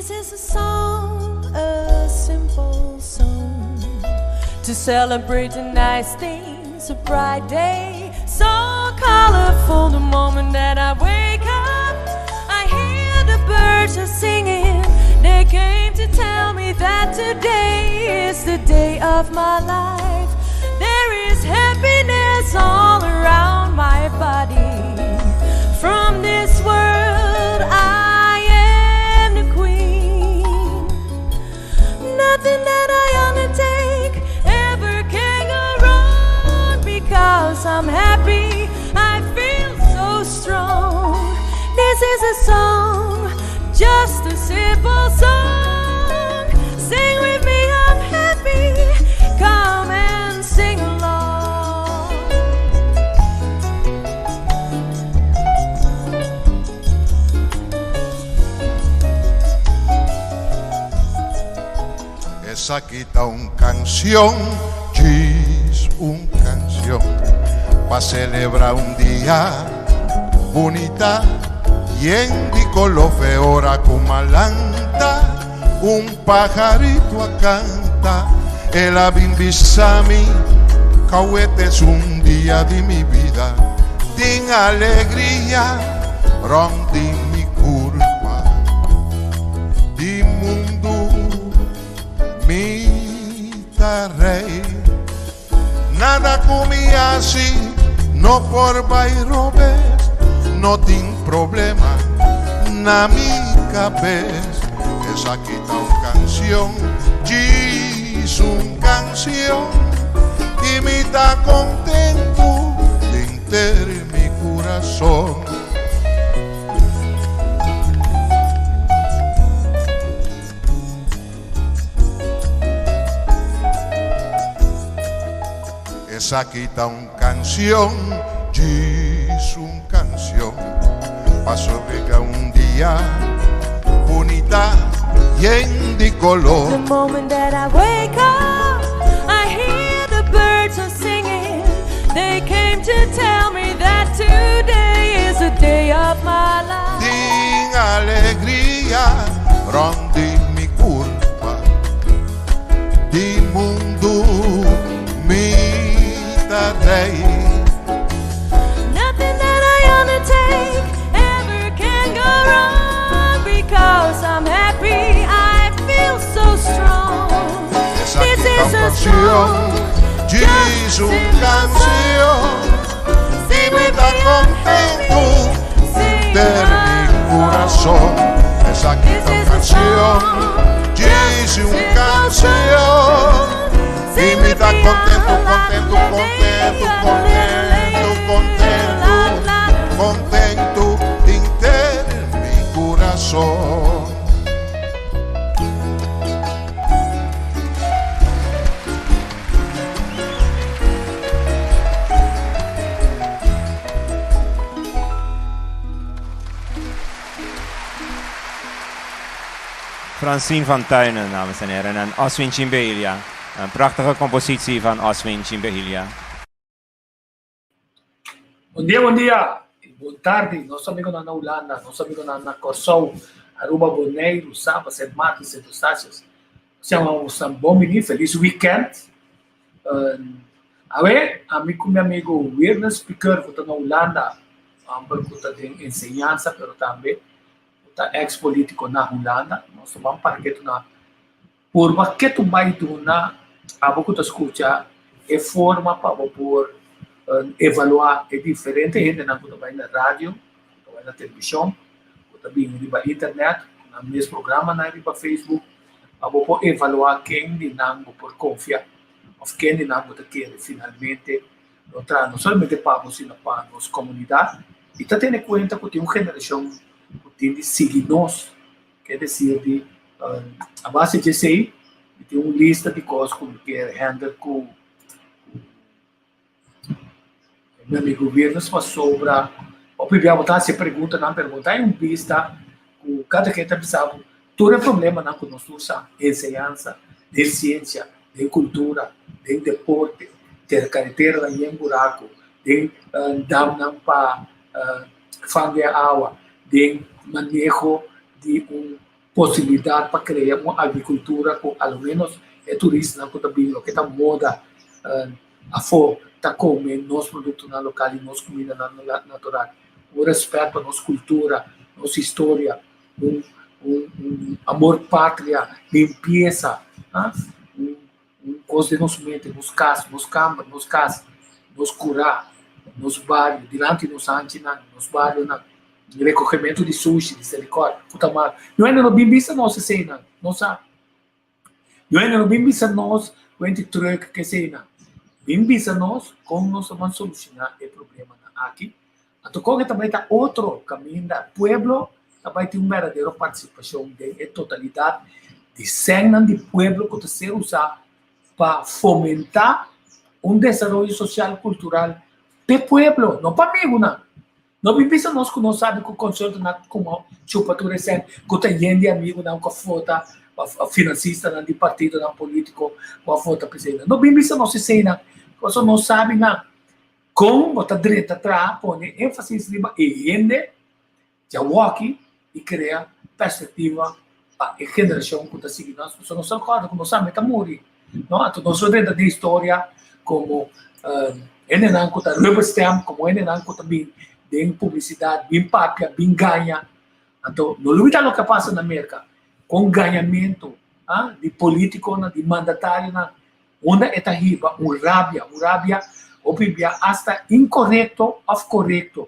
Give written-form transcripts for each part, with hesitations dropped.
This is a song, a simple song To celebrate the nice things, a bright day So colorful the moment that I wake up I hear the birds are singing They came to tell me that today is the day of my life There is happiness all around my body From this world I am the queen Nothing that I undertake ever can go wrong Because I'm happy, I feel so strong This is a song, just a simple song Sing with me, I'm happy, come and sing along Esaki ta un canción, djis un canción Pa celebra un dia bunita Yen di color fe ora cu malanta Un pajarito a canta El a bin bisa mi Cauete es un dia di mi bida Tin alegria rond di mi curpa Di mundu mi ta rey Nada cu mi haci no por bay robes No tin problema na mi cabes Esaki ta un cancion, djis un cancion Y mi ta contento denter mi curason. Esaki ta un canción, djis un canción, pa sobrega un dia bunita yen di color. The moment that I wake up, I hear the birds are singing. They came to tell me that today is the day of my life. Tin alegria rond di mi curpa, di mundu mi ta rey. Nothing that I undertake ever can go wrong because I'm happy, I feel so strong. Esaki This ta is un a canción, song, djis just a un simple canción. song. Y Sing mi with ta me, I'm contento happy, sing denter mi along. curason. Esaki This ta un is a canción, song, djis just a un simple canción. song. Y Sing mi with ta me, contento, ah, la contento, la contento, la contento, contento, la la la. contento denter mi curason. Francine van Tuinen, dames en heren, en Oswin Chimbelia. Een prachtige compositie van Oswin Chimbelia. Bon dia, bon dia i bon tardi, nos amigonan na Hulanda, nos amigonan na Kòrsou, Aruba, Boneiru, Saba, Sint Maarten, Sint Eustatius. Nos yama boso bon bini, felis weekend. Awe, ami ku mi amigo Wirnes Piqueur ku ta na Hulanda, homber ku ta den enseñansa pero tambe ku ta ex politico na Hulanda, nos ta ban para ketu na purba ketu bai duna abo ku ta skucha e forma pa bo por evaluá e diferente hendenan ku ta bai na radio, ku ta bai na televishon, ku ta bini riba internet, ku nan mes programanan riba Facebook, pa bo por evaluá ken di nan bo por konfia òf ken di nan bo ta kere finalmente lo traha no solamente pa bo sino pa nos komunidat. I ta tene kuenta ku tin un generashon ku tin di sigui nos, ke desir di a base di esei mi tin un lista di kos ku mi kier hèndel ku mi amigu Wirnes pasobra hopi bia bo ta hasi e preguntanan pero bo ta hay un bista ku kada ken ta bisa bo tur e problemanan ku nos tur sa, enseñansa, den siensia, den kultura, den deporte, den kareteranan yen buraku, den damnan pa fangu e awa, den maneho di un. posibilidat pa krea un agrikultura ku a lo ménos e turistanan ku ta bini loke ta moda afó ta kome nos produktonan lokal i nos kumindanan natural. Un rèspèt pa nos kultura, nos historia, un un amor patria, limpiesa, un un kos den nos mente, nos kas, nos kamber, nos kas, nos kurá, nos bario, dilanti nos hanchinan, nos barionan, rekogementu di sushi, di selikòr, ku ta mal. Yo hende no bin bisa nos eseinan, no sa. Yo hende no bin bisa nos kuenti trùk ku eseinan. Bin bisa nos kon nos ta ban solushoná e problemanan aki. Anto kon e ta bai ta otro kaminda pueblo ta bai tin un berdadero partisipashon den e totalidat di sènnan di pueblo ku ta ser usá pa fomentá un desaroyo sosial kultural p'e pueblo, no pa amigunan. No bin bisa nos ku nos sabi ku konsultonan kuma chupa tur e sèn ku ta yen di amigunan ku a vota, finansistanan di partidonan polítiko ku a vota p'eseinan. No bin bisa nos eseinan, pasobra nos sabi nan. Kon bo ta drenta traha pone énfasis riba e hende djawoki i krea perspektiva pa e generashon ku ta sigui nos? Pasobra nos ta rekòrda ku nos tambe ta muri, no? Anto nos lo drenta den historia komo hendenan ku ta rubber stamp, komo hendenan ku ta bin den publisidat, bin papia, bin gaña. Anto no lubida loke a pasa na Merka, kon gañamentu di polítikonan, di mandatarionan Unda e ta hiba un rabia, un rabia hopi bia asta inkorekto òf korekto,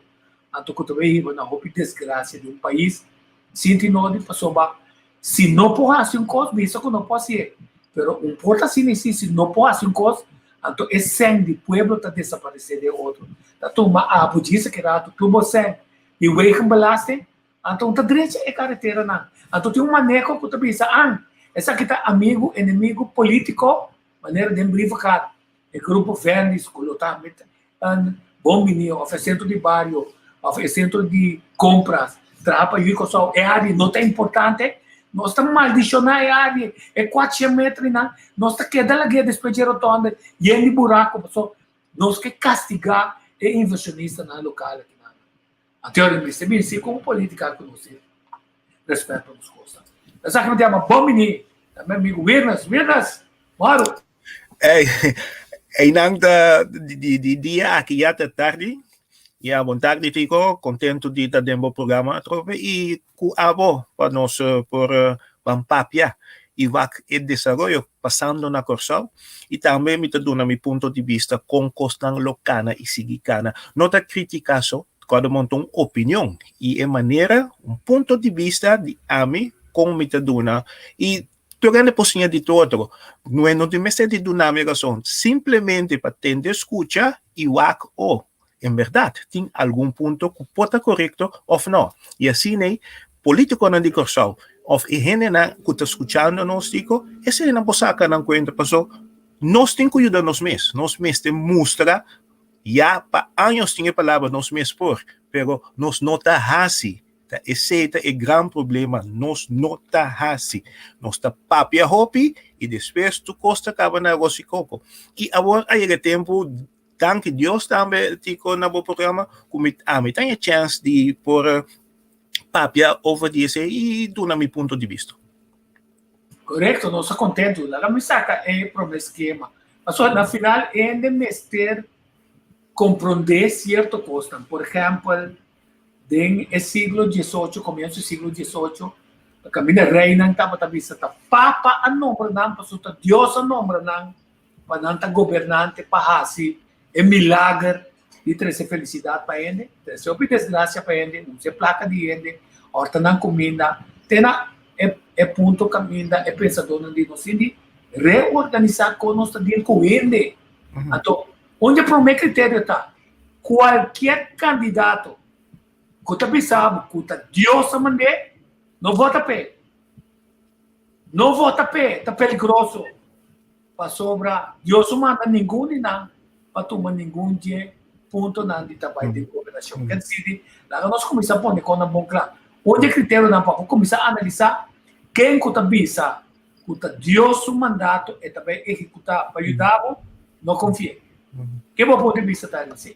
anto ku ta bay hiba na hopi desgrasia di un pais. Sinti nodi pasobra si no por hasi un kos, bisa ku no por hasié, pero un por ta asina si si no por hasi un kos, anto e sèn di pueblo ta desaparesé den otro. Ta tuma abo djis aki rato tur bo sèn di wegenbelasting, Anto un ta drecha e kareteranan. Anto tin un maneho ku ta bisa, An, esaki ta amigu, enemigu polítiko, manera den brievengat e grupo Vendis ku lo ta met un bon bini òf e sentro di bario òf e sentro di kompras traha pa yu Kòrsou. E área no ta importante. Nos ta maldishoná e área, e kuatshen metrinan. Nos ta keda lag'é despues dje rotonde yen di buraku pasobra nos ke kastigá e invershonistanan lokal akinan. Anto mester bin si con politica cu nos tin respet pa nos cosa. Esaki mi ta yama bon bini na mi amigo Wirnes. Wirnes, moro. Ey, eynan ta di di dia aki ya ta tardi. Ya bon tardi Tico, contento di ta den bo programa atrobe y cu abo pa nos por ban papia y wak e desaroyo pasando na Kòrsou y tambe mi ta duna mi punto di bista kon kosnan lo kana y sigui kana. No ta kritika so, kòrda monta un opinion y e manera, un punto di bista di ami kon mi ta duna y tur hende por siña di tur otro. No e no tin mester di duna mi rason, simplemente pa tende skucha y wak oh en bèrdat tin algun punto ku por ta korekto òf no. I asina ei polítikonan di Kòrsou òf e hendenan ku ta skuchando nos tiko, eseinan por saka nan kuenta paso nos tin ku yuda nos mes. Nos mester mustra ya pa años tin e palabra nos mes por, pero nos no ta hasi. Ta esei ta e gran problema, nos no ta hasi. Nos ta papia hopi i despues tur kos ta kaba na arroz i koko. I awor a yega e tempu Danki Dios tambe Tico na bo programa ku mi ami ta e chance di por papia over di esei i duna mi punto di bista. Korekto, nos ta kontentu. Laga mi saka e prome skema. Pasobra na final hende mester komprondé sierto kosnan. Por ehèmpel, den e siglo diesocho, komienso di siglo diesocho, kaminda reinan tabata bisa ta papa a nombra nan pasobra ta Dios a nombra nan. pa nan ta gobernante pa hasi e milager di trese felisidat pa hende, trese hopi desgrasia pa hende, usa e plaka di hende, òrta nan kuminda, te na e e punto kaminda e pensadónan di nos tin di reorganisá kon nos ta deal ku hende. Anto, un di e promé kriterio ta, kualkier kandidato ku ta bisa bo ku ta Dios a mand'é, no vota p'e. No vota p'e, ta peligroso. Pasobra Dios no manda ningun di nan pa tuma ningun dje puntonan di ta bai den gobernashon. Ker disi, laga nos kuminsá pone kon nan bon kla. Un di e kriterionan pa bo kuminsá analisá ken ku ta bisa ku ta Dios su mandato e ta bai ehekutá pa yuda bo, no konfi'é. Ke bo punto di bista ta esei?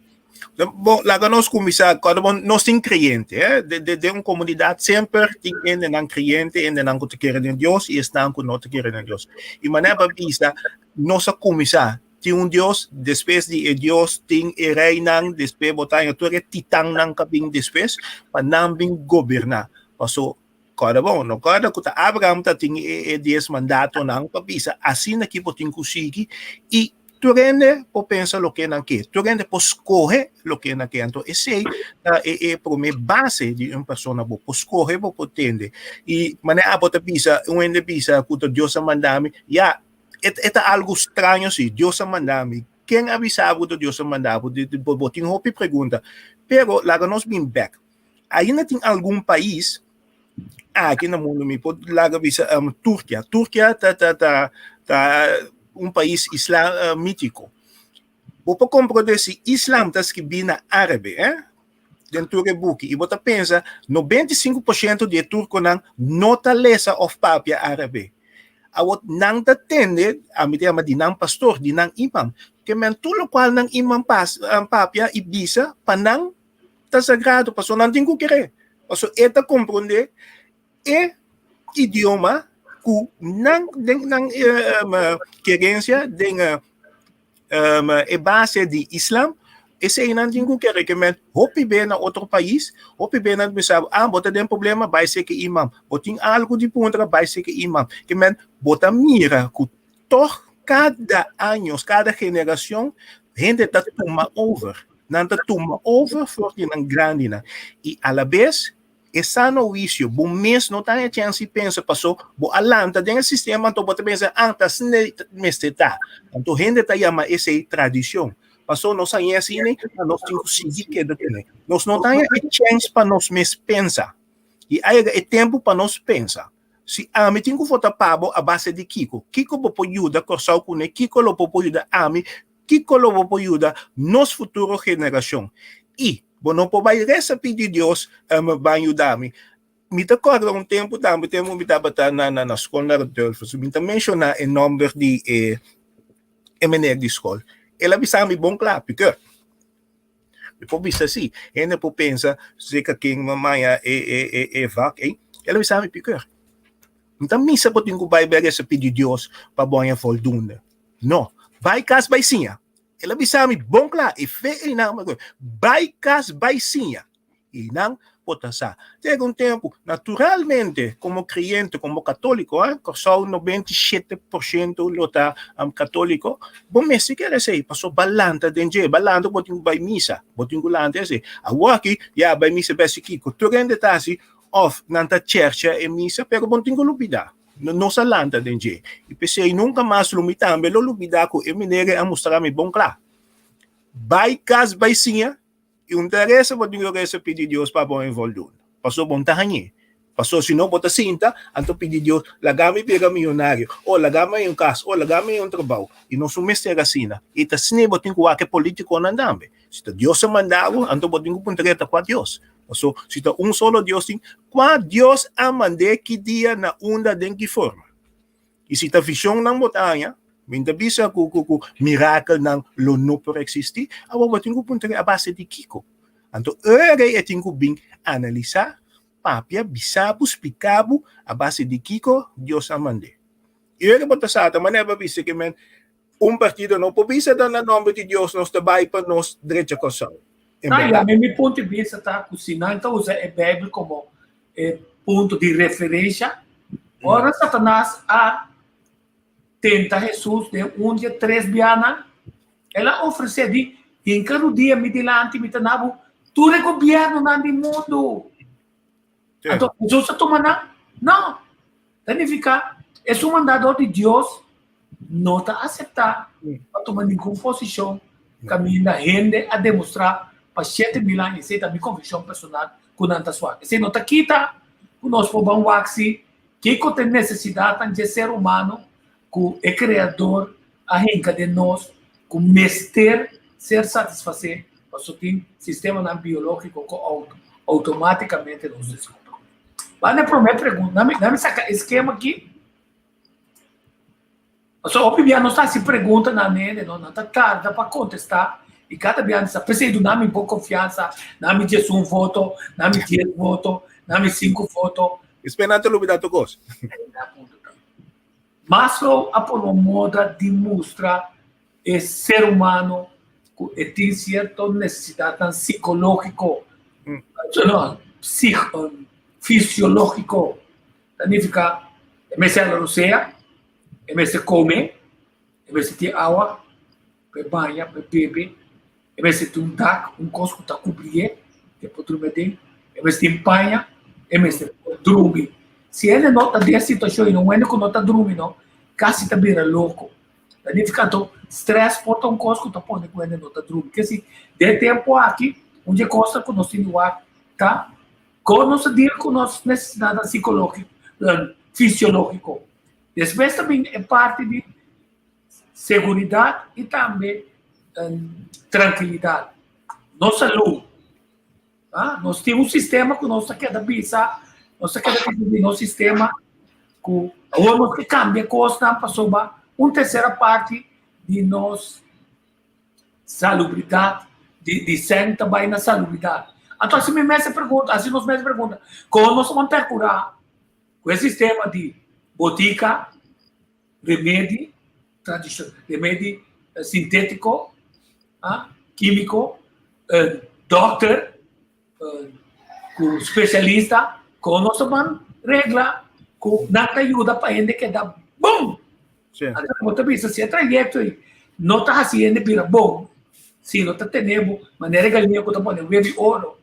Bon, laga nos kuminsá, kòrda bon, nos tin kreyente, eh? De, de, den un komunidat semper tin hendenan kreyente, hendenan ku ta kere den Dios i esnan ku no ta kere den Dios. I manera pa bisa, nos a kuminsá, tin un Dios, despues di e Dios tin e reinan, despues bo ta haña tur e titannan ka bin despues, pa nan bin goberná. Paso, kòrda bon, no kòrda ku ta Abraham ta tin e, e dies mandatonan pa bisa, asina ki bo tin ku sigui, i Tur hende por pensa loke nan ke, tur hende por skohe loke nan ke. Anto esei ta e e promé base di un persona, bo por skohe, bo por tende. I manera abo ta bisa, un hende bisa ku ta Dios a manda mi, ya, e e ta algu straño si, Dios a manda mi. Ken a bisa bo ku ta Dios a manda bo? Bo tin hopi pregunta. Pero laga nos bin bèk. Ainda tin algun pais aki na mundu, mi por laga bisa Turkia. Turkia ta ta ta ta un pais islamitico. Bo por comprende si islam ta skibí na árabe, eh? Den tur e buki. I bo ta pensa 95% di e turkonan no ta lesa òf papia árabe. Awor nan ta tende, ami ta yama di nan pastor, di nan imam. Ke men tur lokual nan imam pas, papia i bisa pa nan ta sagrado, pasobra nan tin ku kere. Pasobra e ta komprondé e idioma ku nan den nan kerensia, den e base di islam, esei nan tin ku kere. Ke men hopi be na otro pais, hopi be nan bisa, ah, bo ta den problema, bai seki imam. Bo tin algu di puntra, bai seki imam. Ke men bo ta mira ku tòg kada años, kada generashon, hende ta tuma over. Nan ta tuma over for di nan grandinan. I alabes, e sano huisio, bo mes no ta haña chèns di pensa, paso bo a lanta den e sistema, anto bo ta pensa, ah, ta asina mester ta. Anto hende ta yama esei tradishon. Paso nos haña asina, nos tin ku sigui keda kuné. Nos no ta haña e chèns pa nos mes pensa. I a yega e tempu pa nos pensa. Si ami tin ku vota pa bo a base di kiko? Kiko bo por yuda Kòrsou kuné? Kiko lo bo por yuda ami? Kiko lo bo por yuda nos futuro generashon? I bo no por bai resa pidi Dios ban yuda mi. Mi ta kòrda un tempu tambe, tempu mi tabata na na skol na Radulphus, mi ta menshoná e nòmber di e e meneer di skol. El a bisa mi bon kla, Piqueur. Mi por bisa si, hende por pensa seka ken maya e e e e vak ei. El a bisa mi pikeur. Mi ta misa bo tin ku bai bek esa pidi Dios pa bo haña voldoende. No, bai kas bai siña. El a bisa mi bon kla, e fe einan bai kas bai siña. I nan por ta sa. Llega un tempu, naturalmente, komo kreyente, komo katóliko, eh, Kòrsou 97% lo ta katóliko, bo mester kere esei, pasobra bo a lanta den dje, bo a lanta ku bo tin ku bai misa, bo tin ku lanta esei. Awoki, ya bai misa bes kiko, tur hende ta hasi, òf nan ta chèrchè e misa, pero bo no tin ku lubidá. Nos a lanta den dje. I p'esei nunka mas lo mi tambe lo lubidá ku e meneer a mustra mi bon kla. Bai kas bai siña. I un ta resa bo tin ku resa pidi Dios pa bo envoldoen. Paso bo no ta hañ'é. Paso si no bo ta sinta, anto pidi Dios, laga mi bira miyonario, o laga mi haña un kas, o laga mi haña un trabou. I nos no mester asina. I ta asina bo tin ku wak e politikonan tambe. Si ta Dios a manda bo, anto bo tin ku puntra ta kua Dios. Paso si ta un solo Dios tin, kua Dios a mand'é ki dia, na unda, den ki forma? I si ta visionnan bo ta haña, mi ta bisa ku ku ku mirakelnan lo no por eksistí, awor bo tin ku puntra a base di kiko? Anto ora e tin ku bin analisá, papia, bisa bo, splika bo a base di kiko Dios a mand'é. I ora bo ta sa ta manera bo a bisa ke men un partido no por bisa ta na nòmber di Dios nos ta bai pa nos drecha Kòrsou. En bèrdat. Mi punto di bista ta ku si nan ta usa e Beibel komo e punto di referencia. Ora Satanas a tenta Jesus den un di e tres bianan, el a ofresé di, Hinka rudia mi dilanti, mi ta na bo tur e gobiernonan di mundu. Anto Jesus a tuma nan? No. Ta nifiká, esun mandador di Dios no ta aseptá pa tuma ningun posishon kaminda hende a demostrá pa 7000 aña, esei ta mi konvikshon personal, ku nan ta suak. Esei no ta kita ku nos por ban wak si kiko ta e nesesidatnan dje ser humano ku e Kreador a hinka den nos ku mester ser satisfasé pasobra tin sistemanan biológiko ku outomátikamente nos deskubre. Banda e promé pregunta, nan mi saka e skema aki. Pasobra hopi bia nos ta hasi pregunta na hende, no? Nan ta tarda pa kontestá. I kada biaha sa p'esei duna mi bo konfiansa, na mi 11 voto, na mi 10 voto, na mi 5 voto. Despues nan ta lubida tur kos. Maslow a pone un moda di mustra e ser humano ku e tin sierto nesesidatnan sikológiko, no, fisiológiko. Ta nifiká e mester hala rosea, e mester kome, e mester tin awa pa e baña, pa e bebe, e mester tin un dak, un kos ku ta kubrié, ku e por drumi aden, e mester tin paña, e mester por drumi. Si hende no ta den e situashon ei, un hende ku no ta drumi no, kasi ta bira loko. Ta nifiká anto strès por ta un kos ku ta pone ku hende no ta drumi. Ke si den e tempu aki un di e kosnan ku nos tin di wak ta kon nos ta deal ku nos nesesidatnan sikológiko, fisiológiko. Despues ta bin e parti di seguridat i tambe trankilidat. Nos salú. Nos tin un sistema ku nos ta keda bisa, nos ta keda bisa di nos sistema ku awor nos ke kambia kosnan pasobra un tersera parti di nos salubridat, di di sèn ta bai na salubridat. Anto asi mi mes a pregunta, asi nos mes a pregunta, kon nos ta wan perkurá ku e sistema di botika, remedi tradishon, remedi sintétiko, kímiko, dòkter ku spesialista, kon nos ta ban regla ku nan ta yuda pa hende keda bon? Anto bo ta bisa si e trayekto ei no ta hasi hende bira bon, si no ta tene bo manera e galiña ku ta pone web di oro.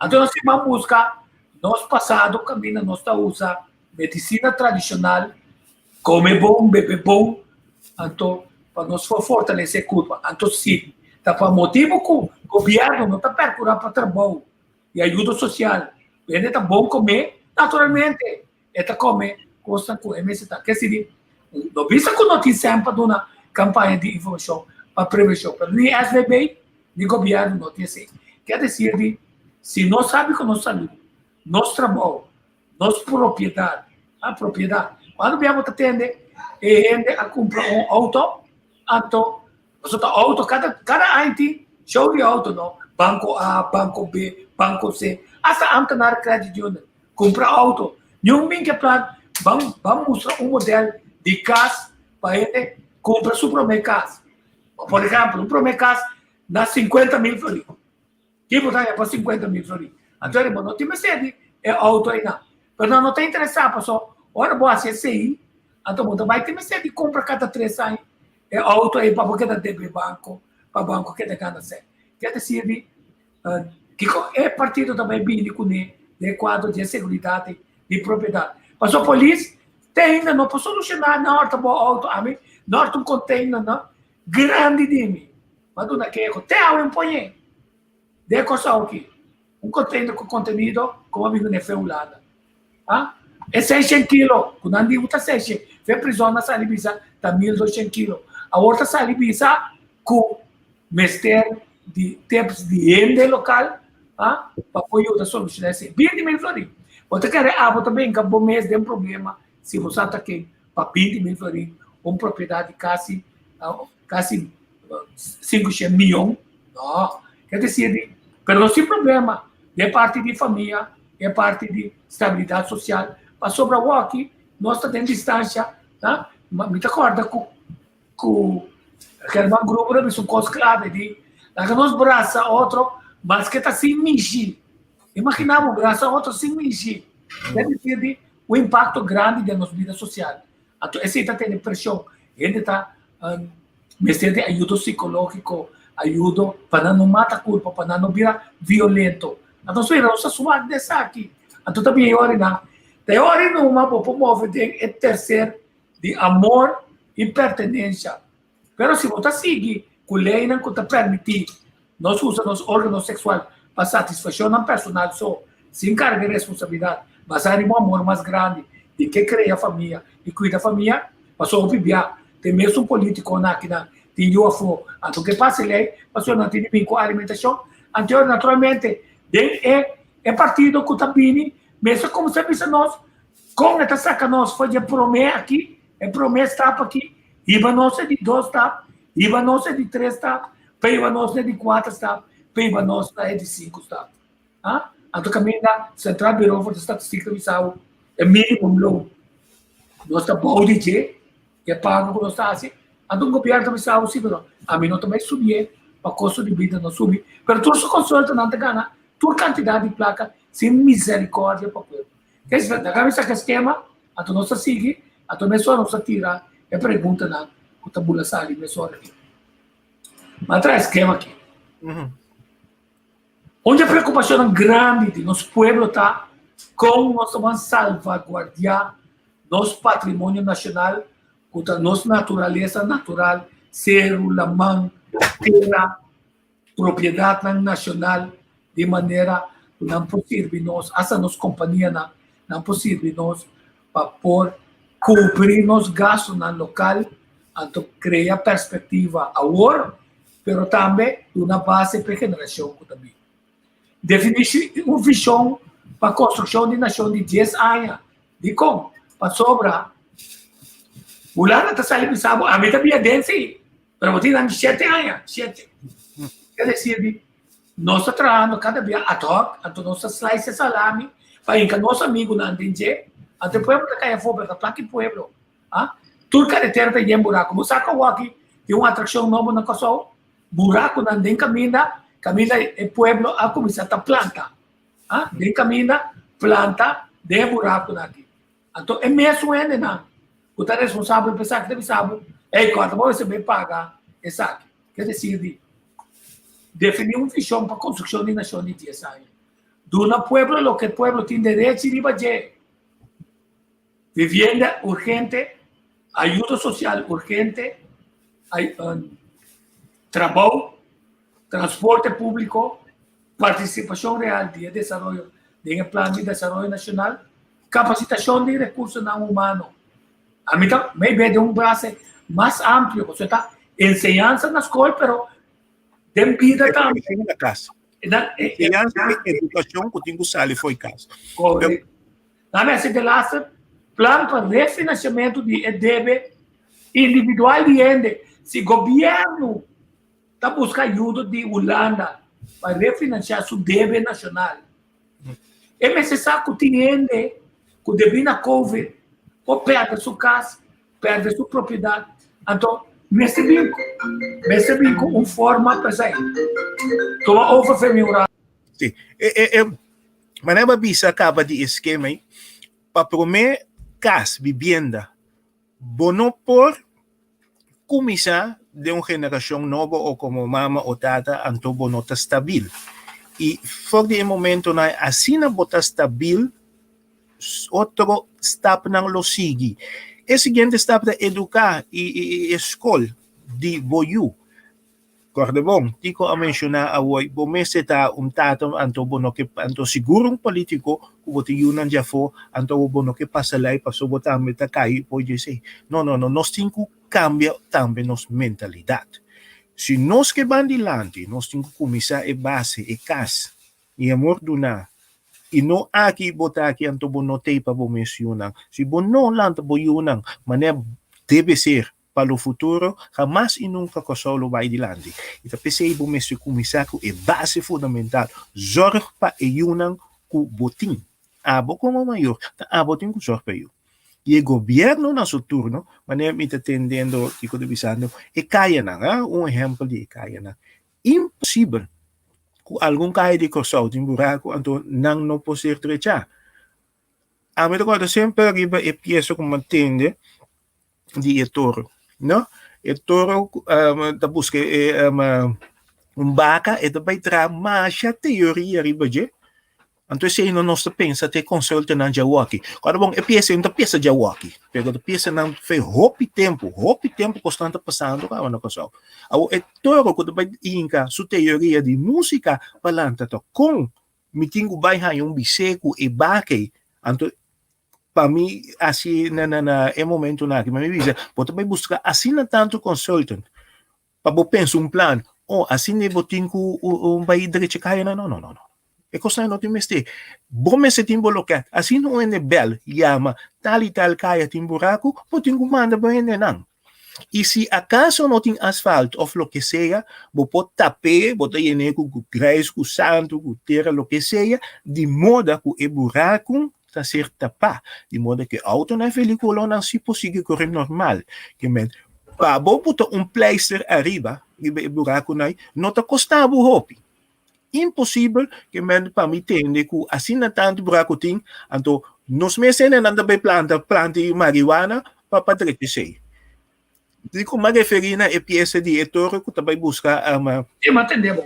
Anto nos tin ban buska nos pasado kaminda nos ta usa medisina tradishonal, kome bon, bebe bon, anto pa nos por fortalesé kurpa. Anto si ta pa motibu ku gobièrnu no ta perkurá pa trabou i ayudo sosial, hende ta bon kome, naturalmente e ta kome kosnan ku e mester ta. Ke sidi, no bisa ku no tin sèn pa duna kampaña di informashon pa prevenshon, pero ni SVB ni gobièrnu no tin esei. Ke desir di si nos sabi ku nos salú, nos trabou, nos propiedat, a propiedat. Cuando bia bo ta tende e hende a cumpra un auto, anto pasobra ta auto cada cada aña tin show di auto no, banco A, banco B, banco C, hasta ambtenaar credit union cumpra auto. Niun bin ke plan ban ban mustra un model di cas pa hende cumpra su prome cas. Por ehempel, un prome cas na 50.000 florin. Ki bo ta haña pa 50.000 florin? Anto bo no tin mester di e auto einan. Pero nan no ta interesá paso ora bo hasi esei, anto bo ta bai tin mester di kumpra kada tres aña e auto ei pa bo keda debe banko, pa banko keda gana sèn. Ke ta sirbi? Kiko e partido ta bai bini kuné den e kuadro di e seguridat di propiedat? Paso polis te ainda no por solushoná nan ora ta bo auto. Ami nan ora ta un container nan grandi di mi. M'a duna keho te awe un poñé den Kòrsou aki, un container ku kontenido ku a bini na fe Hulanda. Ha? E seishen kilo ku nan di ku ta seishen, fe prizòn a sali bisa ta 1200 kilo. Awor ta sali bisa ku mester di tips di hende lokal ha, pa por yuda solushoná esei. 20.000 florin. Bo ta kere abo ta benka bo mes den problema si bo sa ta ken pa 20.000 florin un propiedat di kasi kasi 500 miyon. No, ke desir di, pero no sin problema den parti di famia, den parti di stabilidat sosial, pasobra awoki nos ta den distansha, ha? Mi ta korda ku ku German Gruber a bisa un kos klave di laga nos brasa otro maske ta sin mishi. Imagina bo brasa otro sin mishi. Ke desir di un impakto grandi den nos bida sosial. Anto esei ta tene preshon. Hende ta mester di ayudo sikológiko, ayudo pa nan no mata kurpa, pa nan no bira violento. Anto nos mira nos ta swak den esaki. Anto ta bin e ora nan. Ta e ora numa bo por move den e terser di amor i pertenensha. Pero si bo ta sigui ku leinan ku ta permití nos usa nos órgano seksual pa satisfashonnan personal so, sin karga e responsabilidat, basá riba un amor mas grandi di ke krea famia i kuida famia, pasobra hopi bia te mesun polítikonan akinan tin yu afó, anto ke pasa e lei pasobra nan tin di bin ku alimentashon. Anto naturalmente den e e partido ku ta bini mester kuminsá bisa nos kon e ta saka nos for di e promé aki, e promé stap aki, hiba nos e di dos stap, hiba nos e di tres stap. Peiba nos na e di kuater stap, peiba nos na e di sinku stap. Ah, anto kaminda Centraal Bureau voor de Statistiek ta bisa bo e minimum loon. Nos ta bou di dje, e pago ku nos ta hasi. Anto un gobièrnu ta bisa bo si, pero ami no ta bai subié pa kosto di bida no subi. Pero tur su konsultonan ta gana tur kantidat di plaka sin miserikòrdia pa pueblo. Kes, na kabesa ke skema, anto nos ta sigui, anto mesora nos ta tira e preguntanan ku ta bula sali mesora aki. M'a traha e skema aki. Un di e preokupashonnan grandi di nos pueblo ta kon nos ta ban salvaguardiá nos patrimonio nashonal ku ta nos naturalesa natural, seru, laman, tera, propiedatnan nashonal di manera ku nan por sirbi nos, asta nos kompanianan nan por sirbi nos pa por kubri nos gastunan lokal, anto krea perspektiva awor pero tambe duna base p'e generashon ku ta bin. Definí un vishon pa konstrukshon di nashon di dies aña. Dikon? Pasobra Hulanda ta sali bisa bo, ami ta bia den si, pero bo tin nan di shete aña, shete. Ke desir di nos ta trahando kada bia ad hoc, anto nos ta slice e salami pa hinka nos amigunan den dje, anto e pueblo ta kai afó, pero ta plaki pueblo. Ah, tur karetera ta yen buraku. Bo sa ku awoki tin un atrakshon nobo na Kòrsou? Burakunan den kaminda, kaminda e pueblo a kuminsá ta planta. Ah, den kaminda, planta den e burakunan aki. Anto e mesun hendenan ku ta responsabel pa esaki ta bisa bo, Ey, kòrda bo mester bai paga esaki. Ke desir di definí un vishon pa konstrukshon di nashon di dies aña. Duna pueblo loke e pueblo tin derechi riba dje. Vivienda urgente, ayudo social urgente, trabou, transporte públiko, partisipashon real di e desaroyo den e plan di desaroyo nashonal, kapasitashon di rekursonan humano. Ami ta maybe den un base mas amplio, pasobra ta enseñansa na skol, pero den bida tambe. Edukashon na kas. Enseñansa i edukashon ku tin ku sali for i kas. Korekto. Nan mester delaster plan pa refinanciamento di e debe individual di hende. Si gobierno ta busca ayudo di Hulanda pa refinancia su debe nacional, e mester sa cu tin hende cu debi na covid por perde su cas, perde su propiedad. Anto mester bin, mester bin cu un forma pa esai. Tuma over fe mi un rato. Sí. E, e, e, Manera bo a bisa kaba di e skema ei, pa promé kas, bibienda, bo no por kuminsá den un generashon nobo o komo mama o tata anto bo no ta stabil. I for di e momentonan asina bo ta stabil, otro stapnan lo sigui. E siguiente stap ta eduká i e skol di bo yu. Kòrda bon, Tico a menshoná awor, bo mester ta un tata anto bo no ke, anto sigur un polítiko ku bo tin yunan djafó, anto bo no ke pasa lei pasobra bo tambe ta kai por djesei. No, no, no, nos tin ku kambia tambe nos mentalidat. Si nos ke ban dilanti, nos tin ku kuminsá e base, e kas, i amor duná. I no aki bo ta aki anto bo no t'ei pa bo mes yunan. Si bo no lanta bo yunan manera debe ser, Pa lo futuro, hamas i nunka Kòrsou lo bai dilanti. I ta p'esei bo mester kuminsá ku e base fundamental, zòrg pa e yunan ku bo tin. Abo komo mayor, ta abo tin ku zòrg pa e yu. I e gobièrnu na su turno, manera mi ta tendendo kiko ta bisando, e kayanan, ha, un ehèmpel di e kayanan. Imposibel ku algun kaya di Kòrsou tin buraku anto nan no por ser trechá. Ami ta kòrda semper riba e piesa ku mi a tende di e toro, no? E toro um, ta busca e, um, un baka, e ta bai traha masha teoria riba dje. Anto esei no nos ta pensa te consulta nan djawoki. Ora bon, e piesa no ta piesa djawoki, pero ta piesa nan fe hopi tempo, hopi tempo kosnan ta pasando kaba na Kòrsou. Awo e toro ku ta bai hinka su teoria di músika pa lanta ta kon mi tin ku bai haña un bisé ku e baka ei. Anto pa mi hasi na na na e momentonan aki, mi bisa bo ta bai buska asina tantu consultant pa bo pensa un plan, oh asina bo tin ku bai drecha kaya nan, no no no no, e kosnan no tin mester, bo mester tin bo loket, asina un hende bel yama tal i tal kaya tin buraku, bo tin ku manda bo hendenan. I si akaso no tin asfalt òf loke sea, bo por tap'é, bo ta yen'é ku grijs, ku santu, ku tera, loke sea, di moda ku e buraku ta ser tapá, di moda ku e outonan i velikulonan si por sigui kore normal. Ke men, pa bo buta un pleister ariba, riba e burakunan ei, no ta kosta bo hopi. Imposibel ke men pa mi tende ku asina tantu buraku tin, anto nos mes hendenan ta bai planta planta di marihuana pa pa drecha esei. Dikon m'a referí na e piesa di e toro ku ta bai buska Sí, m'a tende bo.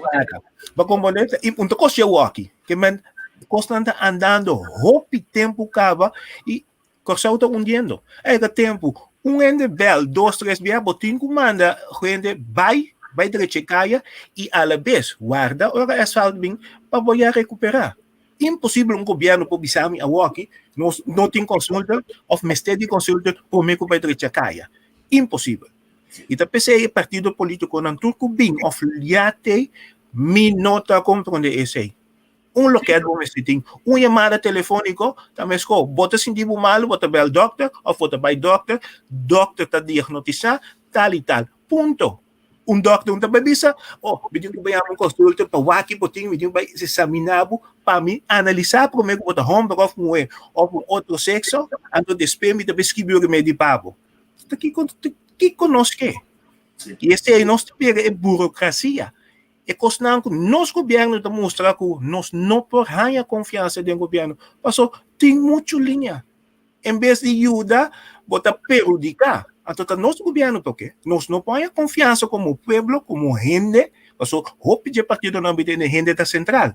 Bo komprondé? I un ta kos dje ke men kosnan ta andando hopi tempu kaba i Kòrsou ta hundiendo. A yega tempu, un hende bèl dos, tres bia, bo tin ku manda hende bai, bai drecha e kaya i alabes warda ora e asfalt bin pa bo ya rekuperá. Imposibel un gobièrnu por bisa mi awoki nos no tin konsulta òf mester di konsulta promé ku bai drecha kaya. Imposibel. I ta p'esei e partido polítikonan tur ku bin òf ya te, mi no ta komprondé esei. Un loket bo mester tin, un yamada telefóniko ta meskó. Bo ta sinti bo malu, bo ta bèl dòkter òf bo ta bai dòkter, dòkter ta diagnotisá tal i tal. Punto. Un dòkter no ta bai bisa, oh, mi tin ku bai yama un konsulta pa wak ki bo tin, mi tin ku bai eksaminá bo pa mi analisá promé ku bo ta hòmber òf muhé òf un otro sekso, anto despues mi ta bai skibi un remedi pa bo. Ta kiko, kiko nos ke? I esei nos ta bira e burokrasia. E kosnan ku nos gobièrnu ta mustra ku nos no por haña konfiansa den gobièrnu, paso tin muchu liña. En bes di yuda, bo ta perhudiká. Anto ta nos gobièrnu toke. Nos no por haña konfiansa komo pueblo, komo hende, paso hopi dje partidonan bo tende hende ta sentral.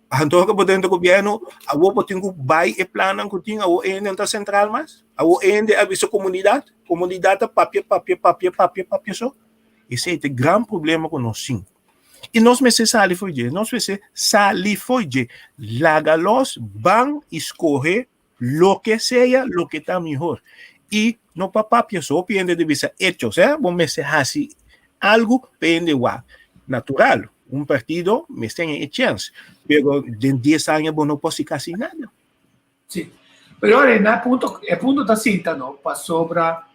Anto ora bo drenta gobièrnu, awor bo tin ku bai e plannan ku tin, awor e hende no ta sentral mas. Awor e hende a bisa komunidat, komunidat ta papia, papia, papia, papia, papia so. Esei ta e gran problema ku nos tin. I nos mester sali for dje, nos mester sali for dje. Laga los, ban i skohe loke sea, loke ta mihor. I no pa papia so, hopi hende ta bisa hechos, eh? Bo mester hasi algu pa hende wak. Natural, un partido mester haña e chèns, pero den dies aña bo no por hasi kasi nada. Sí. Pero ora na punto, e punto ta sinta, no? Pasobra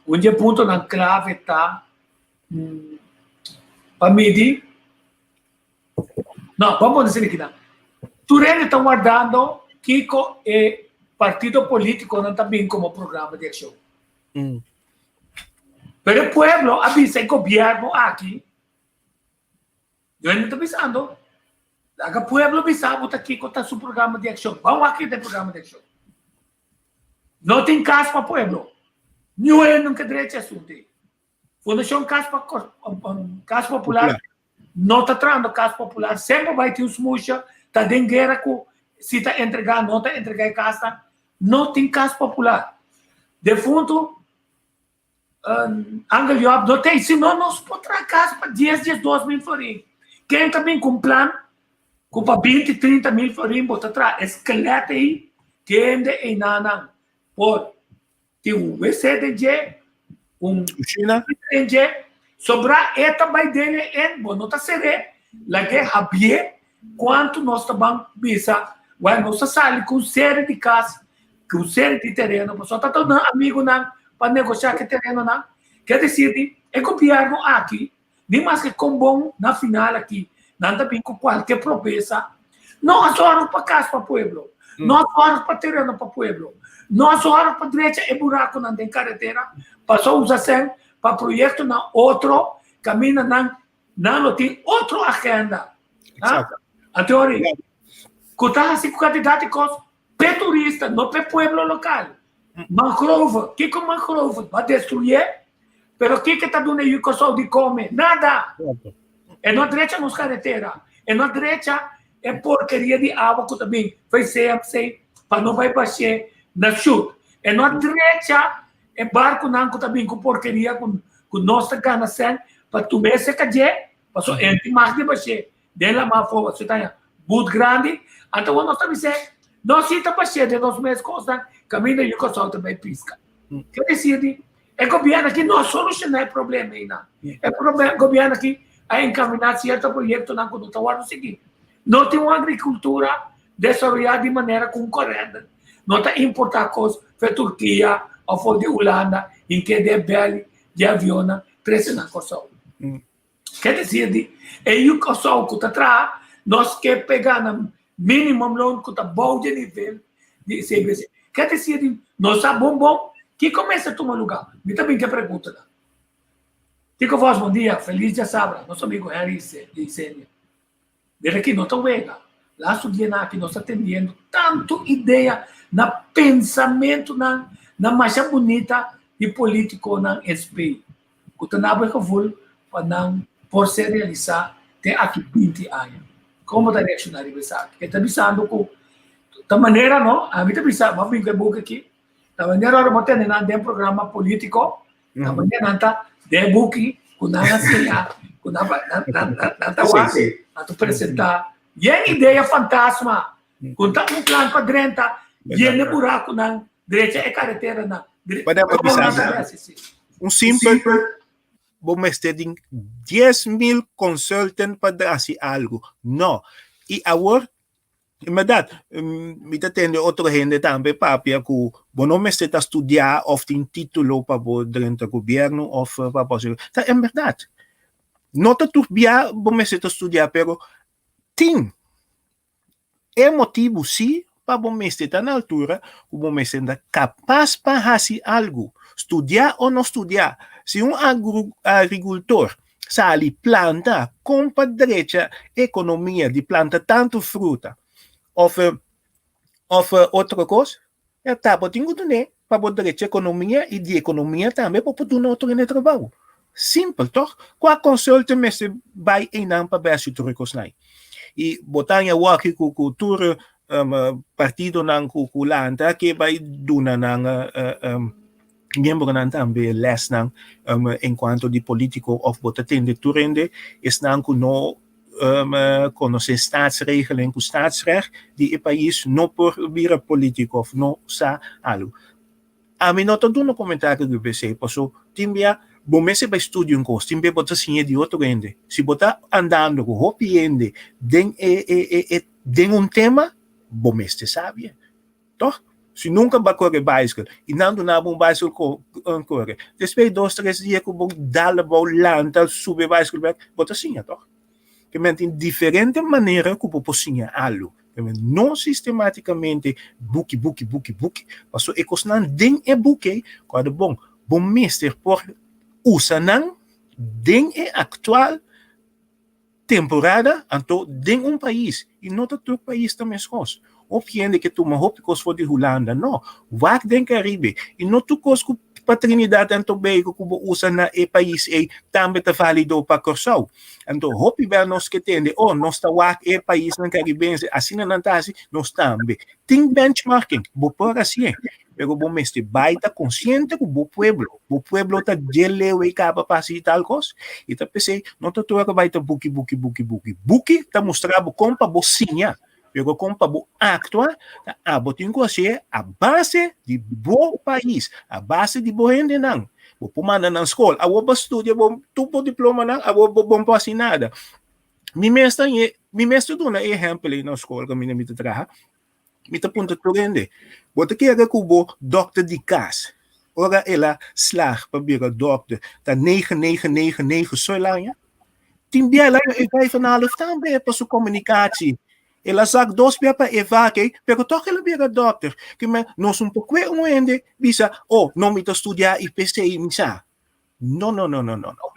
un di e puntonan clave ta mm, pa midi No, vamos a decir aquí. Tur hende ta wardando kiko e partido polítikonan ta bin komo programa di akshon. Pero e pueblo a bisa e gobièrnu aki Yo ta bisando, laga pueblo bisa bo ta kiko ta su programa di akshon. Ban wak kiko ta e programa di akshon. No tin kas pa pueblo. Niun hende nunka drecha asuntu ei. Fundashon Kas pa Kas Popular no ta trahando kas popular. Semper bai tin un smusha, ta den guera ku si ta entregá, no ta entregá e kasnan. No tin kas popular. Defuntu Angel Job no tei, si no nos por traha kas pa dies, diesdos mil florin. Ken ta bin ku un plan ku pa binti, trinta mil florin bo ta traha e skelet ei kende einanan por tin un wc den dje, un Kushina. den dje, sobra e ta bai den e en, bo no ta ser'é, lag'é habié kuantu nos ta ban bisa, wèl nos ta sali ku un seri di kas Ku ser di tereno, pasobra ta duna amigunan pa negoshá ku e terenonan. Ke desir di e gobièrnu aki, ni maske kon bon na final aki nan ta bin ku kualke promesa, no a sòru pa kas pa pueblo, no a sòru pa tereno pa pueblo, no a sòru pa drecha e burakunan den karetera, pasobra usa sèn pa proyektonan otro kaminda nan nan lo tin otro agenda. Anto, ku ta hasi ku kantidat di kos P'e turista, no p'e pueblo lokal. Mangrove, kiko mangrove? Bo a destruyé, pero kiko ta duna e yu Kòrsou di kome? Nada! E no a drecha nos karetera, e no a drecha e porkeria di awa ku ta bin for CMC pa no bai bash'é na Shut. E no a drecha e barkunan ku ta bin ku porkeria ku nos ta gana sèn pa tuma esei kadjé, pasobra e no tin mag di bash'é. Den lamá afó si ta haña but grandi, anto awor nos ta bis'é, nos si ta bash'é den nos mes kosnan kaminda yu Kòrsou ta bai piska. Ke desir di e gobièrnu aki no a solushoná e problema einan. E gobièrnu aki a enkaminá sierto proyektonan ku no ta wòrdu sigui. No tin un agrikultura desaroyá di manera ku un korènt no ta importá kos fe Turkia. òf for di Hulanda hink'é den bèli di avionnan trese nan Kòrsou. Ke desir di e yu Kòrsou ku ta traha nos ke pega na minimumloon ku ta bou dje nivel di CBC. Ke desir di nos sa bon bon kiko mester tuma lugá? Mi ta bin ku e preguntanan. Tico Vos bon dia, felis djasabra, nos amigo Henry di Isenia. Mira aki no ta wega. Lastu dianan aki nos ta tendiendo tantu idea na pensamentunan na masha bunita di politiconan SP cu ta nabo e gevoel pa nan por ser realisa te aki binti aña. Con bo ta reacciona riba esaki? E ta bisando cu ta manera no, ami ta bisa, bo a bin cu e buki aki, ta manera ora bo tene nan den programa politico, Ta manera nan ta den buki ku nan a siña, ku nan nan ta wak, nan ta presentá yen idea fantasma, ku ta un plan pa drenta, yena e burakunan, drecha e kareteranan. Un simpel, bo mester tin 10.000 consultant pa hasi algu. No. I awor En berdad, mi ta tende otro hende tambe papia ku bo no mester ta studiá òf tin título pa bo drenta gobièrnu òf pa bo hasi. Ta en berdad. No ta tur bia bo mester ta studiá, pero tin e motibu sí pa bo mester ta na altura ku bo mester ta kapas pa hasi algu, studiá o no studiá. Si un agrikultor sali planta kon pa drecha ekonomia di planta tantu fruta òf òf otro kos, ya ta bo tin ku dun'é pa bo drecha ekonomia i di ekonomia tambe bo por duna otro hende trabou. Simpel tòg? Kua consultant mester bai einan pa bai hasi tur e kosnan ei? I bo ta haña wòki ku ku tur partidonan ku ku lanta ke bai duna nan miembronan tambe lesnan en cuanto di politico of bo ta tende tur hende esnan cu no conoce staatsregeling cu staatsrecht di e pais no por bira politico of no sa algo. Ami no ta duna comentario riba esey paso tin bia bo mester bay studia un cos, tin bia bo ta siña di otro hende. Si bo ta andando cu hopi hende den e e e den un tema bo mester sabia. Toch? Si nunka bo a kore baiskel i nan duna bo un baiskel kore, despues di dos tres dia ku bo dal abou lanta subi e baiskel bek, bo ta siña toch? Ke men tin diferente manera ku bo por siña algu. Ke men no sistematikamente buki buki buki buki, pasobra e kosnan den e buki ei, kòrda bon, bo mester por usa nan den e aktual Temporada anto den un pais y no ta tur pais ta mescos. Hopi hende ke tuma hopi cos for di Hulanda, no. Wak den Caribe y no tur cos cu pa Trinidad and Tobago cu bo usa na e pais ey tambe ta valido pa Corsou. Anto hopi bel nos ke tende, oh nos ta wak e paisnan Caribense asina nan ta haci, nos tambe. Tin benchmarking, bo por hacié. Pero bo mester bai ta konsiente ku bo pueblo, bo pueblo ta dje leu ei kaba pa hasi tal kos, i ta p'esei no ta tur ora bai ta buki buki buki buki. Buki ta mustra bo kon pa bo siña, pero kon pa bo aktua ta abo tin ku hasié a base di bo pais, a base di bo hendenan. Bo por manda nan skol, awor bo studia bo tur bo diplomanan, awor bo bon por hasi nada. Mi mes ta mi mes ta duna e ehèmpel ei na skol kaminda mi ta traha. Mi ta puntra tur hende, bo ta kere ku bo dòkter di kas, ora el a slag pa bira dòkter, ta negen negen negen negen so el haña? Tin bia el haña e vijf en half tambe pa su komunikashon. El a sak dos bia pa e vak ei, pero tòg el a bira dòkter. Ke men, nos un por kue un hende bisa, oh, no mi ta studia i p'esei mi sa. No, no, no, no, no, no.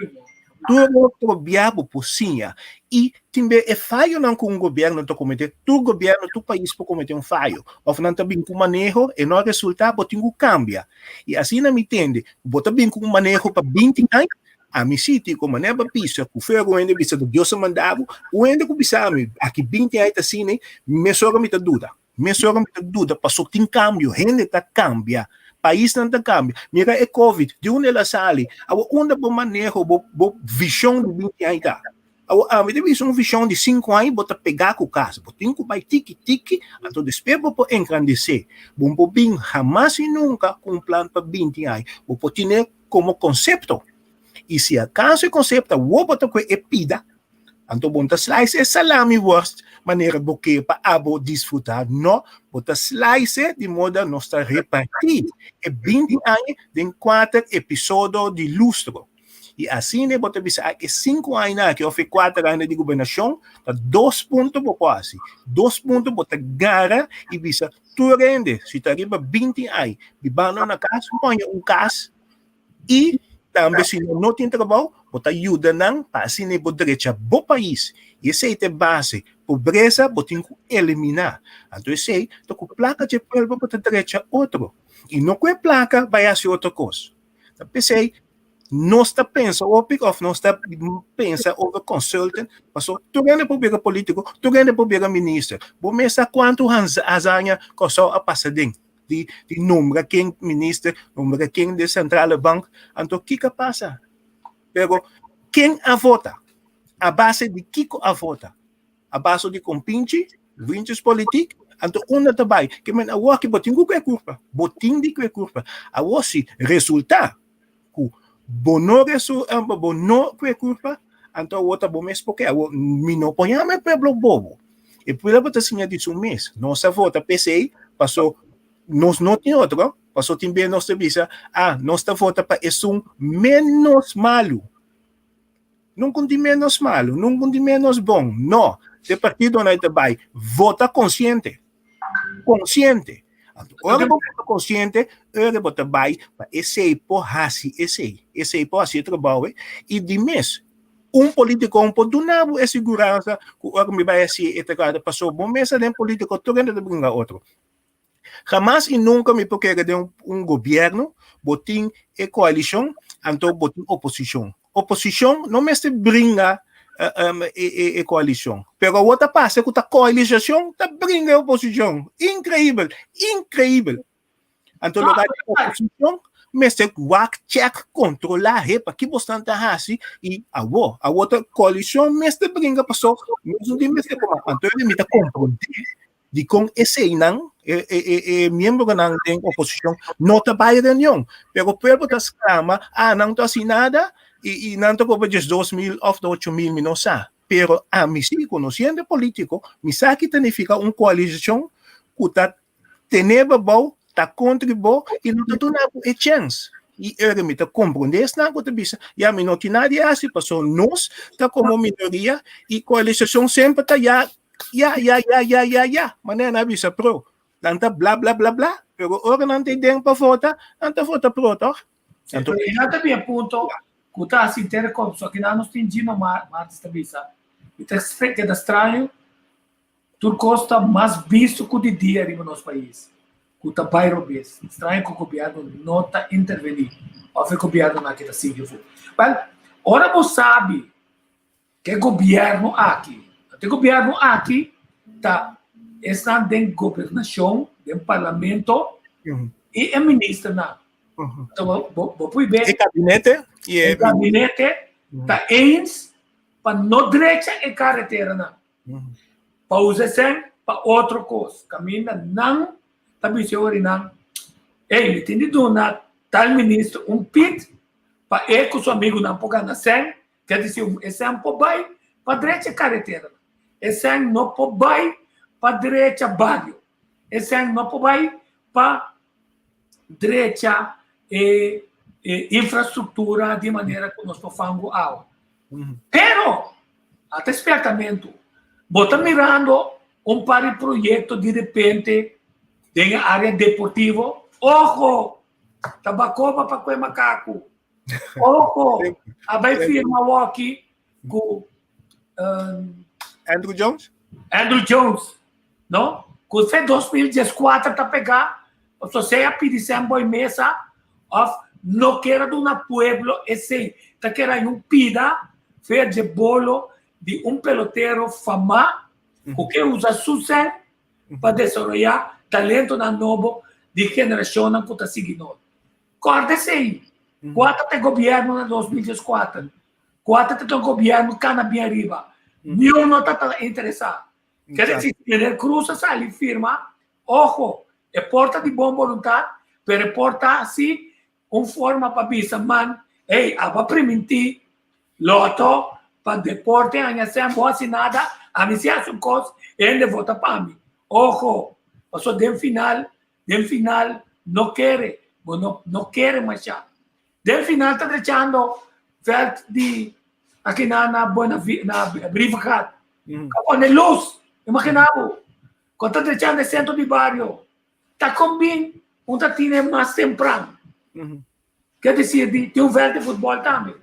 Tur otro bia bo por siña. I tin be e fayonan ku un gobièrnu ta kometé, tur gobièrnu, tur pais por kometé un fayo. Òf nan ta bin ku maneho, e no a resultá, bo tin ku kambia. I asina mi tende, bo ta bin ku un maneho pa binti aña, ami sí tin ku manera pa bisa ku fe un hende bisa ku Dios a manda bo, un hende ku bisa mi aki binti aña ta asina, mesora mi ta duda. Mesora mi ta duda paso tin cambio, hende ta cambia, paisnan ta cambia. Mira e covid, di unda el a sali? Awor unda bo maneho, bo bo vision di binti aña ta? Awor ami ta bisa un vision di sinku aña bo ta pega ku cas, bo tin ku bai tiki tiki, anto despues bo por engrandece. Bo no por bin hamas y nunca ku un plan pa binti aña, bo por tine como concepto. Y si acaso e concepto awor bo ta kohe e pida. Anto bo no ta slice e salami worst manera bo ke pa abo disfruta. No, bo ta slice e di moda nos ta reparti e 20 aña den kuater episodo di lustro. I asina bo ta bisa e sinku aña aki òf e kuater aña di gobernashon ta dos punto bo por hasi. Dos punto bo ta gara i bisa tur hende si ta riba 20 aña bibando na kas haña un kas i tambe si nan no tin trabou bo ta yuda nan pa asina bo drecha bo pais. I esei ta e base. Pobresa bo tin ku eliminá. Anto esei ta ku plaka dje pueblo bo ta drecha otro i no ku e plaka bai hasi otro kos. Ta p'esei nos ta pensa hopi of nos ta pensa over consultant paso tur hende por bira politico, tur hende por bira minister. Bo mes sa cuanto hazaña Kòrsou a pasa den di di nombra ken minister, nombra ken den centrale bank, anto kiko a pasa? Pero ken a vota? A base di kiko a vota? A base di kompinchi, vriendjespolitiek, anto unda ta bai? Ke men awor ki bo tin ku kue kurpa, bo tin di kue kurpa. Awor si resulta ku bo no resu bo no kue kurpa, anto awor ta bo mes poke. Awor mi no por yama e pueblo bobo. E pueblo ta siña di su mes. Nos a vota p'esei paso nos no tin otro, paso tin bes nos ta bisa, ah, nos ta vota pa esun menos malu. Nunca di menos malu, nunca di menos bon. No, e partidonan ta bai vota konsiente. Konsiente. Anto, ora bo vota konsiente, ora bo ta bai pa esei por hasi esei. Esei por hasi e trabou i di mes un politico no por duna bo e siguransa ku ora mi bai hasi e trabou pasobra bo mes ta den politico tur hende ta bringa otro. Hamas y nunca mi por kere den un gobierno bo tin e coalicion anto bo tin oposicion. Oposicion no mester bringa e coalicion. Pero awor ta pasa cu ta coalisacion ta bringa e oposicion. Increibel, increibel. Anto lugar di oposicion mester wak, check, controla he pa ki bosnan ta haci y awor, awor ta coalicion mester bringa paso nos no tin mester por mas. Anto mi ta comprende Dikon eseinan, e, e, e, e miembronan den oposishon, no ta bai reunion? Pero pueblo ta sklama, ah, nan no ta hasi nada, i, i nan ta kobra 12.000 òf 8.000, mi no sa. Pero ami sí, konosiendo e polítiko, mi sa ki ta nifiká un koalisashon ku ta tene bo abou, ta kontra bo i no ta duna bo e chèns. I ora mi ta komprondé esnan ku ta bisa, ya mi no tin nada di hasi, pasobra nos ta komo minoria i koalisashon semper ta ya Ya, ya, ya, ya, ya, ya. Manera nan a bisa pro. Nan ta bla, bla, bla, bla. Pero ora nan ta den pa vota, nan ta vota pro, toch? Sí, Anto, pero nan ta bin e punto ku ta hasi Telecom. So kinan nos tin Gino Martis ta bisa. I ta keda straño, tur kos ta mas bisto ku di dia riba nos pais. Ku ta bai robes. Straño ku gobièrnu no ta intervení. Òf e gobièrnunan ki ta sigui afó. Wèl, ora bo sabi Ke gobierno aki? E gobierno aki ta esnan den gobernacion, den parlamento y e ministernan. Bo, bo, bo por ver. E gabinete y e gabinete ta eens pa no drecha e carreteranan. Pa usa esen pa otro cos. Caminda nan ta bisa ori nan, ey, mi tin di duna tal minister un pit pa e cu su amigunan por gana sen. Ker disi e sèn por bai pa drecha karetera. E sèn no por bai pa drecha bario. E sèn no por bai pa drecha e infrastruktura di manera ku nos por fangu awa. Pero, ata e spèrtamentu, bo ta mirando un par di proyekto di repente den e área deportivo, ojo! Tabakoba pa kue makaku. Ojo, a bai firma awoki ku um, Andrew Jones? Andrew Jones, no? Ku fe 2014 ta pegá, so sea pidi Semboy Mesa of no kera duna pueblo esei, ta kera un pida fe dje bolo di un pelotero famá ku ke usa su sen pa desaroyá talentonan nobo di generashonnan ku ta sigui nos. Kòrda esei. Kua ta te gobièrnu na 2014? Kua ta te gobièrnu kana bien ariba? Niun no ta ta interesá. Ker disi, si meneer Cruz a sali firma, ojo, e por ta di bon boluntat, pero e por ta si un forma pa bisa man, hey, abo a primintí loto. pa deporte haña sèn bo hasi nada, ami si hasi un kos, hende vota pa mi. Ojo, pasobra den final, den final no kere, bo no no kere masha. Den final ta drechando vèlt di aki na na Buena na Brievengat. Ka pone lus, imagina bo, ku ta drechando e sentro di bario. Ta konbin un ta tine mas tempran. Ke desir di tin un vèlt di futbòl tambe.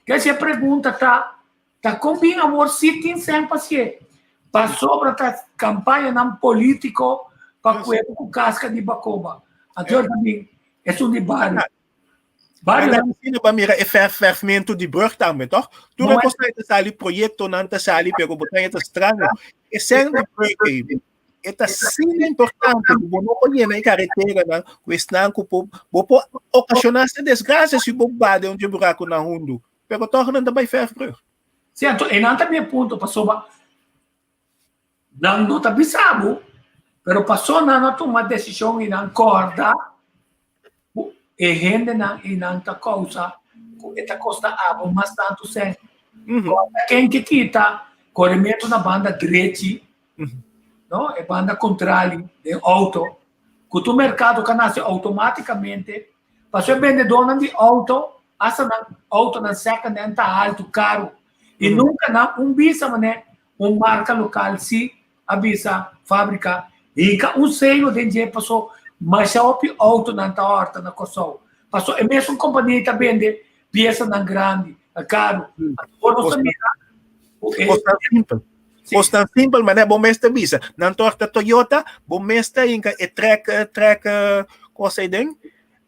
Ke si e pregunta ta, ta kon bin awor si tin sèn pa sié? Pasobra ta kampañanan polítiko pa kueru ku kaska di bakoba. Anto ta bin esun di bario. Bario nan asina pa mira e verfmentu di brug tambe, toch? Tur e kosnan ta sali, proyektonan ta sali, pero bo ta ta straño. E sèn di brug ei, E ta asina importante ku bo no por yena e kareteranan ku esnan ku por bo por okashoná esta desgrasia si bo ba den un dje burakunan hundu, pero tòg nan ta bai fèrf brug. Sí, anto einan ta mi e punto pasobra nan no ta bisa bo, pero paso nan a tuma desishon i nan kòrda ku e hendenan einan ta kousa ku e ta kosta abo mas tantu sèn. Kòrda ken ke kita korementu na banda drechi no? E banda contrali den auto, cu tur mercado ca nace automaticamente, paso e bendedornan di auto, hasta nan autonan second hand ta alto, caro, y nunca nan un bisa mane un marca local si a bisa fabrica hinca un selo den dje paso masha hopi autonan ta horta na Corsou, paso e mesun compania ta bende piesanan grandi, caro, anto nos ta mira cu e. Kosnan simpel manera bo mes ta bisa. Nan torta Toyota, bo mes ta hinka e trek trek kos ei den.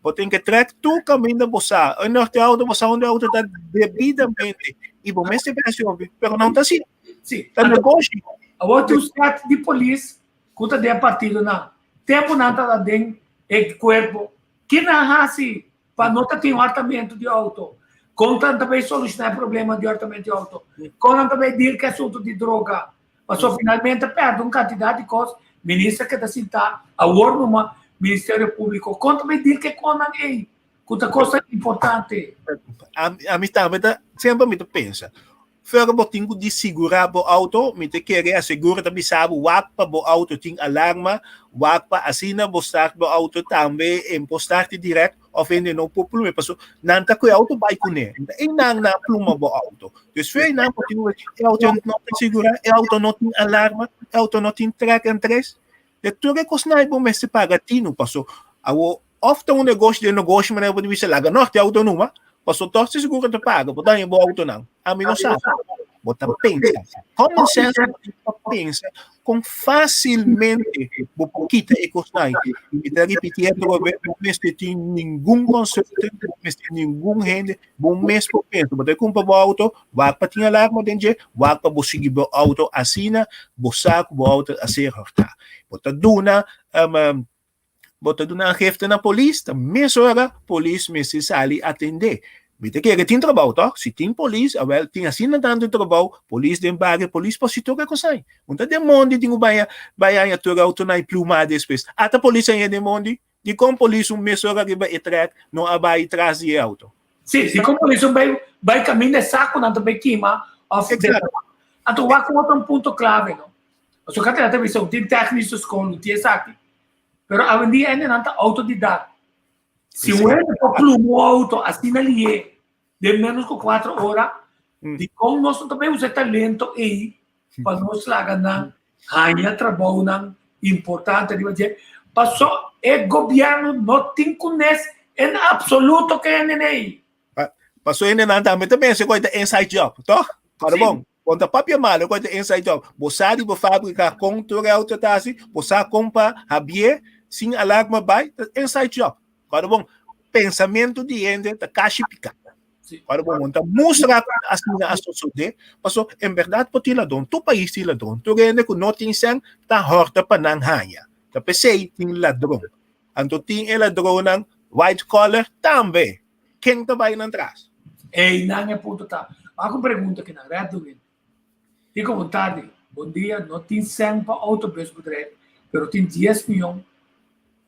Bo tin ke trek tur kaminda bo sa. E norte auto bo sa unda e auto ta debidamente. I bo mes ta bira obi. Pero nan ta asina. Sí. Ta negoshi. Awor tin un set di polis ku ta den partidonan. Tempu nan ta den e kuerpo, ki nan hasi pa no ta tin hòrtamentu di outo? Kon nan ta bay solushoná e problema di hòrtamentu di outo? Kon nan ta bay deal ku e asuntu di droga? Pasobra finalmente a pèrdè un kantidat di kos, minister keda sintá, awor numa Ministerio Públiko, kon ta bay deal ku e kosnan ei ku ta kosnan importante? Ami tambe ta, semper mi ta pensa, Fuera bo tin ku di sigurá bo outo, mi ta kere asegura ta bisa bo wak pa bo outo tin alarma, wak pa asina bo start bo outo tambe en por start direct of hende no por pluma paso nan ta ku e outo bai kuné e nan na pluma bo outo. Dus fuera nan bo tin e outo no ta sigurá, e outo no tin alarma, e outo no tin track and trace, de tur e kosnan ei bo mester paga tinu paso awo Of ta un negoshi den negoshi manera bo ta bisa laga nòg di outo numa, paso tòg si seguro ta paga bo daña bo outonan. Ami no sa. Bo ta pensa. Common sense bo tin pa pensa kon fásilmente bo por kita e kosnan. I mi ta ripití atrobe, bo mester tin ningun consultant, bo mester ningun hende, bo mes por pensa. Bo ta kumpra bo outo, wak pa tin alarma den dje, wak pa bo sigui bo outo asina bo sa ku bo outo a ser hòrtá. Bo ta duna Bo ta duna aangifte na polis, ta mesora polis mester sali atendé. Mi ta kere tin trabou tòg? Si tin polis, awèl tin asina tantu trabou, polis den bario, polis por si tur e kosnan. Un ta den mondi tin ku baña bai haña tur outonan i plumá despues. Ata polis haña den mondi? Dikon polis un mesora riba e trèk no a bai tras di e outo? Sí, dikon polis un bai bai kaminda e sakunan ta bai kima òf Exacto. Anto wak un otro un punto klave no. Pasobra kata ta bisa un tin tèknische skol, un tin esaki. Pero awendia hendenan ta autodidact. Si un hende por pluma un auto asina lié den menos ku kuater ora, dikon nos no ta bay usa e talento ei pa nos laga nan haña trabounan importante riba dje? Paso e gobièrnu no tin kunes en absoluto ke hendenan ei. Paso hendenan tambe ta pensa ku e ta inside job, tòg? Kòrda bon. Bon ta papia malo ku ta inside job. Bo sa di bo fabrika kon tur e auto ta hasi, bo sa kon pa habié sin alarma bai, ta inside job. Kòrda bon, pensamentu di hende ta kashi piká. Kòrda bon, bo ta mustra ku asina a sosodé, paso en bèrdat por tin ladron, tur pais tin ladron, tur hende ku no tin sèn ta hòrta pa nan haña. Ta p'esei tin ladron. Anto tin e ladronnan white collar tambe. Ken ta bai nan tras? Einan e punto ta. Wak un pregunta ki nan red duin. Kiko bon tardi. Bon dia, no tin sèn pa autobusbedrijf, pero tin dies miyon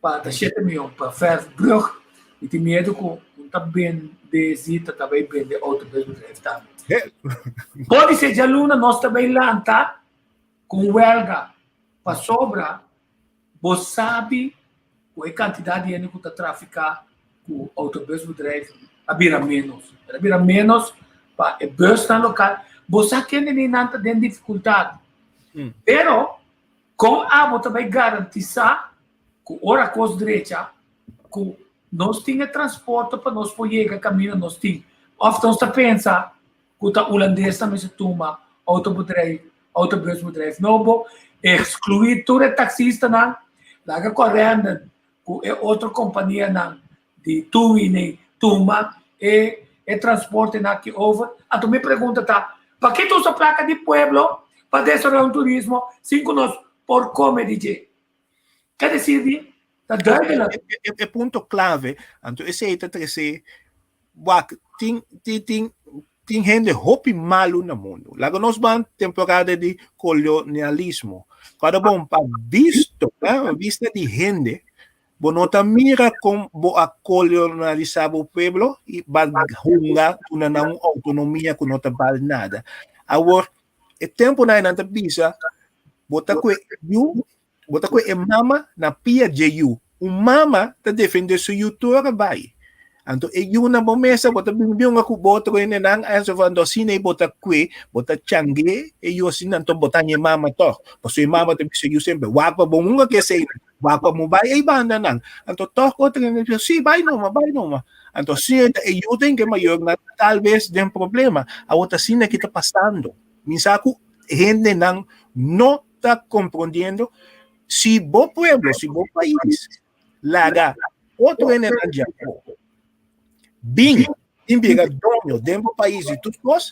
pa ta shete miyon pa verf brug. Mi tin miedu ku un ta bende zita ta bai bende autobusbedrijf tambe. Podisé djaluna nos ta bai lanta ku un wèlga pasobra bo sabi ku e kantidat di hende ku ta trafiká ku outobusbedrijf a bira ménos. El a bira ménos pa e busnan lokal. Bo sa kende ni nan ta den difikultat. Pero kon abo ta bai garantisá ku ora kos drecha ku nos tin e transporte pa nos por yega kaminda nos tin? Òf nos ta pensa ku ta hulandesnan mester tuma outobedrijf, autobusbedrijf nobo, ekskluí tur e taksistanan, laga Corendon ku e otro kompanianan di Tuwini tuma e e transportenan aki over. Anto mi pregunta ta, pakiko ta usa plaka di pueblo pa desaroyá un turismo sin ku nos por kome di dje? Ke desir di ta duidelijk. E punto clave, anto esei ta trese, wak, tin, tin, tin, tin hende hopi malu na mundu. Laga nos ban temporada di kolonialismo. Kada bon pa bisto, eh, vista di hende, bo no ta mira kon bo a kolonialisa bo pueblo i ba hunga duna nan un autonomia ku no ta bal nada. Awor, e temponan nan ta bisa Bo ta kue yu, bo ta kue e mama na pia dje yu. Un mama ta defende su yu tur ora bai. Anto e yu na bo mesa, bo ta bin biunga ku bo otro hendenan, enzovoort. Anto asina ei bo ta kue, bo ta change e yu asina, anto bo ta haña e mama tòg. Pasobra e mama ta bisa e yu semper, wak pa bo hunga ku eseinan, wak pa bo bai ei bandanan. Anto tòg otro hende ta bisa, si, bai numa, bai numa. Anto asina ta e yu den ku e mayornan talbes den problema. Awor ta asina ki ta pasando. Mi sa ku hendenan no ta komprondiendo si bo pueblo, si bo pais laga otro hendenan di afó bin i bira doño den bo pais di tur kos,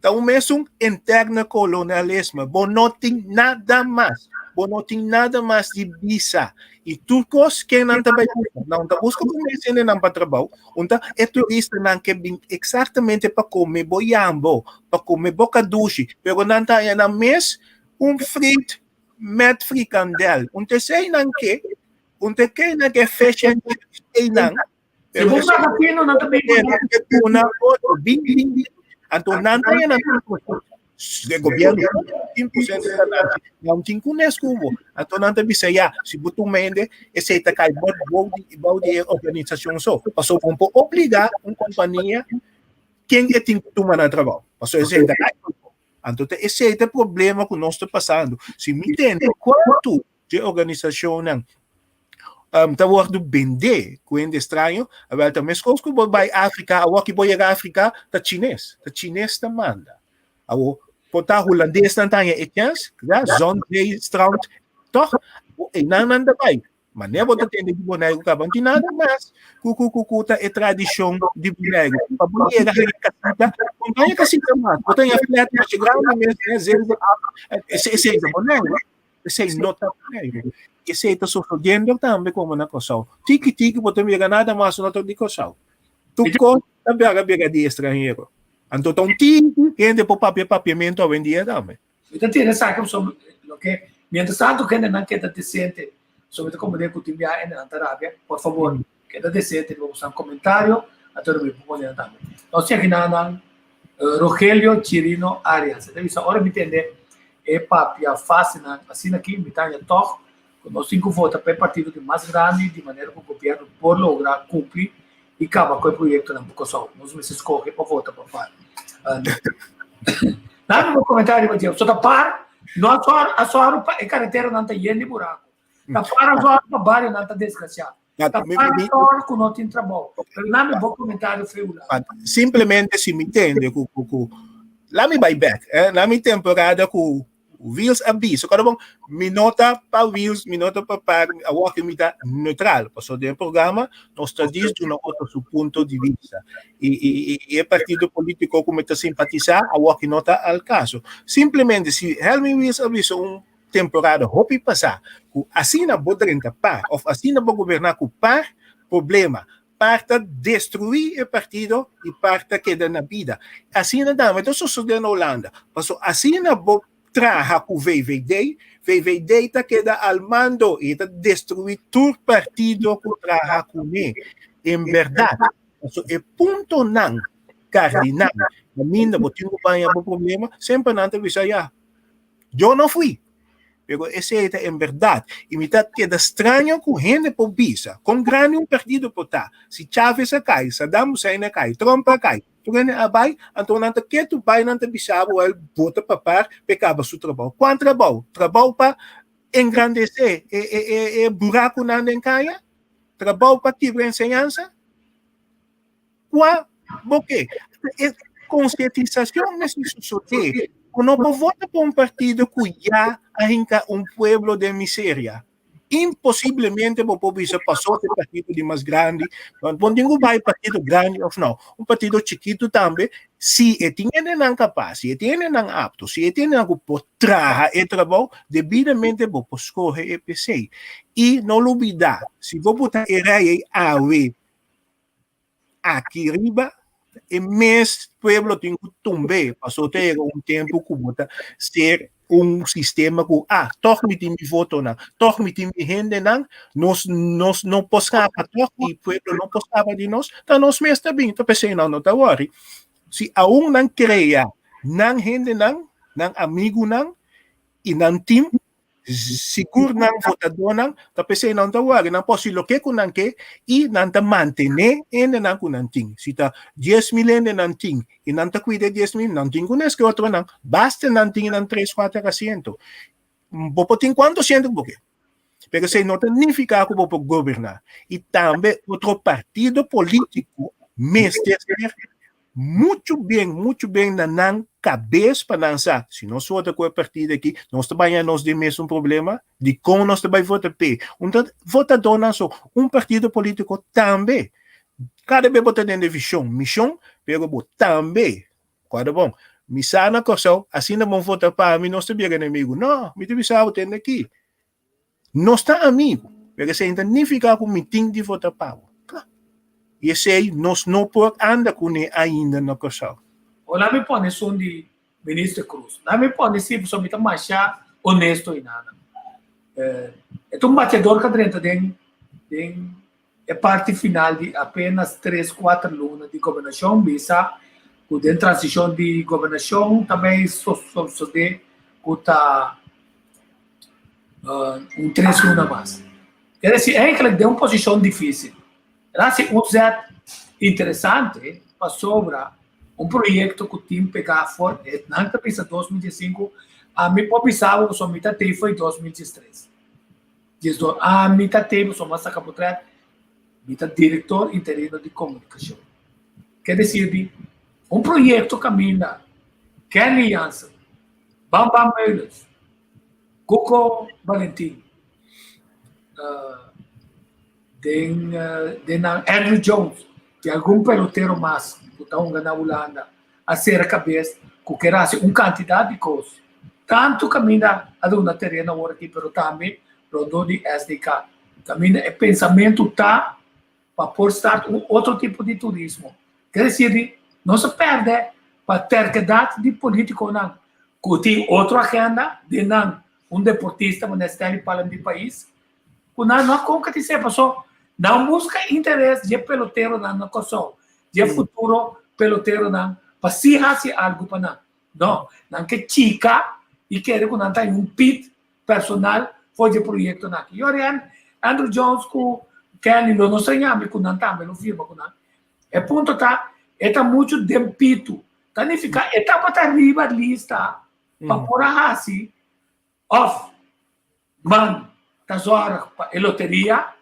ta un mesun interno kolonialismo. Bo no tin nada mas, bo no tin nada mas di bisa. I tur kos ken nan ta bai buska? Nan ta buska bo mes hendenan pa trabou. Un ta e turistanan ke bin eksaktamente pa kome bo yambo, pa kome boka dushi, pero nan ta haña nan mes un friet met frikandel. Un ta esei nan ke, un ta ke nan ke fish and chips einan. Si bo paga fino nan ta bin ku nan ke duna otro bin bin bin. Anto nan ta haña nan e gobierno 15% ta nan nan tin ku nes ku bo. Anto nan ta bisa ya, si bo tuma hende esei ta kai bou di bou di e organisashon so. Pasobra bo por obliga un kompania Ken e tin ku tuma na trabou? Pasobra esei ta kai. Anto ta esei ta e problema ku nos ta pasando. Si mi tende kuantu dje organisashonnan um, ta wòrdu bendé ku hende straño, awèl ta meskos ku bo bai Afrika, awor ki bo yega Afrika ta chines, ta chines ta manda. Awor, por ta hulandesnan ta haña e chèns, ya, zon, zee, strand, tòg, einan nan ta bai. Manera bo ta tende di Boneiru kaba, no tin nada mas ku ku ku ku ta e tradishon di Boneiru. Pa bo yega haña kasita, bo no haña kasita mas, bo ta haña flat masha grandi mes, eh, zeven, acht, esei esei ta Boneiru, esei no ta Boneiru. Esei ta sosodiendo tambe komo na Kòrsou. Tiki tiki bo ta mira nada mas no ta di Kòrsou. Tur kos ta bira bira di estranhero. Anto ta un tiki hende por papia papiamentu awendia tambe. Mi ta tira esaki pasobra loke mientras tanto kendenan keda decente, so mi ta comprende cu tin bia endenan ta rabia, por favor keda decente riba boso comentario anto mi por pone nan tambe. Nos tin aki nan Rogelio Chirino Arias, e ta bisa ora mi tende e papia fasenan asina aki mi ta haña tog cu nos tin cu vota pa e partido di mas grandi di manera cu gobierno por logra cumpli y caba cu e proyectonan pa Kòrsou. Nos mester scoge pa vota pa par. Nan bo comentario riba dje. So ta par, no a sòru, a sòru pa e careteranan ta yen di buraco. Ta par a sòru pa barionan ta desgraciá. Ta par a sòru cu no tin trabou. Pero nan mi bo comentario feu la. Simplemente si mi tende cu cu cu laat mi bai back, eh, na mi temporada cu Wiels a bisa, kada bon, mi no ta pa Wiels, mi no ta pa par, awor ki mi ta neutral, pasobra den e programa nos ta dis duna otro su punto di vista. I, i, i, i e partido politico ku mi ta simpatisa, awor ki no ta al caso. Simplemente si Helmin Wiels a bisa un temporada hopi pasá ku asina bo drenta par of asina bo goberná ku par, problema. Par ta destruí e partido i par ta keda na bida. Asina tambe ta sosodé na Holanda. Paso asina bo traha ku VVD, VVD ta keda al mando i ta destruí tur partido ku traha kuné. En bèrdat, paso e puntonan kardinal. Caminda bo tin ku baña bo problema, semper nan ta bisa ya, yo no fui. Pero esei ta en berdad. I mi ta keda straño ku hende por bisa kon grandi un partido por ta. Si Chavez a kai, Saddam Hussein a kai, Trump a kai, tur hende a bai, anto nan ta ketu bai nan ta bisa bo el bota pa par p'e kaba su trabou. Kuan trabou? Trabou pa engrandesé e e e e burakunan den kaya? Trabou pa kibra enseñansa? Kua bo ke? E konsientisashon mester sosodé ku no por vota pa un partido ku ya a hinka un pueblo den miseria. Imposiblemente bo por bisa pasó ta e partido di mas grandi. Bo tin ku bai partido grandi òf no. Un partido chikitu tambe, si e tin hendenan kapas, si e tin hendenan apto, si e tin hendenan ku por traha e trabou, debidamente bo por skohe e p'esei. I no lubidá, si bo buta e rei ei awe Aki riba e mes pueblo tin ku tumbe paso ta yega un tempu ku bo ta ser un sistema ku ah tòg mi tin mi votonan, tòg mi tin mi hendenan, nos nos no por skapa tòg i pueblo no por skapa di nos, ta nos mes ta bin, ta p'esei nan no ta wòri. Si aun nan krea nan hendenan, nan amigunan i nan tim, Sigur nan votadónan ta p'esei nan ta wòrdu, nan por hasi loke ku nan ke i nan ta mantené hendenan ku nan tin. Si ta 10,000 hende nan tin i nan ta kuida e 10,000, nan tin ku neske otronan, basta nan tin nan tres, kuater asiento. Bo por tin kuantu asiento ku bo ke, pero esei no ta nifiká ku bo por goberná. I tambe otro partido polítiko mester ser Muchu bien, muchu bien na nan kabes pa nan sa, si nos vota ku e partido aki, nos ta baña nos den mesun problema, dikon nos ta bai vota p'e? Un ta votadónan so, un partido polítiko tambe. Kada bes bo ta den de vishon, mishon, pero bo tambe, kòrda bon, mi sa na Kòrsou, asina bon vota pa mi, nos ta bira enemigu. No, mi ta bisa bo tende aki, Nos ta amigu, pero esei no ta nifiká ku mi tin di vota pa bo. Kla. I esei nos no por anda kuné ainda na Kòrsou. O laat mi pone esun di Minister Cruz. Laat mi pone si pasobra mi ta masha honesto i nada. E ta un bateador ku a drenta den den e parti final di apenas tres kuater luna di gobernashon bisa ku den transishon di gobernashon ta bay sosode ku ta un tres luna mas. Ker desi eigenlijk den un posishon difisil. El hasi un zet interesante pasobra un proyekto ku tin pegá for e nan ta bisa 2015, ami por bisa bo pasobra mi ta tei for 2013. Diesdos, ami ta tei pasobra mi a saka potret, mi ta direktor interino di komunikashon. Ker desir di un proyekto kaminda Kenley Jansen, Bam Bam Meulens, Cuco Valentin, den den nan Andruw Jones y algun pelotero mas cu ta hunga na Hulanda a cera cabes cu kier haci un cantidad di cos. Tanto caminda a duna tereno awor aki pero tambe rondó di SDK. Caminda e pensamento ta pa por start un otro tipo di turismo. Ker decir di nos a perde pa terkedad di politiconan cu tin otro agenda den nan un deportista manera Stanley Palm di pais cu nan no a concretisa paso nan busca interes dje peloteronan na Corsou, dje futuro peloteronan pa si haci algo pa nan. No, nan ke chica y kere cu nan ta un pit personal for dje proyectonan aki. Yorian, Andruw Jones cu Kenley lo no straña mi cu nan tambe lo firma cu nan. E punto ta, e ta mucho den pitu. Ta nifica e tabata riba lista pa por a haci of man ta zorg pa e loteria,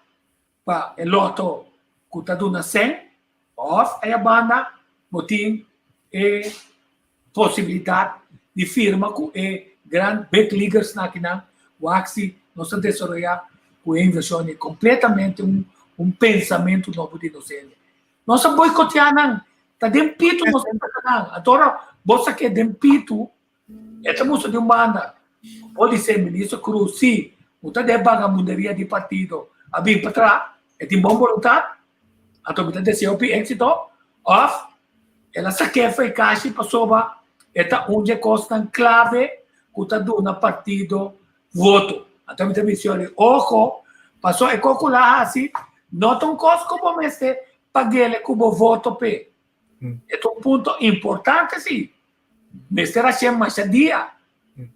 pa e loto cu ta duna cen, of aya banda bo tin e posibilidad di firma cu e gran big leaguers na akinan, wak si nos ta desaroya cu e inversion ei completamente un un pensamento nobo di nos hende. Nos a boicotea nan, ta den pitu nos a saca nan. Anto ora bo saca den pitu, e ta mustra di un banda, por di ser Minister Cruz si, bo ta den bagamunderia di partido a bin pa tra, e tin bon boluntad, anto mi ta desea hopi exito, of El a sak'é for e kashi pasobra e ta un dje kosnan klave ku ta duna partido voto. Anto mi ta bisa yori, ojo, pasobra e kos ku el a hasi no ta un kos ku bo mester pag'el ku bo voto p'e. E ta un punto importante si. Mester hacié masha dia.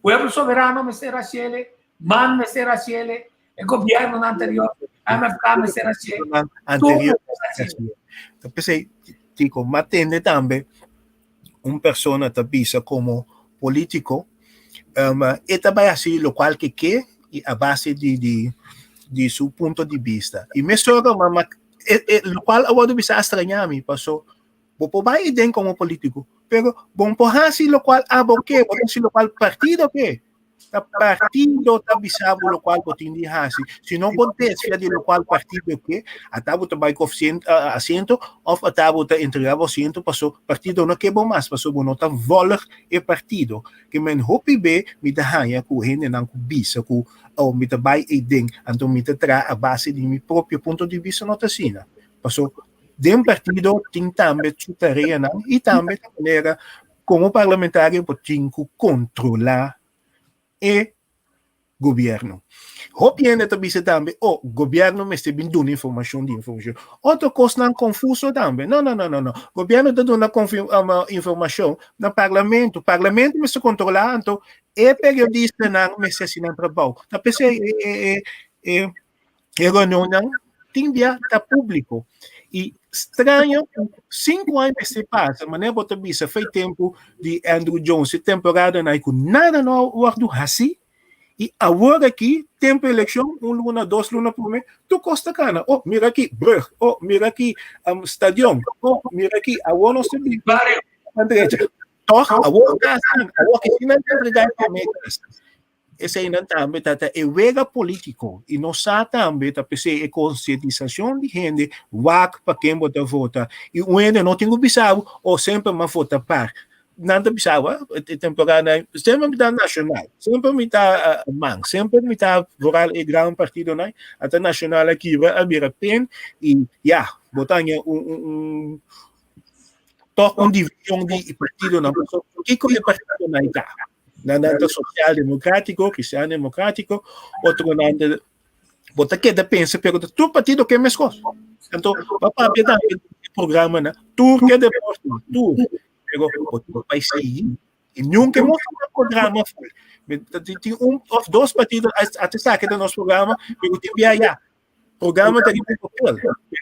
Pueblo Soberano mester haciele, man mester haciele, e gobiernonan anterior, MFK mester hacié. Anterior mester hacié. Ta p'esei, Tico, m'a tende tambe un persona ta bisa como politico, e ta bai haci locual ke ke y a base di di di su punto di bista. Y mesora m'a locual a wordo bisa a straña mi, paso Bo por bai den komo polítiko, pero bo por hasi lokual abo ke, bo ta hasi lokual partido ke. Ta partido ta bisa bo lokual bo tin di hasi. Si no bo desvia di lokual partido ke, ata bo ta bai ku asiento òf ata bo ta entrega bo asiento paso partido no ke bo mas, paso bo no ta vòlg e partido. Ke men hopi be mi ta haña ku hendenan ku bisa ku oh mi ta bai eiden anto mi ta traha a base di mi propio punto di bista no ta asina. Paso Den partido tin tambe su tareanan y tambe ta manera como parlamentario bo tin cu controla e gobierno. Hopi hende ta bisa tambe, oh, gobierno mester bin duna informacion di informacion. Otro cosnan confuso tambe. No, no, no, no, no. Gobierno ta duna informacion na parlamento. Parlamento mester controla, anto e periodistanan mester haci nan trabou. Ta p'esei e, e, e, e E reunionnan tin bia ta públiko. I straño ku sinku aña mester pasa, manera bo ta bisa fei tempu di Andrew Jones, e temporadanan ku nada no a wòrdu hasí, i awor aki, tempu elekshon, un luna, dos luna promé, tur kos ta kana. Oh, mira aki brùg, oh, mira aki stadion, oh, mira aki, awor nos ta bin drecha. Tòg, awor kasnan, awor ki si nan ta entregá e promé kas. Eseinan tambe ta ta e wega politico y nos sa tambe ta p'esey e concientisacion di hende wak pa ken bo ta vota y un hende no tin cu bisa bo oh semper m'a vota par nan ta bisa bo e temporada semper mi ta nacional semper mi ta man semper mi ta vooral e gran partidonan ata nacional a kibra a bira pen y ya bo ta haña un un toch un division di partidonan pasobra kico e partidonan ta. Nan nan ta social democrático, cristiano democrático, otro nan ta bo ta keda pensa pero ta tur partido ke meskos. Anto pa papia tambe di programa nan tur ke deporte tur pero bo tin bai sigui y niun ke mostra nan programa full. Tin un of dos partido a ta saki den nos programa pero tin bia ya programa ta riba papel.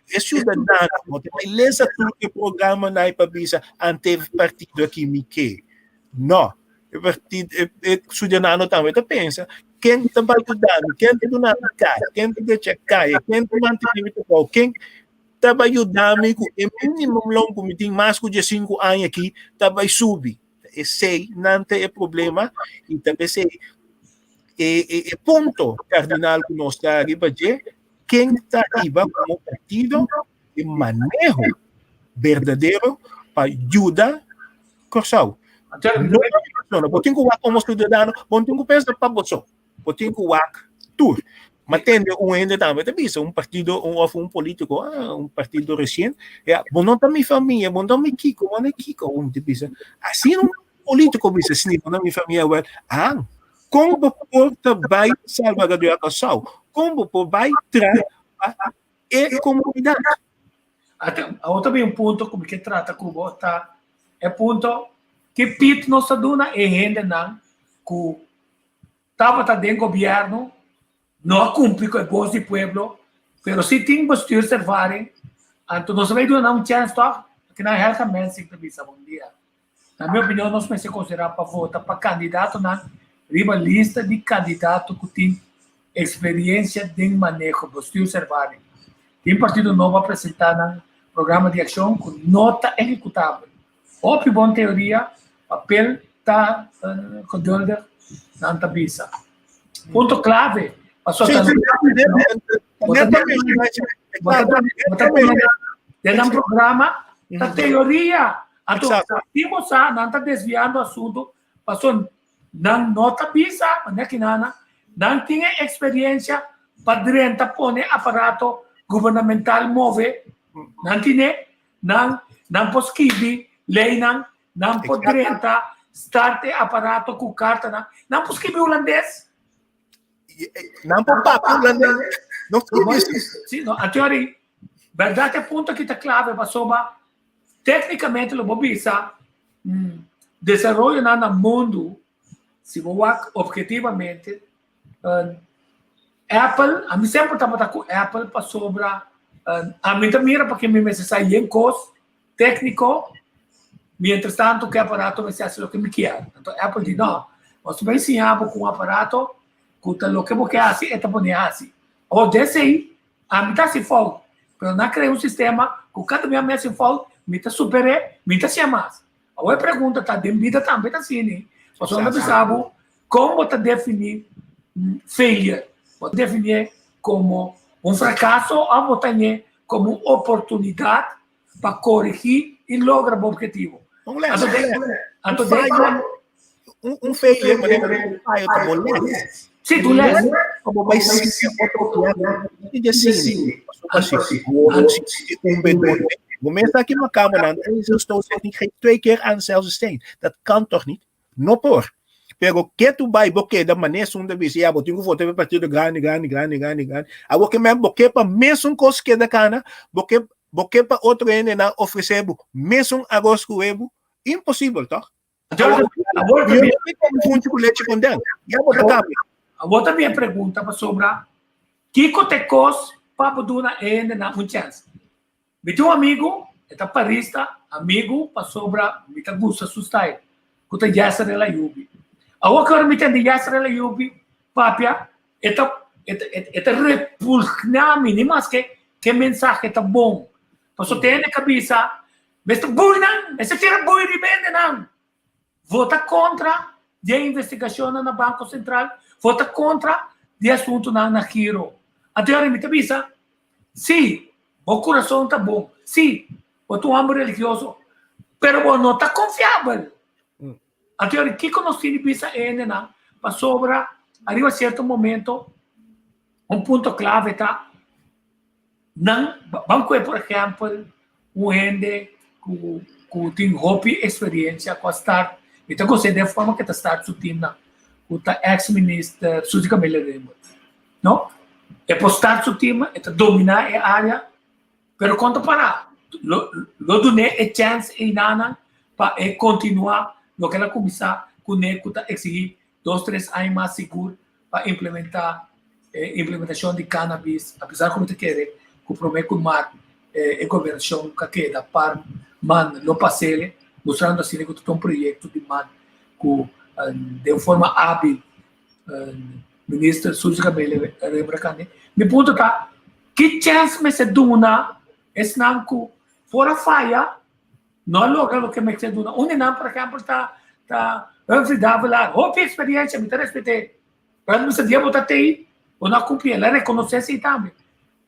E ciudadano no ta bai lesa tur e programa nan pa bisa ante partido aki mi ke. No, e partido e, e ciudadano tambe ta pensa ken ta bai yuda mi, ken ta duna mi kas, ken ta drecha kaya, ken ta mantene mi trabou, ken ta bai yuda mi ku e minimum loon ku mi tin mas ku diesinku aña aki ta bai subi. Esei nan ta e problema i ta p'esei e, e, e punto kardinal ku nos ta riba dje, ken ta riba komo partido e maneho berdadero pa yuda Kòrsou. No persona, bo tin ku wak komo siudadano, bo no tin ku pensa pa bo so, bo tin ku wak tur. Ma tende un hende tambe ta bisa, un partido un of un politico, ah, un partido recien, ya, bo no ta mi famia, bo no ta mi kiko, bo no ta kiko, un ta bisa. Asina un politico bisa, si bo no ta mi famia, wel, ah, kon bo por ta bai salvaguardiá Kòrsou? Kon bo por bai traha pa e komunidat? Ate, awor ta bin un punto ku mi ke trata ku bo, ta e punto ki pit nos ta duna e hendenan ku tabata den gobierno, no a cumpli cu e voz di pueblo, pero si tin bestuurservaring, anto nos a bay duna nan un chance toch? Kinan Helga Mensing ta bisa bon dia. Na mi opinion nos mester considera pa vota pa candidatonan riba lista di candidato cu tin experiencia den maneho, bestuurservaring. Tin partido nobo a presenta nan programa di accion cu no ta ehecutabel. Hopi bon teoria, papel ta geduldig, nan ta bisa. Punto clave. Pasobra den nan programa ta teoria. Anto, si bo sa, nan ta desviando asunto, pasobra nan no ta bisa, manera kinana, nan tin e experiencia pa drenta pone aparato gubernamental move, nan tine, Nan nan por skibi leynan, nan por drenta start e aparato ku kartanan, nan por skibi hulandes. Nan por papia hulandes. No skibi. Sí, no, a teorie, berdad e punto aki ta clave pasobra Téknikamente lo bo bisa desaroyonan na mundu, si bo wak ophetivamente, Apple, ami semper tabata ku Apple pasobra ami ta mira paske mi mester sa yen kos tékniko, mientras tanto ku e aparato mester hasi loke mi kier. Anto Apple di no, nos ta bai siña bo ku un aparato ku ta loke bo ke hasi e ta pone hasi. Awor den esei Ami ta hasi fout, pero nan a krea un sistema ku kada bia mi hasi fout, mi ta super'é, mi ta hasié mas. Awor e pregunta ta, den bida tambe ta asina? Pasobra nan ta bisa bo, kon bo ta definí failure? Bo ta definié komo un frakaso òf bo ta hañ'é komo un oportunidat pa korigí i logra bo objetivo? Un les, un les. Anto un un failure, manera un fallo ta bo les. Sí, tu les. Como bai siña otro biaha, no tin cine. Pasobra si bo si un bedoel, bo mes aki makamba nan, ezel stoot zich niet geen twee keer aan dezelfde steen. Dat kan toch niet? No por. Pero ke tu bai bo keda manera esun ta bisa, ya bo tin ku vota pa e partido grandi, grandi, grandi, grandi, grandi. Awor ke men bo ke pa mesun kos keda kana, bo ke bo ke pa otro hendenan ofresé bo mesun aros ku webu? Imposibel, tòg? Awor Awor ta mi no ke funchi ku lechi kondèn. Ya bo ta kambia. Awor ta mi e pregunta pasobra kiko ta e kos pa bo duna e hendenan un chèns? Mi tin un amigu, e ta parista, amigu pasobra mi ta gusta su style, ku ta Yasser El Ayoubi. Awor ku ora mi tende Yasser El Ayoubi papia, e ta e ta repulgná mi, ni maske ku e mensahe ta bon. Pasobra tin hende ka bisa, Mester bui nan, mester tira bui riba hendenan. Vota kontra di e investigashonnan na Banko Sentral, vota kontra di e asuntunan na Giro. Anto yora mi ta bisa, sí, bo kurason ta bon, sí, bo ta un hòmber religioso, pero bo no ta konfiabel. Anto yora kiko nos tin di bisa e hendenan? Pasobra ariba sierto momento un punto klave ta nan, ban koe por ehèmpel Un hende ku ku tin hopi eksperiencia ku a start, mi ta gos'é den forma ku e ta start su teamnan, ku ta ex minister Suzy Camelia Römer, no? E por start su team, e ta dominá e área, pero kon ta pará? Lo lo dun'é e chèns einanan pa e kontinuá loke el a kuminsá kuné ku ta eksigí dos tres aña mas sigur pa implementá e implementashon di cannabis, apesar ku mi ta kere ku promé ku mart e gobernashon ka keda par man lo pas'el, mustrando asina ku ta un proyekto di man ku den forma ábil Minister Suzy Camelia Rembra kende. Mi punto ta, ki chèns mester duna esnan ku for a faya No a logra loke mester duna. Un di nan, por ehempel, ta ta Humphrey Davelaar. Hopi experiencia, mi ta respet'é. Pero mi bisa dia bo ta tei, bo no a cumpli. El a reconoce esei tambe.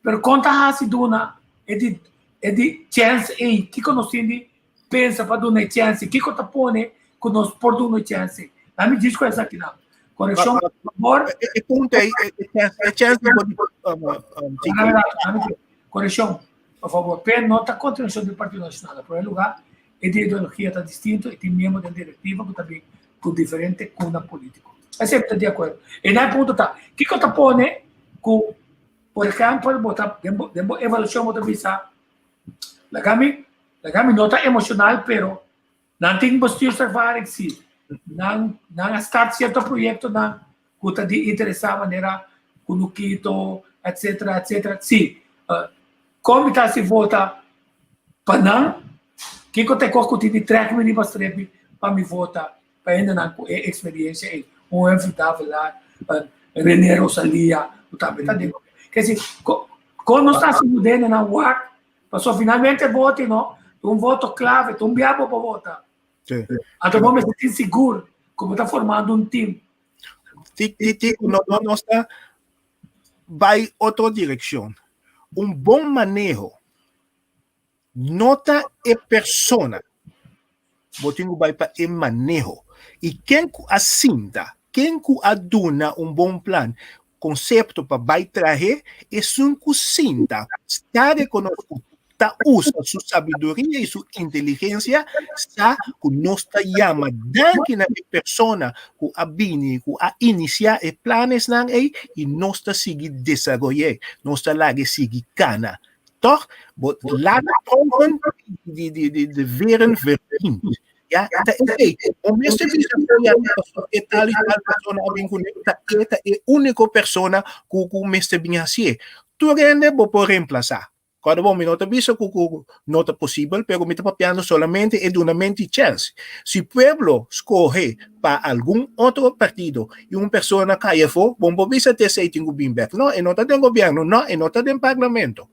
Pero con ta haci duna e di e di chance ei? Kico nos tin di pensa pa duna e chance? Kico ta pone cu nos por duna e chance? Laat mi djis cu esakinan. Correccion, por favor. E punto ei, e chance di bo di Correccion. Por fabor, P no ta kontinuashon di Partido Nashonal. Na promé lugá, e di ideologia ta distinto i tin miembro den direktiva ku ta bin ku diferente kuna polítiko. Esei mi ta di akuerdo. E na e punto ta, kiko ta pone ku, por ehèmpel, bo ta den bo den bo evaluashon bo ta bisa, laga mi laga mi no ta emoshonal pero nan tin bestuurservaring si, nan nan a start sierto proyektonan ku ta di interesá manera Kunukito, etcetera, etcetera. Sí, kon mi ta hasi vota pa nan? Kiko ta e kos ku tin di trèk mi riba strepi pa mi vota pa hendenan ku e eksperiensia ei? Un Humphrey Davelaar, Rene Rosalia, ku tambe ta den gobièrnu. Ke si, kon nos ta hasi yuda hendenan wak? Pasobra finalmente voti no, ta un voto klave, ta un bia bo por vota. Anto bo mester tin sigur ku bo ta formando un tim. Ti, ti, ti, no, no, nos ta bai otro direccion. Un bon maneho no ta e persona. Bo tin ku bai pa e maneho. I ken ku a sinta, ken ku a duna un bon plan, konsepto pa bai trahe, esun ku sinta, sta rekonosku, ta usa su sabiduria i su inteligensia, sa ku nos ta yama danki na e persona ku a bini, ku a inisiá e planesnan ei i nos ta sigui desaroy'é, nos ta lag'é sigui kana. Toch? Bo laat ogen die, die, die, de veren verdient. Ja, ta esei. O mester bisa ku ya paso e tal i tal persona a bin kuné, ta e ta e úniko persona ku ku mester bin hasié. Tur hende bo por remplasá. Kòrda bon, mi no ta bisa ku ku no ta posibel, pero mi ta papiando solamente e dunamento di chèns. Si pueblo skohe pa algun otro partido i un persona kai afó, bon por bisa te esei tin ku bin bèk. No, e no ta den gobièrnu, no, e no ta den parlamento.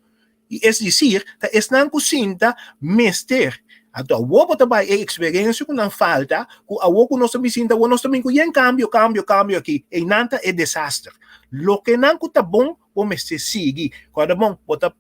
I es disir, ta esnan ku sinta mester. Anto awor bo ta bai e eksperensia ku nan falta, ku awor ku nos ta bin sinta awor nos ta bin ku yen kambio, kambio, kambio aki, einan ta e desaster. Loke nan ku ta bon, bo mester sigui. Kòrda bon, bo ta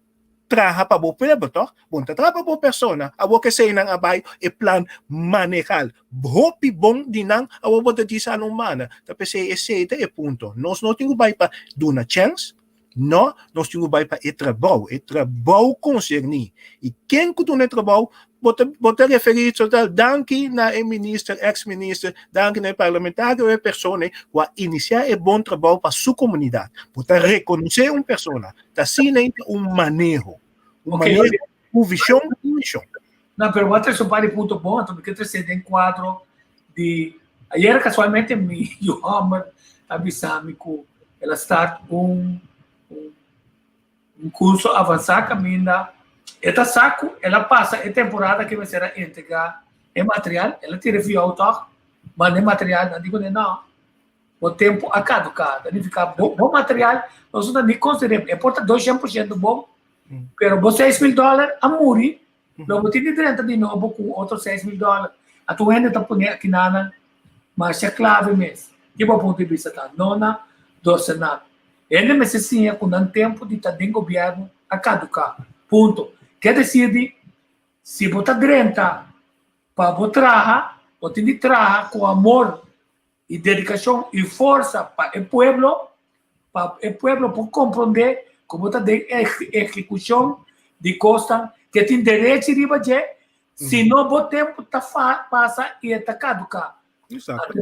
traha pa bo pueblo, tòg? Bo no ta traha pa bo persona. Awor ku eseinan a bai e plan manehal hopi bon di nan, awor bo ta djis a humana. Ta p'esei esei ta e punto. Nos no tin ku bai pa duna chèns. No, nos tin ku bai pa e trabou, e trabou konserní. I ken ku duna e trabou, bo ta bo ta referí total danki na e minister, eks minister, danki na e parlamentario o e persona ku a inisiá e bon trabou pa su komunidat. Bo ta rekonosé un persona, ta asina ei ta un maneho, un maneho ku vishon i mishon. No, pero bo a trese un par di punto bon, anto mi ke trese den kuadro di ayer casualmente mi yu homber ta bisa mi cu el a start un un un curso avansa caminda e ta sa cu el a pasa e temporada que mester a entrega e material, el a tira e vio toch, manda e material, nan di cune no, bo tempo a caduca, ta nifica bo bo material nos no ta ni considera, e por ta 200% bon, pero bo 6000 dollar a muri. Lo bo tin di drenta di nobo ku otro 6000 dòler. Anto un hende ta pone akinanan masha klave mes. Ki bo punto di bista ta? Nona dorsenan. Hende mester siña ku nan tempu di ta den gobièrnu a kaduká. Punto. Ke desir di si bo ta drenta pa bo traha, bo tin di traha ku amor i dedikashon i forsa pa e pueblo, pa e pueblo por komprondé ku bo ta den ehekushon di kosnan ke tin derechi riba dje, si no bo tempu ta pasa i e ta kaduká. Exacto.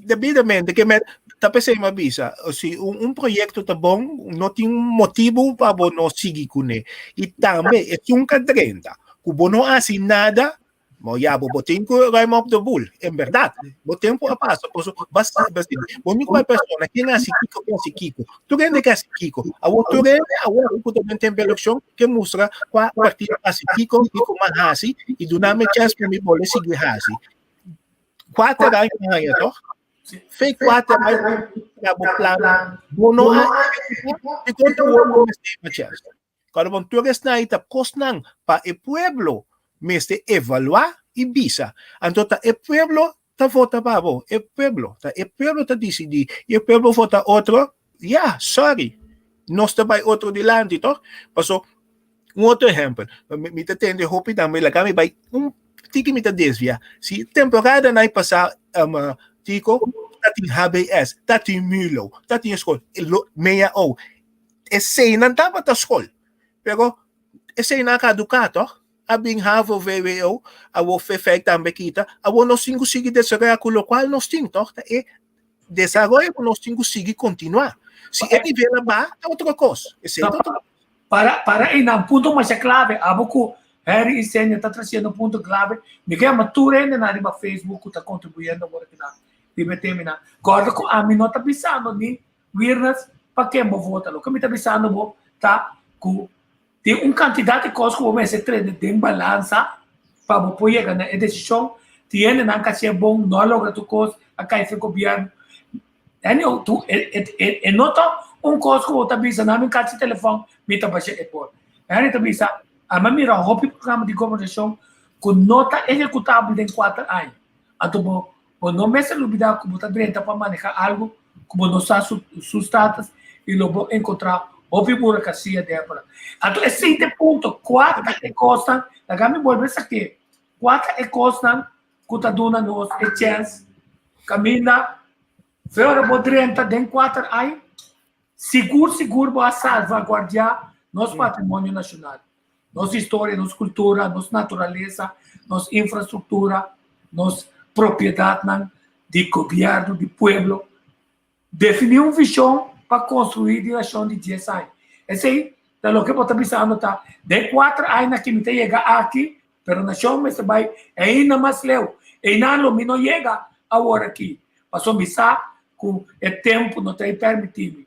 Debidamente, ke men ta p'esei mi a bisa, si un, un proyekto ta bon, no tin motibu pa bo no sigui kuné. I tambe esun ka drenta, ku bo no hasi nada, Mo ya bo bo tin ku ruim op de boel. En berdad, bo tempo a pasa. Por bas bas bo mi kwa persona ken hasi kiko ken hasi kiko. Tur hende ke hasi kiko. Awor tur hende awor ku ta den tempo elekshon ke mustra kwa partido hasi kiko kiko mas hasi i duna mi chance pa mi bole sigui hasi. Kuater aña haña toch? Fe kuater aña bo plan bo no a dikon ta wor bo mester e chance. Cuando bon tur esnan ta cosnan pa e pueblo mester evalua y bisa. Anto ta e pueblo ta vota pa bo, e pueblo, ta e pueblo ta dicidi y e pueblo vota otro, ya, sorry, nos ta bay otro dilanti toch? Paso, un otro ehempel, mi ta tende hopi dan mi laga mi bay un tiki mi ta desvia. Si temporada nan pasa um, Tico, ta tin HBS, ta tin Mulo, ta tin school, mea o. Eseinan tabata skol, pero eseinan a kaduká tòg? A bin havo, vwo, awor vvijk tambe kita, awor nos tin ku sigui desaroyá ku lokual nos tin tòg? Ta e desaroyo ku nos tin ku sigui kontinuá. Si e nivel a baha, ta otro kos. Esei ta otro kos. Para, para einan punto masha klave, abo ku Harry i Senia ta trasiendo punto klave, mi ke yama tur hendenan riba Facebook ku ta kontribuyendo awor akinan riba e temanan. Kòrda ku ami no ta bisando ni Wirnes, pa ken bo vota? Loke mi ta bisando bo ta ku tin un kantidat di kos ku bo mester trene den balansa pa bo por yega na e desishon. Tin hendenan ku a hasié bon, no a logra tur kos, a kai fen gobièrnu. Anyhow, tu e e e no ta un kos ku bo ta bisa, nan mi kachi telefòn, mi ta basha e por. Henry ta bisa, ami a mira hopi programa di gobernashon ku no ta ehekutabel den kuater aña. Anto bo Bo no mester lubidá ku bo ta drenta pa manehá algu ku bo no sa su su status i lo bo enkontrá hopi burokrasia dèpora. Anto esei ta e punto, kua ta e kosnan, laga mi bolbe esaki, kua ta e kosnan ku ta duna nos e chèns kaminda fe ora bo drenta den kuater aña, sigur sigur bo a salvaguardiá nos patrimonio nashonal. Nos historia, nos cultura, nos naturalesa, nos infrastructura, nos propiedadnan di gobierno, di pueblo. Defini un vision pa construi di nacion di dies aña. Esey Ta loke bo ta bisando ta, den kuater aña ki mi ta yega aki, pero nashon mester bai ainda mas leu. Einan lo mi no yega awor aki, pasobra mi sa ku e tempu no ta e permití mi.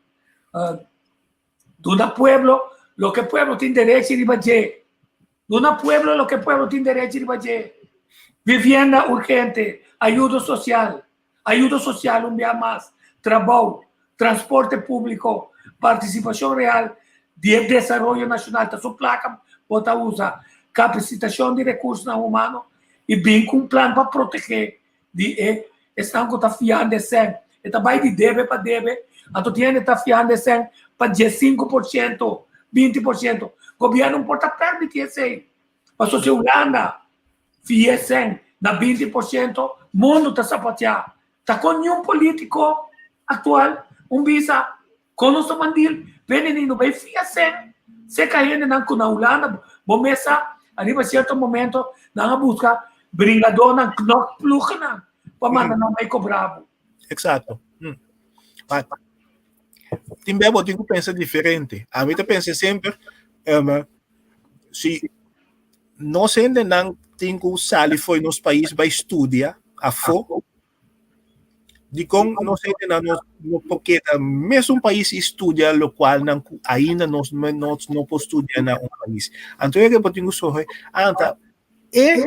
Duna pueblo loke pueblo tin derechi riba dje. Duna pueblo loke pueblo tin derechi riba dje. Vivienda urgente, ayudo sosial, ayudo sosial un bia mas, trabou, transporte públiko, partisipashon real di e desaroyo nashonal, ta su plaka bo ta usa, kapasitashon di rekursonan humano i bin ku un plan pa protegé di e esnan ku ta fiando e sèn. E ta bai di debe pa debe, anto tin hende ta fiando e sèn pa 15%, 20%. Gobièrnu no por ta permití esei. Pasobra si Hulanda fia e sèn na 20%, mundu ta sapateá. Ta kon niun polítiko aktual un bisa kon nos ta mandil bende ni no bai fia sèn serka hendenan ku na Hulanda bo mes sa ariba sierto momento nan a buska bringadónan, knokploegennan pa manda nan bai kobra bo. Exacto. Ma tin bia bo tin ku pensa diferente. Ami ta pensa semper si nos hendenan tin ku sali fo'i nos pais bai studia afó, dikon nos hendenan no no por keda mesun pais i studia lokual nan ku ainda nos nos no por studia na un pais. Anto e bo tin ku sohe anta e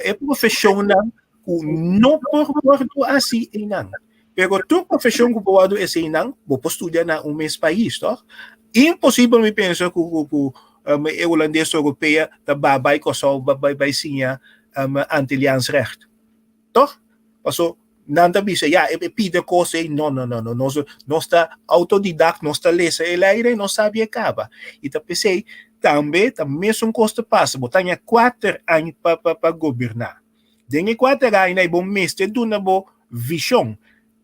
e profeshonnan ku no por wòrdu hasi einan. Pero tur profeshon ku por wòrdu hasi einan, bo por studia na un mes pais, tòg? Imposibel mi pensa ku ku ku e hulandes europea ta ba bai Kòrsou ba bai bai siña Antilliaans recht, tòg? Paso nan ta bisa ya e pida kos ei, no no no no nos nos ta autodidact, nos ta lesa e lei nos sabi e kaba. I ta p'esei tambe ta mesun kos ta pasa, bo ta haña kuater aña pa pa pa goberná. Den e kuater añanan ei bo mester duna bo vishon.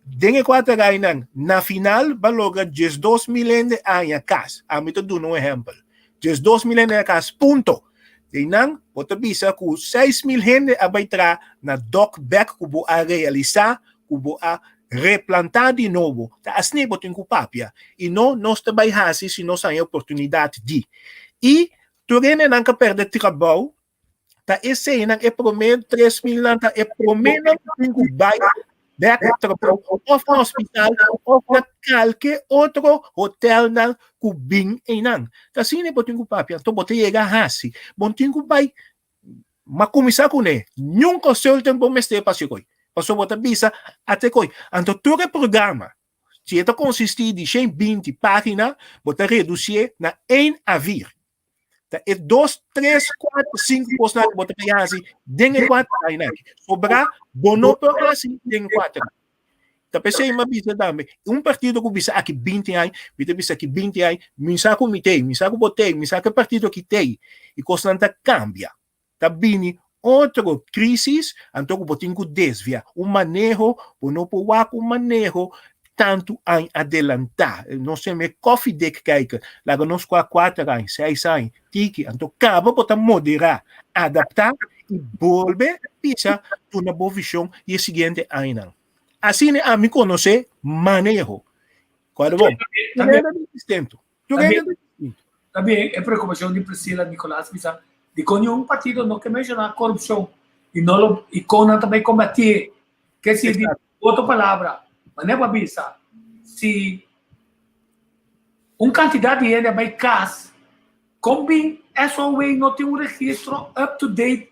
Den e kuater añanan na final bo a logra 12.000 hende haña kas. Ami ta duna un ehèmpel. 12.000 hende haña kas, punto. Einan bo ta bisa ku 6.000 hende a bai traha na dòk bèk ku bo a realisá, ku bo a replantá di nobo. Ta asina bo tin ku papia. I no nos ta bai hasi si nos haña oportunidat di. I tur hendenan ku a pèrdè trabou, ta eseinan e promé 3.000 nan ta e proménan ku tin ku bai bèk trabou òf na hospital òf na kalke otro hotelnan ku bin einan. Ta asina bo tin ku papia, anto bo ta yega hasi. Bo tin ku bai, ma kuminsá kuné, niun consultant bo mester pa hasi koi, pasobra bo ta bisa ate koi. Anto tur e programa, si e ta konsistí di 120 página, bo ta redusié na één a vier. Ta e dos, tres, kuater, sinku kosnan ku bo ta bai hasi den e kuater añanan aki. Sobrá bo no por hasi den e kuater aña. Ta p'esei mi a bisa tambe, un partido ku bisa aki binti aña, mi ta bisa aki binti aña, mi sa ku mi t'ei, mi sa ku bo t'ei, mi sa ku e partido aki t'ei. I kosnan ta kambia. Ta bini otro crisis, anto cu bo tin cu desvia un maneho, bo no por wak un maneho tantu añ adelanta. Nos tin e koffiedik kijken, laga nos cua cuater añ, seis añ, tiki, anto caba bo ta modera, adapta y bolbe bisa duna bo vision di e siguiente añanan. Asina ami conoce maneho. Cual bo? Tambe, tambe e preocupacion di Priscilla Nicolas bisa di con un partido no ke menciona corrupcion y no lo y con nan ta bay combati. Ke si di otro palabra, manera bo a bisa, si un cantidad di hende a bay cas, con bin SOW no tin un registro up to date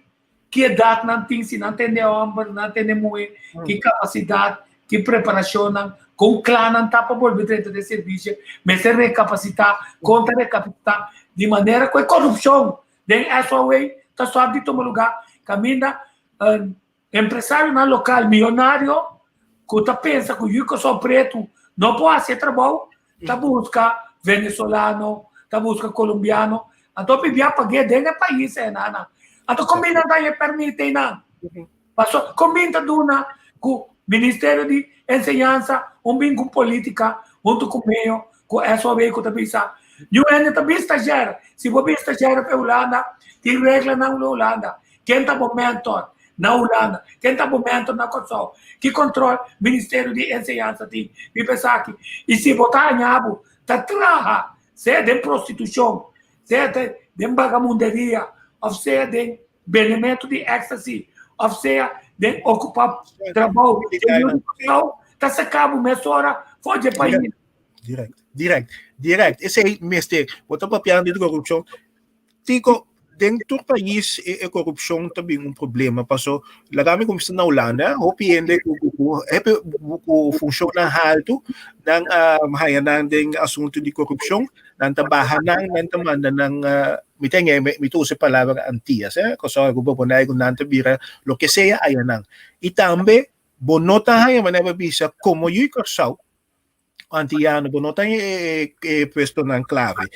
ki edad nan tin, si nan tende homber, nan tende muhe, ki capacidad, ki preparacion nan, con cla nan ta pa bolbe drenta den servicio, mester recapacita, con ta recapacita, di manera cu e corrupcion den SOA ta stop di tuma lugar, caminda empresarionan local miyonario cu ta pensa cu yu coso preto no por haci e trabou, ta busca venezolano, ta busca colombiano, anto pibia pagu'é den e pais e nana. Anto con bin nan ta e permite nan? Paso con bin ta duna cu Ministerio di Enseñansa un bin cu politica hunto cu meo cu SOB cu ta bisa niun hende ta bin stagiair. Si bo bin stagiair pa Hulanda tin reglanan na Hulanda. Ken ta bo mentor na Hulanda? Ken ta bo mentor na Kòrsou? Ki kontrol Ministerio di Enseñansa tin riba esaki? I si bo ta haña bo ta traha. Sea den prostitushon, sea den bagamunderia, òf sea den bendementu di ecstasy, òf sea den okupá trabou ta saka bo mesora for dje pais. Direct, direct, direct. Esei mester, bo ta papiando di korupshon. Tico, den tur pais e korupshon ta bin un problema paso laga mi kuminsá na Hulanda, hopi hende ku ku ku hepi ku funshonnan haltu nan a haña nan den asuntu di korupshon, nan ta baha nan, nan ta manda nan mi ta ñe mi ta usa e palabra Antillas eh, kòrsou Aruba Boneiru nan ta bira loke sea aya nan. I tambe bo no ta haña manera bo a bisa komo yu Kòrsou Antillano, bo no ta e e puestonan clave.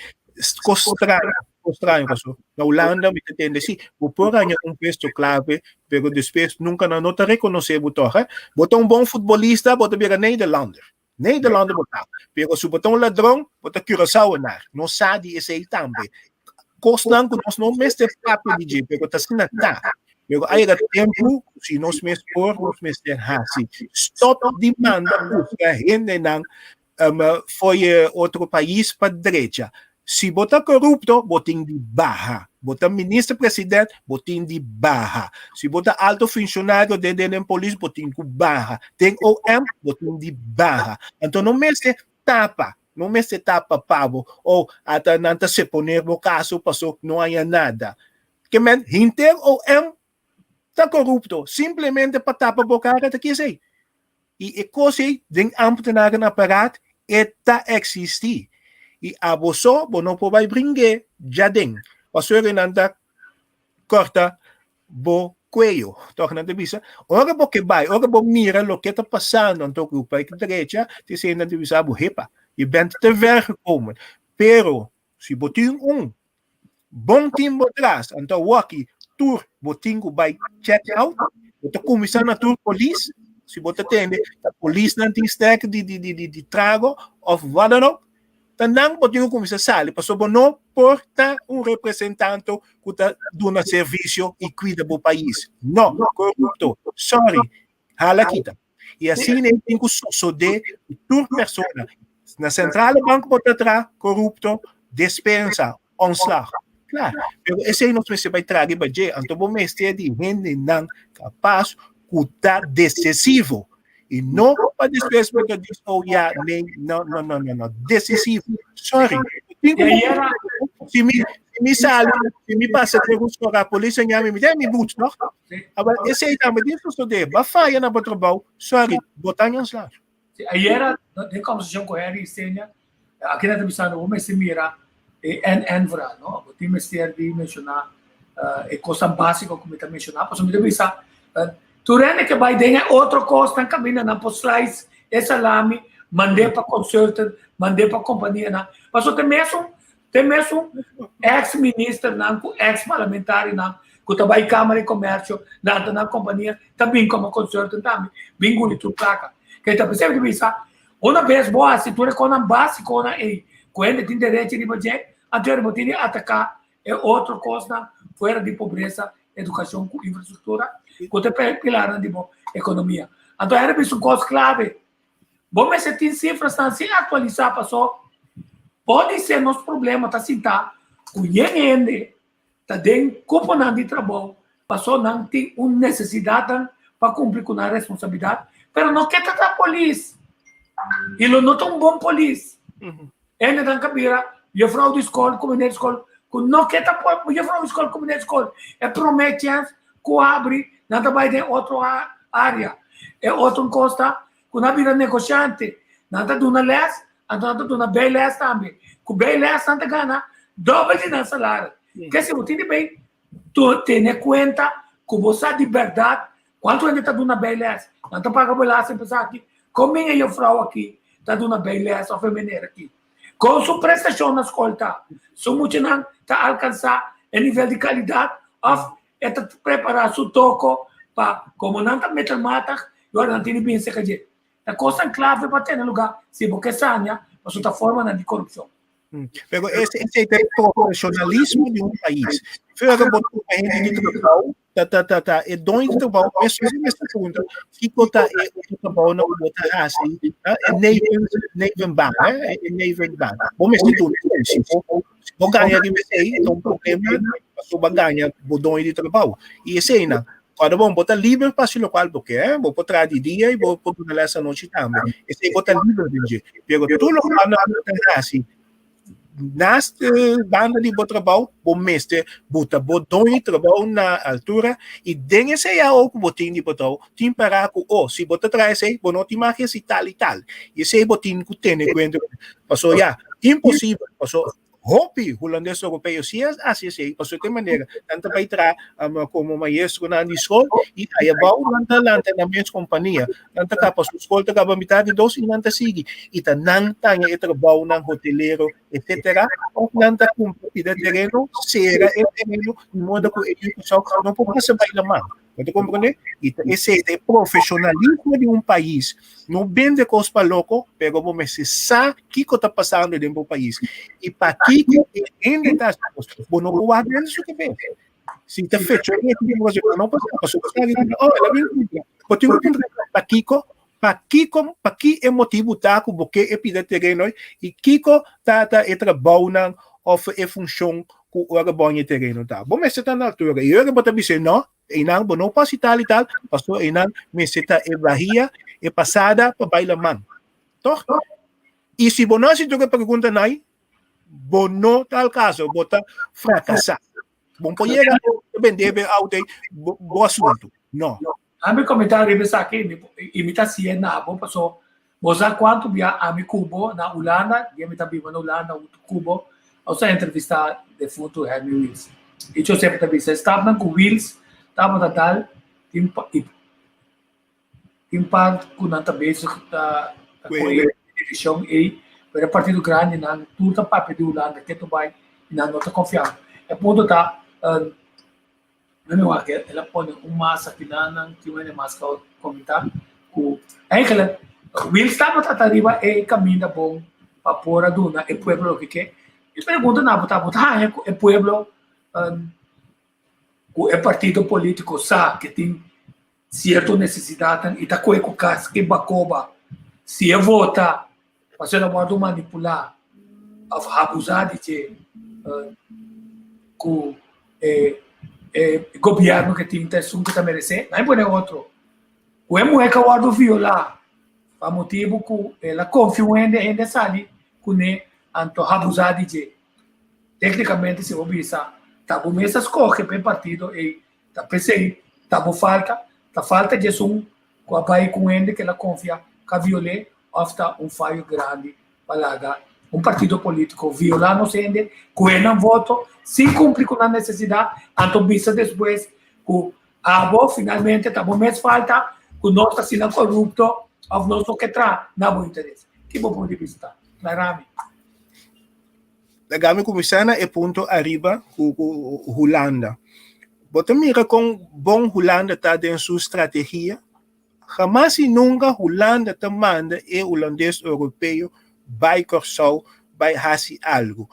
Cos straño, cos straño paso. Na Hulanda mi ta tende si, bo por haña un puesto clave, pero despues nunca nan no ta reconoce bo toch, eh. Bo ta un bon futbolista, bo ta bira Nederlander. Nederlander bo ta. Pero si bo ta un ladron, bo ta Curaçaoenaar. Nos sa di esey tambe. Cosnan cu nos no mester papia di dje, pero ta asina ta. Pero a yega tempu ku si nos mes por, nos mester hasi. Stop di manda buska hendenan um, for e otro pais pa drecha. Si bo ta korupto, bo tin di baha. Bo ta minister president, bo tin di baha. Si bo ta alto funshonario den den den polis, bo tin ku baha. Den OM, bo tin di baha. Anto no mester tapa, no mester tapa pa bo o ata nan ta seponer bo kaso paso no haña nada. Ke men hinter OM ta korupto, simplemente pa tapa bo kara ta kies ei. I e kos ei den ambtenaren aparaat e ta eksistí. I abo so bo no por bai bring'é djaden, pasobra nan ta kòrta bo kueyo. Tòg nan ta bisa, ora bo ke bai, ora bo mira loke ta pasando anto ku bai drecha, te esei nan ta bisa bo, hepa, je bent te ver gekomen. Pero si bo tin un bon team bo tras, anto awaki tur bo tin ku bai check out, bo ta kuminsá na tur polis, si bo ta tende ta polisnan tin sterk di di di di trago òf wat dan ook, ta nan bo tin ku kuminsá sali pasobra bo no por ta un representante ku ta duna servisio i kuida bo pais. No, korupto, sorry, hala kita. I asina e tin ku sosodé ku tur persona. Na Centrale Bank bo ta traha, korupto, despensa, ontslag. Klar, pero esei nos mester bai traha riba dje. Anto bo mester di hendenan kapas ku ta desesivo. I no pa despues bo ta dis, oh ya, nee, no, no, no, no, no. Desesivo. Sorry. Tin ku si mi, si mi sali, si mi pasa den un sora, polis a ñami, mi ta mi boet, toch? Awel, esei tambe tin sosodé. Bo a faya na bo trabou, sorry, bo ta in ontslag. Sí, ayera den conversacion cu Harry Senia, aki nan ta bisando bo mester mira e NN vooral, no? Bo tin mester di menciona e cosnan basico cu mi ta menciona, pasobra mi ta bisa tur hende ke bay den e otro cosnan caminda nan por slice e salami, mand'é pa consultant, mand'é pa companianan, pasobra te mesun Te mesun ex ministernan ku ex parlamentarionan ku ta bai Kamara di Komersio lanta nan kompania ta bin komo consultant tambe bin guli tur plaka. Ke ta p'esei mi ta bisa una bes bo hasi tur e konan basikonan ei ku hende tin derecho riba dje anto bo tin di ataka e otro kosnan fuera di pobresa, edukashon ku infrastruktura ku ta e pilarnan di bo ekonomia. Anto hende bisa un kos klave. Bo mester tin sifrasnan sin aktualisá paso podisé nos problema ta sintá ku yen hende ta den kuponan di trabou paso nan tin un nesesidatnan pa kumpli ku nan responsabilidat pero no ke ta ta polis i lo no ta un bon polis. Hendenan ka bira jufrou di skol ku meneer di skol ku no ke ta jufrou di skol ku meneer di skol e promé chèns ku habri nan ta bai den otro área. E otro kos ta ku nan bira negoshante, nan ta duna lès, anto nan ta duna bijles tambe. Ku bijles nan ta gana dòbel di nan salario. Ke si bo tin di bai tene kuenta ku bo sa di bèrdat kuantu hende ta duna bijles. Nan ta paga belasting pa esaki. Kon bin e jufrou aki ta duna bijles òf e meneer aki? Kon su prestashon na skol ta? Su muchanan ta alkansá e nivel di kalidat òf E ta prepará su toko pa komo nan ta middelmatig i ora nan tin di bin serka dje. Ta kosnan klave pa tene lugá si bo ke sania pasobra ta formanan di korupshon. Pero esei ta e profesionalismo di un pais. Fuera bo tuma hende di trabou. Ta ta ta ta e doño di trabou mes mes mester pregunta kiko ta e otro trabounan ku bo ta hasi e neven nevenbaan hè e nevenbaan bo mester duna esei si bo si bo gaña riba esei ta un problema pasobra bo a gaña bo doño di trabou i eseinan kòrda bon bo ta liber pa hasi lokual bo ke bo por traha di dia i bo por duna lès anochi tambe esei bo ta liber den dje pero tur lokual nan bo ta hasi Naast banda di bo trabou, bo mester buta bo doño di trabou na altura i den esei ao ku bo tin di bo trabou, tin pará ku oh, si bo ta traha esei, bo no tin mag hasi tal i tal. I esei bo tin ku tene kuenta ku. Pasobra ya, imposibel, pasobra hopi hulandes europeo si a hasi esei, pasobra di e manera nan ta bai traha komo maestronan di skol i ayabou nan ta lanta nan mes kompania. Nan ta kapa su skol ta kaba mitad di dos i nan ta sigui. I ta nan taña e trabounan hotelero etcetera of nan ta kumpra pida tereno, sera e tereno di modo ku e yu Kòrsou no por pasa bai laman. Bo ta komprende? I ta esei ta e profeshonalismo di un pais. No bende kos pa loko, pero bo mester sa kiko ta pasando den bo pais i pakiko e hende ta hasi kos. Bo no por wak den su kabes. Si ta fecho e tipo kasi no pasa paso ta grita oh el a bin cumpra bo tin ku puntra pakiko pakiko paki e motibu ta ku bo ke e pida tereno i kiko ta ta e trabounan of e funshon ku ora bo haña e tereno ta bo mester ta na altura i ora bo ta bisa no einan bo no por hasi tal i tal paso einan mester ta e bahia e pasada pa bai laman toch i si bo no hasi tur e preguntanan Bo no ta al caso, bo ta fracasá. Bo no por yega a bende be auto ei, bo, bo asunto. No. Ami comentario riba esaki, mi, i mi ta hacié na bo, paso bo sa cuanto bia ami cu bo na Hulanda, dia mi ta biba na Hulanda hunto cu bo, nos a entrevista defunto Henry Wiels. I Josep ta bisa, e stapnan cu Wiels tabata dal tin pa, i Tin part ku nan ta bezig ta kohe e direkshon ei, pero e partido grandinan tur ta papia di Hulanda ketu bai i nan no ta konfiabel. E punto ta, mi wak el a pone un masa kinan tin wende mas ku komentá ku eigenlijk Wiels tabata ta riba e kaminda bon pa por a duna e pueblo loke ke. Mi pregunta na bo ta, bo ta haña ku e pueblo ku e partido polítiko sa ke tin sierto nesesidatnan i ta kohe ku kas i bakoba si e vota pasobra el a wòrdu manipulá òf abusá di dje ku e e gobièrnu ke tin ta esun ku ta meresé nan e pone otro ku e muhé ke a wòrdu violá pa motibu ku el a konfia un hende hende a sali kuné anto abusá di dje téknikamente si bo bisa ta bo mes a skohe pa e partido ei Ta p'esei ta bo falta, ta falta dje esun ku a bai ku un hende ku el a konfia ka viol'é òf ta un fayo grandi pa laga un partido polítiko violá nos hende, kohe nan voto sin kumpli ku nan nesesidat, anto bisa despues ku abo finalmente ta bo mes falta ku nos ta asina korupto òf nos no ke traha na bo interes. Ki bo punto di bista? Klarami. Laga mi kuminsá na e punto ariba ku Hulanda. Bo ta mira kon bon Hulanda ta den su strategia? Hamas i nunka Hulanda ta manda e hulandes europeo bai Kòrsou bai hasi algu.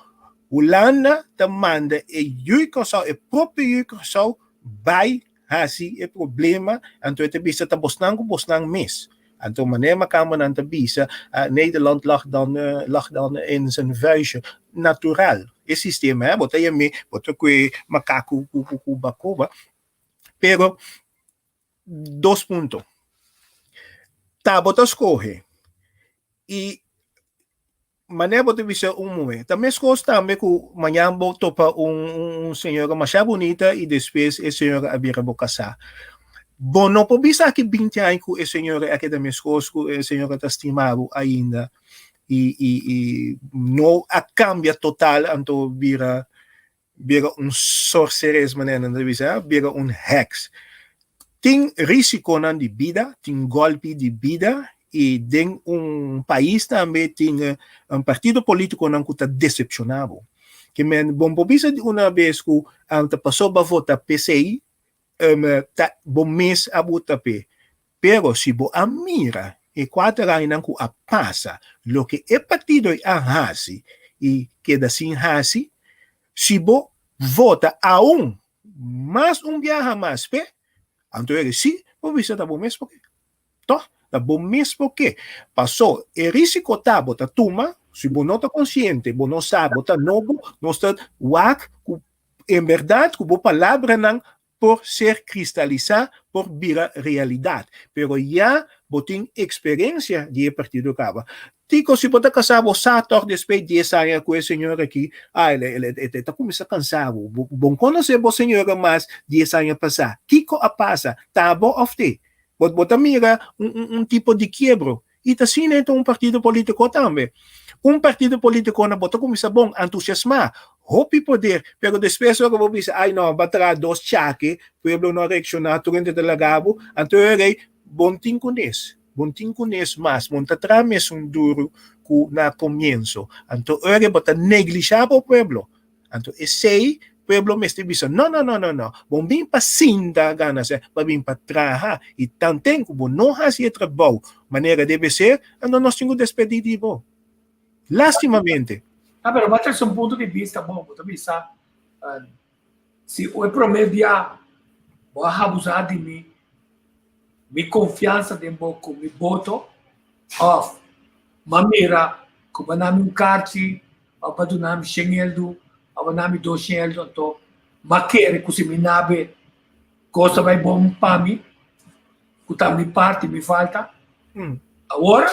Hulanda ta manda e yu Kòrsou, e propio yu Kòrsou bai hasi e problema, anto e ta bisa ta bosnan ku bosnan mes. Anto manera makambernan ta bisa, Nederland lag dan, lag dan in zijn vuistje. Natural, e sistema, hè, bo ta yam'é, bo ta kue makaku ku ku ku bakoba. Pero, dos punto. Ta bo ta skohe i Manera bo ta bisa un muhé. Ta meskos tambe ku mañan bo topa un un señora masha bunita i despues e señora a bira bo kasá. Bo no por bisa aki binti aña ku e señora a keda meskos ku e señora ta stima bo ainda i i i no a kambia total anto bira bira un sorceres manera nan ta bisa, bira un heks. Tin risikonan di bida, tin golpi di bida i den un pais tambe tin un partido politikonan ku ta desepshoná bo. Ke men bon por bisa di una bes ku ta pasobra vota p'esei ta bo mes a buta p'e. Pero si bo a mira e kuater añanan ku a pasa, loke e partido ei a hasi i keda sin hasi, si bo vota aun mas un biaha mas p'e, anto e si bo bisa ta bo mes por ke. Tòg? Ta bo mes por ke. Pasó e risiko ta bo ta tuma, si bo no ta konsiente, bo no sa, bo ta nobo, nos ta wak ku en bèrdat ku bo palabranan por ser kristalisá, por bira realidat. Pero ya bo tin eksperensia di e partido kaba. Tiko, si bo ta kasá bo sa tòg despues dies aña ku e señora aki, ah, el el e ta kuminsá kansa bo. Bo konosé bo señora mas dies aña pasá. Kiko a pasa? Ta bo òf te? Bo bo ta mira un un un tipo di kiebro. I ta asina e ta un partido polítiko tambe. Un partido polítiko na bo ta kuminsá bon, antusiasmá, hopi poder, pero despues ora bo bisa, ai no, ba traha dos chake, pueblo no a reakshoná, tur hende ta laga bo, anto e ora ei bon tin kunes, bon tin kunes mas, bon ta traha mesun duru ku na komienso. Anto e ora ei bo ta neglishá bo pueblo. Anto esei pueblo mester bisa, no, no, no, no, no, bo bin pa sinta gana sè, bo bin pa traha, i tanten ku bo no hasi e trabou manera debe ser, anto nos tin ku despedí di bo. Lastimamente. Ah, pero bo a trese un punto di bista bon, bo ta bisa, si e promé bia bo a habusá di mi, mi konfiansa den bo ku mi boto, òf m'a mira ku bo a na mi un karchi Bo pa duna mi shen eldu, bo pa duna mi dos shen eldu, anto m'a kere ku si mi nabe kos ta bai bon pa mi, ku ta mi parti mi falta. Awor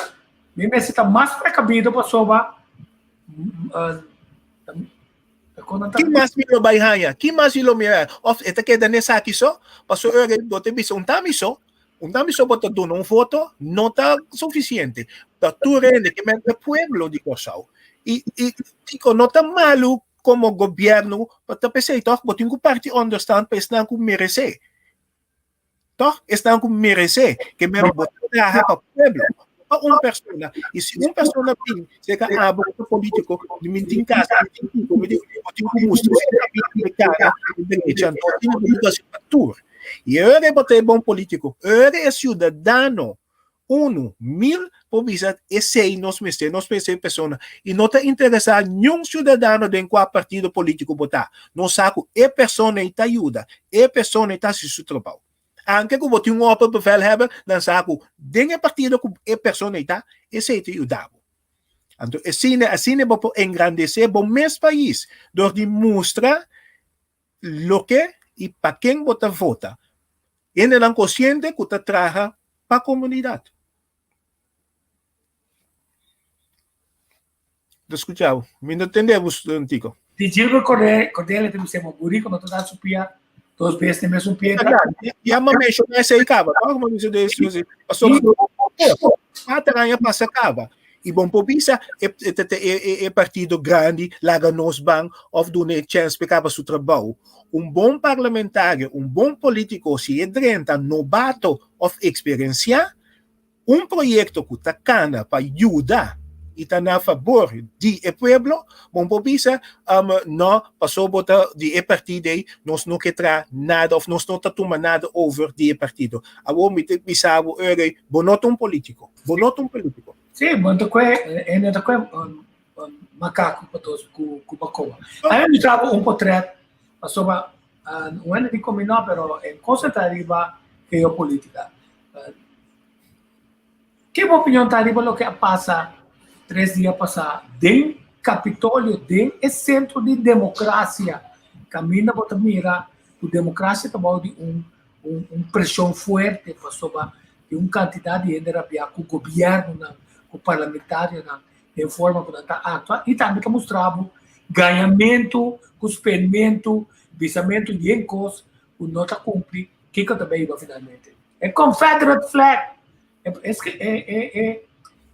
mi mester ta mas prekabido pasobra Ki mas mi lo bai haña? Ki mas mi lo mira? Of e ta keda n'esaki so? Pasobra ora bo ta bisa un ta mi so, Un tambe so bo ta duna un voto no ta sufisiente. Ta tur hende ke men e pueblo di Kòrsou. I i kiko no ta malu komo gobièrnu pa ta p'esei tòg bo tin ku parti onderstand pa esnan ku meresé. Tòg esnan ku meresé ke men bo ta traha pa pueblo no pa un persona. I si un persona bin serka abo ku ta polítiko di mi tin kasa mi tin kiko mi tin bo tin ku mustra si ta bin di kara di derecha anto tin ku hasi pa tur. I ora e bo ta e bon polítiko, ora e siudadano unu, mil por bisa esei nos mester, nos mester e persona. I no ta interesá niun siudadano den kua partido polítiko bo ta. Nos sa ku e persona ei ta yuda, e persona ei ta hasi su trabou. Anke ku bo tin un opperbevelhebber, nan sa ku den e partido ku e persona ei ta, esei ta yuda bo. Anto asina, asina bo por engrandesé bo mes pais dor di mustra Loke i pa ken bo ta vota. Hendenan konsiente ku ta traha pa komunidat. Ta skucha bo. Mi no tende bo, Tico. Di Gilbert Cordelia ta bisa bo burico no ta da su pia dos bes den mesun piedra. Ya mi a menshoná esei kaba, no? Como mi bisa, pasobra kuater aña pasa kaba. I bon por bisa e e e partido grandi laga nos ban of duna e chèns pa e kaba su trabou. Un bon parlamentario, un bon polítiko si e drenta nobato of eksperensiá, un proyekto ku ta kana pa yuda i ta na fabor di e pueblo, bon por bisa no paso bo ta di e partido ei nos no ke traha nada of nos no ta tuma nada over di e partido. Awor mi ta bisa bo ora bo no ta un polítiko. Bo no ta un polítiko. Sí, bo no ta kue, e no ta kue makaku pa dos ku ku bakoba. A mi mostraba un potret pasobra un hende di komi no, pero e cosa ta riba geopolitica. Ke bo opinion ta riba loke a pasa tres dia pasá den Capitolio, den e sentro di demokrasia, kaminda bo ta mira ku demokrasia ta bou di un un un preshon fuerte pasobra tin un kantidat di hende rabiá ku gobièrnunan, ku parlamentarionan den forma ku nan ta aktua i tambe ta mustra bo gañamentu ku spenmentu, bisamentu yen kos ku no ta kumpli, kiko ta bay hiba finalmente? E Confederate flag! E e e e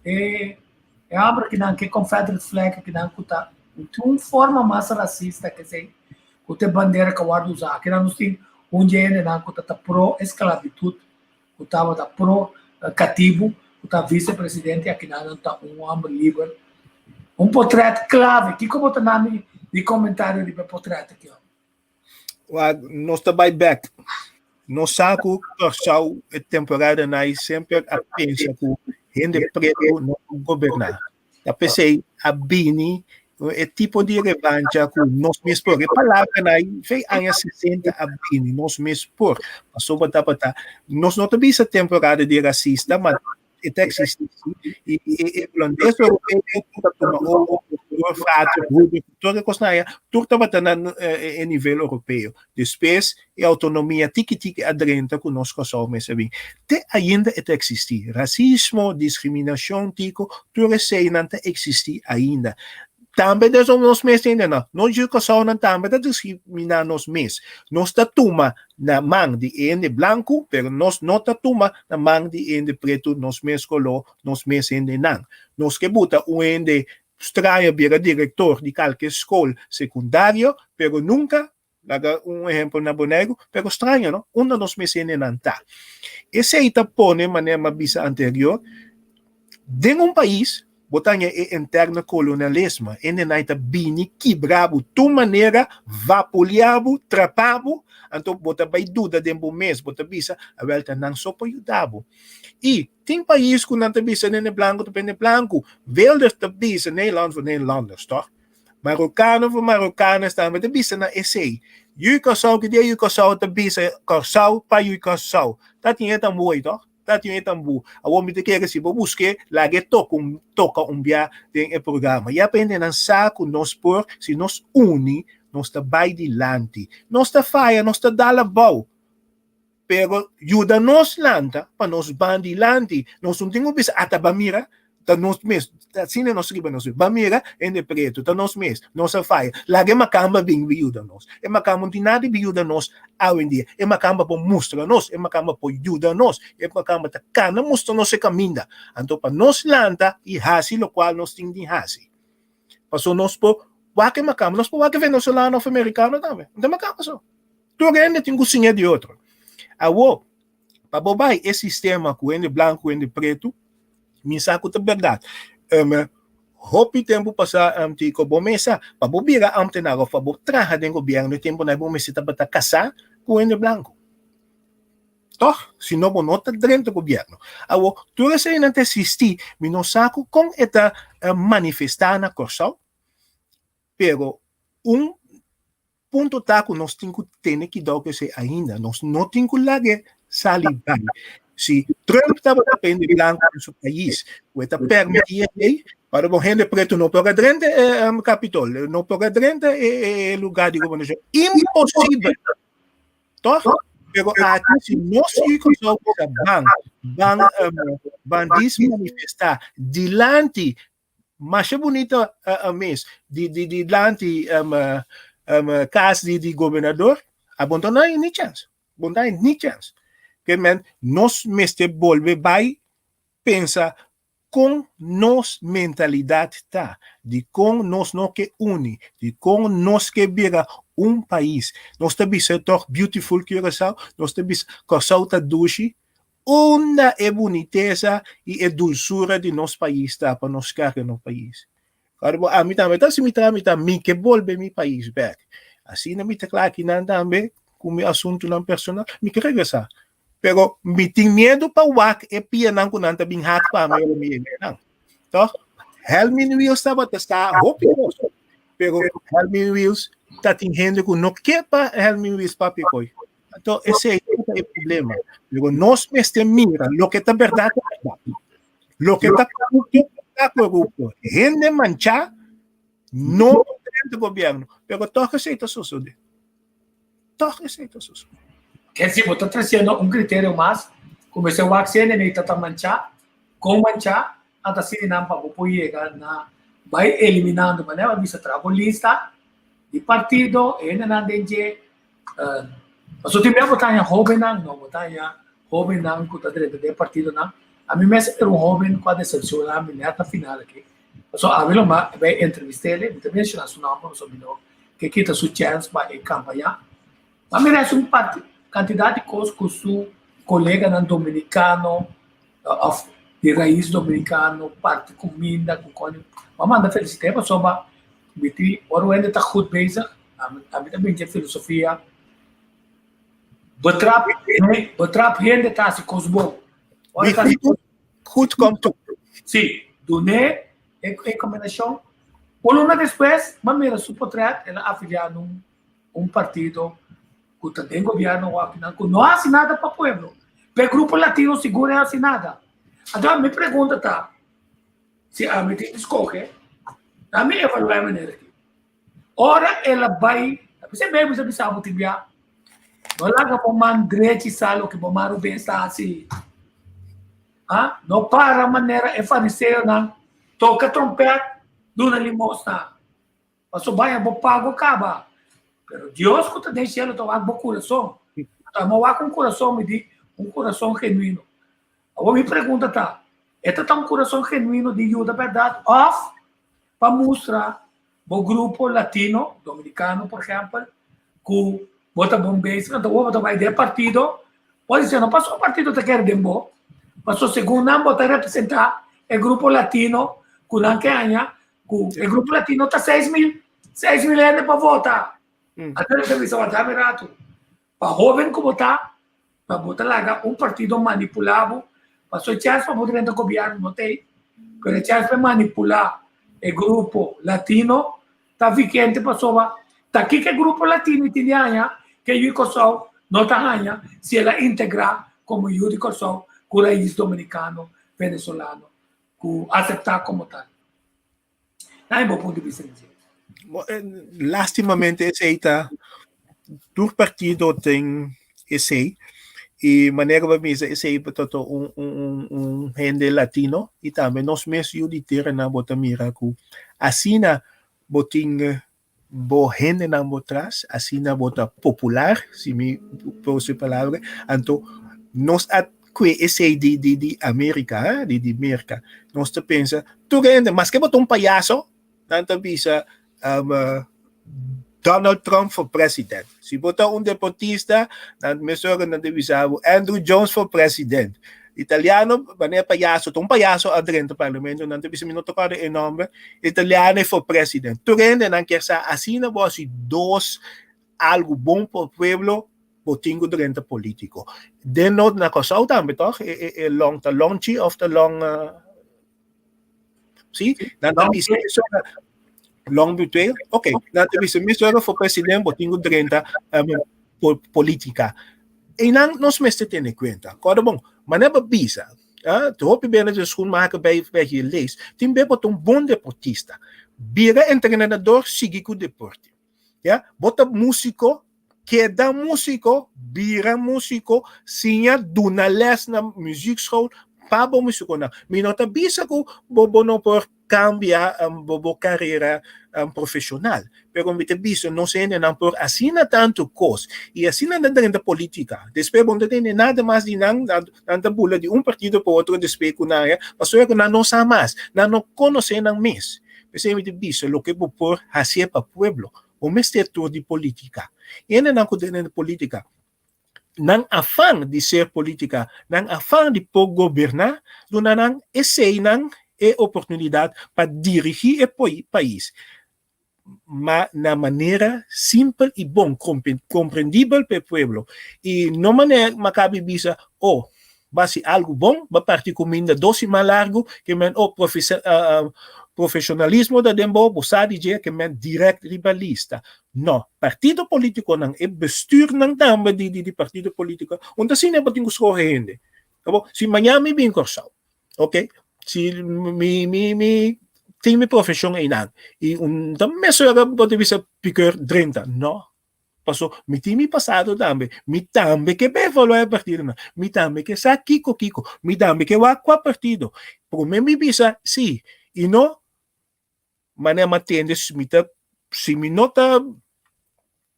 e e hòmber kinan ke Confederate flag kinan ku ta tin un forma mas rasista ke esei ku ta e bandera ku a wòrdu usá. Akinan nos tin un dje hendenan ku ta ta pro esklabitut, ku tabata pro katibu, ku ta visepresidente, akinan nan ta un hòmber liber. Un potrèt klave. Kiko bo ta nami di komentario riba e potrèt aki? Wak, nos ta bai bèk. Nos sa ku Kòrsou e temporada nai semper a pensa ku hende pretu no por goberná. Ta p'esei a bini. E tipo di revancha ku nos mes por. E palabranan ei fe aña 60 a bini, nos mes por. Pasobra tabata, nos no ta bisa temporada di rasista, ma e ta existi si. I e holandes europeo ta tuma over, tur frater, broeder, tur e kosnan aya, tur tabata na e nivel europeo. Despues e autonomia tiki tiki a drenta ku nos Kòrsou mes a bin. Te ainda e ta eksistí. Rasismo, diskriminashon tiko, tur eseinan ta eksistí ainda. Tambe den nos mes hende nan, nos yu Kòrsounan tambe ta diskriminá nos mes. Nos ta tuma na man di e hende blanku, pero nos no ta tuma na man di e hende pretu, nos mes koló, nos mes hendenan. Nos ke buta un hende straño bira direktor di kalke skol sekundario, pero nunka, laga un ehempel na Boneiru, pero straño no, unda nos mes hendenan ta. Esei ta pone, manera mi a bisa anterior, den un pais bo ta haña e interno kolonialismo, hendenan ta bini kibra bo tur manera, vapulia bo, trapa bo, anto bo ta bai duda den bo mes, bo ta bisa, awel ta nan so por yuda bo. I Tin pais ku nan ta bisa nene blanku ta pende blanku. Wilders ta bisa Nederland voor Nederlanders, toch? Marokano voor Marokanos tambe ta bisa na esei. Yu Kòrsou ki dia yu Kòrsou ta bisa Kòrsou pa yu Kòrsou. Ta tin e tambu ei, toch? Ta tin e tambu. Awor mi ta kere si bo busk'é, laga e toka un toka un bia den e programa. Ya pa hendenan sa ku nos por, si nos uni, nos ta bai dilanti. Nos ta faya, nos ta dal abou. Pero yuda nos lanta pa nos ban dilanti. Nos no tin ku bisa, ata ban mira, ta nos mes. Asina nos riba nos mes. Ban mira, hende pretu, ta nos mes. Nos a faya. Laga e makamba bin bin yuda nos. E makamba no tin nada di bin yuda nos awendia. E makamba por mustra nos. E makamba por yuda nos. E makamba ta kana mustra nos e kaminda. Anto pa nos lanta i hasi lokual nos tin di hasi. Pasobra nos por wak e makamba. Nos por wak e venezolano òf amerikano tambe. No ta makamba so. Tur hende tin ku siña di otro. Awor, pa bo bai e sistema ku hende blanku ku hende pretu, mi sa ku ta bèrdat. Um, hopi tempu pasá, um, Tico, bo mes sa, pa bo bira ámtenar òf pa bo traha den gobièrnu e tempunan bo mester tabata kasá ku hende blanku. Tòg? Si no bo no ta drenta gobièrnu. Awor, tur eseinan ta eksistí, mi no sa ku kon e ta manifestá na Kòrsou, pero un Punto ta ku nos tin ku tene kidou ku esei ainda. Nos no tin ku lag'é sali bai. Si Trump tabata pende blanku den su pais, ku e ta permití esei, para bo hende pretu no por a drenta e Capitol, no por a drenta e lugar di gobernashon. Imposibel! Tòg? Pero aki si nos yu Kòrsou bisa ban, ban, ban dismanifestá dilanti Masha bunita mes di di dilanti kas di di gobernador a bon ta no hay ni chèns bon ta hay ni chèns ke men nos mester bolbe bai pensa kon nos mentalidat ta dikon nos no ke uni dikon nos ke bira un pais nos ta bisa tòg beautiful Curaçao nos ta bisa Kòrsou ta dushi Unda e bunitesa i e dulsura di nos pais ta pa nos karga nos pais? Ora bo ami tambe ta si mi tra mi ta mi ke bolbe mi pais bek. Asina mi ta kla akinan tambe ku mi asuntunan personal, mi ke regresá. Pero mi tin miedu pa wak e pianan ku nan ta bin hak pa mi ora mi yega einan. Tòg? Helmin Wiels tabata sta hopi kos, pero Helmin Wiels ta tin hende ku no ke pa Helmin Wiels papia koe. Anto esei ta e problema. Pero nos mester mira loke ta berdad ta berdad. Loke ta korupto ta korupto. Hende manchá no por drenta gobierno. Pero toch esei ta sosode. Toch esei ta sosode. Ker si bo ta tresiendo un kriterio mas ku mester wak si hende ta ta manchá, kon manchá, anta asina nan pa bo por yega na bai eliminando manera bo a bisa traha bo lista di partido e hendenan den dje Pasobra tin bia bo ta haña hóbennan, no, bo ta haña hóbennan ku ta drenta den e partidonan. Ami mes era un hóben ku a desepshoná mi nèt na final aki. Pasobra ami lo mas bai entrevist'é, mi ta menshoná su nòmber pasobra mi no ke kita su chèns pa e kampañá. Ma mi rèst un parti kantidat di kos ku su koleganan dominikano òf di rais dominikano parti kuminda ku kòne. Mi a manda felisit'é pasobra mi tin ora un hende ta gud bezig. Ami ta bin dje filosofia betrap betrap hende ta hasi kos bon. Ora ta hasi kos Goed komt toe. Si, dun'é e kombinashon. Un luna despues, m'a mira su potret, el a afiliá na un partido ku ta den gobièrnu awokinan ku no a hasi nada pa pueblo. Pa e grupo latino sigur e hasi nada. Anto mi pregunta ta, si ami tin di skohe, ami evaluá e manera aki. Ora el a bai, ta bisa Bijbel ta bisa bo tin bia, no laga bo man drechi sa loke bo man rubes ta hasi. Ha? No para manera e fariseonan toka trompet, duna limosna. Pasobra baña bo pago kaba. Pero Dios ku ta den shelu ta wak bo kurason. Ta mo wak un kurason, mi di, un kurason genuino. Awor mi pregunta ta, e ta ta un kurason genuino di yuda bèrdat òf pa mustra bo grupo latino, dominikano por ehèmpel, ku bo ta bon bezig, anto bo ta bai den e partido, bo di no pasobra partido ta kere den bo, pasobra segun nan bo ta representá e grupo latino ku nan ke haña ku e grupo latino ta 6000, 6000 hende pa vota. Anto ta bisa, wak dame rato, pa hoben ku bo ta, pa bo ta laga un partido manipulá bo, pasobra e chèns pa bo drenta gobièrnu no ta ei, pero e chèns pa e manipulá e grupo latino ta vigente pasobra ta kiko e grupo latino i tin di haña ku e yu di Kòrsou no ta haña si el a integrá komo yu di Kòrsou ku rais dominikano, venezolano ku aseptá komo tal. Nan e bo punto di bista di dje. Lastimamente esei ta tur partido tin esei i manera bo a bisa esei ta un un un hende latino i tambe nos mes yu di teranan bo ta mira ku asina bo tin bo hendenan bo tras asina bo ta popular si mi por usa e palabra anto nos a kue esei di di di Amerika di di Merka nos ta pensa tur hende maske bo ta un payaso nan ta bisa Donald Trump for president si bo ta un deportista nan mesora nan ta bisa bo Andrew Jones for president Italiano manera payaso ta un payaso a drenta parlamento nan ta bisa mi no ta kòrda e nòmber italiano e for president tur hende nan kier sa asina bo hasi dos algu bon pa pueblo bo tin ku drenta politiko den no na Kòrsou tambe tòg e e e long ta longchi òf ta long si nan ta bisa mesora long butuel ok nan ta bisa mesora for president bo tin ku drenta politika Einan nos mester tene kuenta. Kòrda bon, manera bo bisa, te hopi bene den schoenmaker bij bij je lees, tin be bo ta un bon deportista. Bira entrenador, sigui ku deporte. Ya, bo ta músiko, keda músiko, bira músiko, siña duna lès na muziekschool pa bo músikonan. Mi no ta bisa ku bo bo no por cambia bo bo carera profesional pero mi ta bisa nos hendenan por asina tanto cos y asina nan ta drenta politica despues bo no ta tende nada mas di nan nan ta bula di un partido pa otro despues cu nan ya pasobra cu nan no sa mas nan no conoce nan mes p'esey mi ta bisa loke bo por hacié pa pueblo bo mester tur di politica hendenan cu ta den politica nan afan di ser politica, nan afan di por goberna, duna nan eseinan e oportunidad pa dirigi e pais, ma na manera simpel y bon, comprendibel pa e pueblo, y no manera makabi bisa, oh, basi algu bon, ba parti cuminda dos siman largu, ke men, oh, profesionalismo ta den bo, bo sa di dje, ke men direct riba lista. No, partido politiconan, e bestuurnan tambe di di partido politico, un ta asina bo tin cu scoge hende. Abo, si mañana mi bin Corsou, ok, si mi mi mi tin mi profesion einan, y un ta mesora bo ta bisa pikeur drenta, no. Paso mi tin mi pasado tambe, mi tambe ke evaluá e partidonan, mi tambe ke sa kiko kiko, mi tambe ke wak kua partido. Prome mi bisa si y no manera mi a tende si mi ta si mi no ta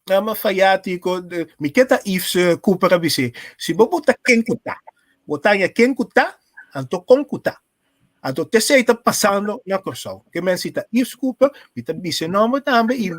ama fayatiko mi ke ta Yves Cooper a bis'é si bo bo ta ken ku ta bo ta haña ken ku ta anto kon ku ta anto t'esei ta pasando na Kòrsou ke men si ta Yves Cooper mi ta bisa e nòmber tambe i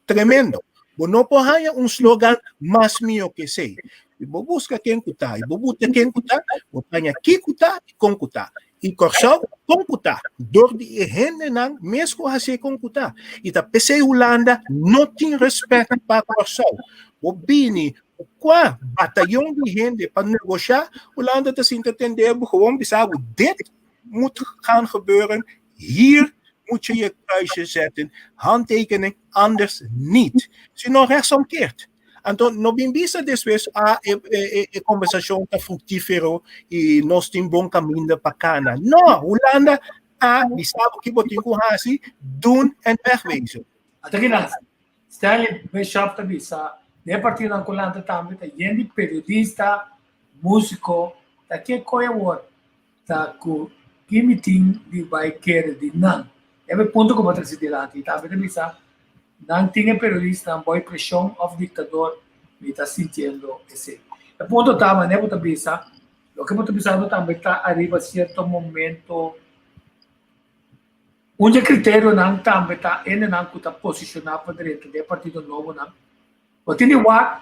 tremendo bo no por haña un slogan mas mihó ke esei si bo buska ken ku ta i bo buta ken ku ta bo ta haña ki ku ta i kon ku ta I Kòrsou kon ku ta dor di e hendenan mes ku a hasié kon ku ta. I ta p'esei Hulanda no tin rèspèt pa Kòrsou. Bo bini ku kua batayon di hende pa negoshá, Hulanda ta sinta tende bo gewoon bisa bo dit moet gaan gebeuren, hier. Moet je je kruisje zetten, handtekening, anders niet. Si no rechtsomkeert. Anto no bin bisa despues a e, e, e, e conversacion ta fructífero y nos tin bon caminda pa cana. No, Hulanda a bisa bo ki bo tin ku hasi, doen en wegwezen. Ata ki nan, Stanley Bishop ta bisa, den e partidonan ku lanta tambe ta yen di periodista, músiko, ta ke koe awor ta ku ki mi tin di bai kere di nan. E e punto ku bo a trese dilanti. I tambe ta bisa, nan tin e periodistanan bou preshon òf diktador, mi ta sintiendo esei. E punto ta manera bo ta bisa, loke bo ta bisando tambe ta ariba sierto momento. Un dje kriterionan tambe ta hendenan ku ta posishoná pa drenta den e partido nobonan. Bo tin di wak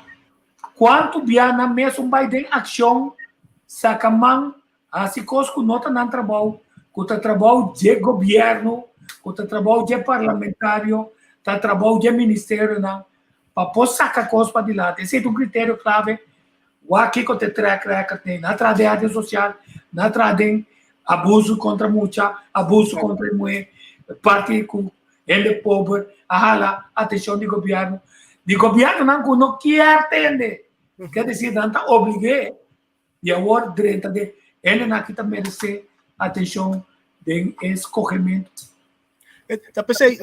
kuantu bia nan mesun bai den akshon, saka man, hasi kos ku no ta nan trabou, ku ta trabou dje gobièrnu, ku ta trabou dje parlamentario, ta trabou dje ministerionan, pa por saka kos padilanti. Esei ta un kriterio klave. Wak kiko ta e track record nei. Nan a traha den área sosial, nan a traha den abuso kontra mucha, abuso kontra e muhé, parti ku hende pober a hala atenshon di gobièrnu, di gobièrnunan ku no kier tende. Ker desir nan ta oblig'é i awor drenta den hendenan aki ta meresé atenshon den e skohementu. Ta p'esei,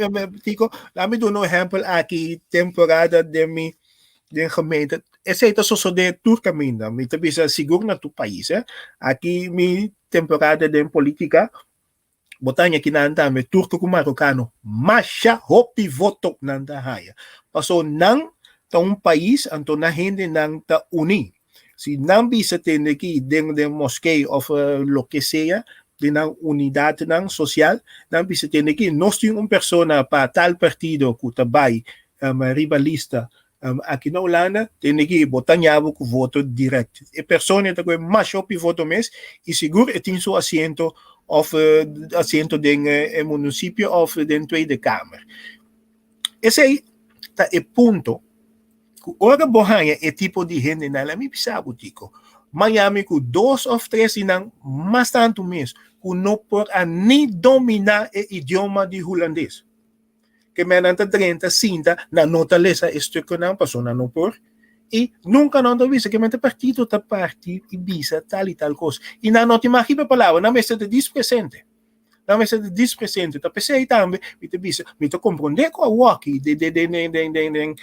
Tico, laat mi duna un ehèmpel aki temporada den mi den gemeente. Esei ta sosodé tur kaminda. Mi ta bisa sigur na tur pais. Eh. Aki mi temporada den polítika, bo ta haña kinan tambe turko ku marokano. Masha hopi voto nan ta haña. Paso nan ta un pais, anto nan hendenan ta uní. Si nan bisa tende aki den den moskee of loke sea, den nan unidatnan sosial, nan bisa tende aki nos tin un persona pa tal partido ku ta bai riba lista aki na Hulanda, tende aki bo ta ña bo ku voto dirèkt. E persona ta kohe masha hopi voto mes i sigur e tin su asiento of asiento den e munisipio of den Tweede Kamer. Esei ta e punto ku ora bo haña e tipo di hendenan, laat mi bisa bo Tico, Miami ku dos òf tres di nan mas tantu mes ku no por a ni dominá e idioma di hulandes. Ke men nan ta drenta sinta, nan no ta lesa e stukkenan pasobra nan no por i nunka nan ta bisa ke men ta partido ta parti i bisa tal i tal kos. I nan no tin mag riba e palabra, nan mester ta dispresente. Nan mester ta dispresente. Ta p'esei tambe mi ta bisa, mi ta komprondé ku awoki den den den den den den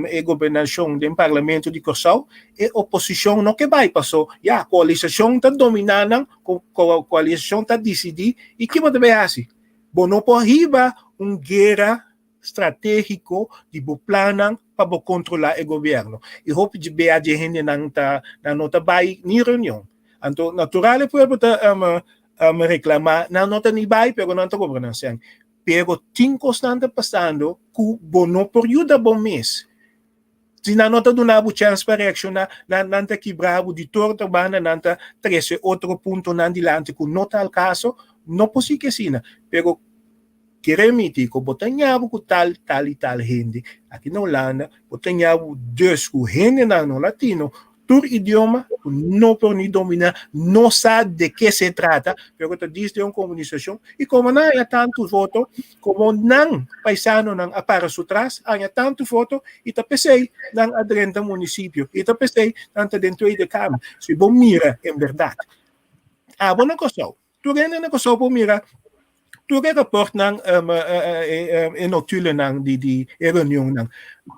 e gobernashon den parlamento di Kòrsou e oposishon no ke bai paso ya koalisashon ta dominá nan, koalisashon ta disidí i ki bo ta bai hasi? Bo no por hiba un guera stratégiko di bo plannan pa bo kontrolá e gobièrnu. I hopi di bia di e hendenan ta nan no ta bai ni reunion. Anto natural e pueblo ta reklamá, nan no ta ni bai pero nan ta kobra nan sèn. Pero tin kosnan ta pasando ku bo no por yuda bo mes. Si nan no ta duna bo chèns pa reakshoná, nan nan ta kibra bo di tur otro banda, nan ta trese otro puntonan dilanti ku no ta al kaso. No por sigui asina. Pero kere miti ku bo ta ña bo ku tal, tal i tal hende aki na Hulanda, bo ta ña bo dus ku hendenan no latino, tur idioma ku no por ni dominá, no sa de ke se trata, pero ta dis den un komunisashon i komo nan haña tantu voto, komo nan paisanonan a para su tras, haña tantu voto i ta p'esei nan a drenta munisipio i ta p'esei nan ta den Tweede Kamer. Si bo mira en bèrdat, abo na Kòrsou, Tur hende na Kòrsou por mira tur e rapòrtnan, e notulennan di di e reunionnan.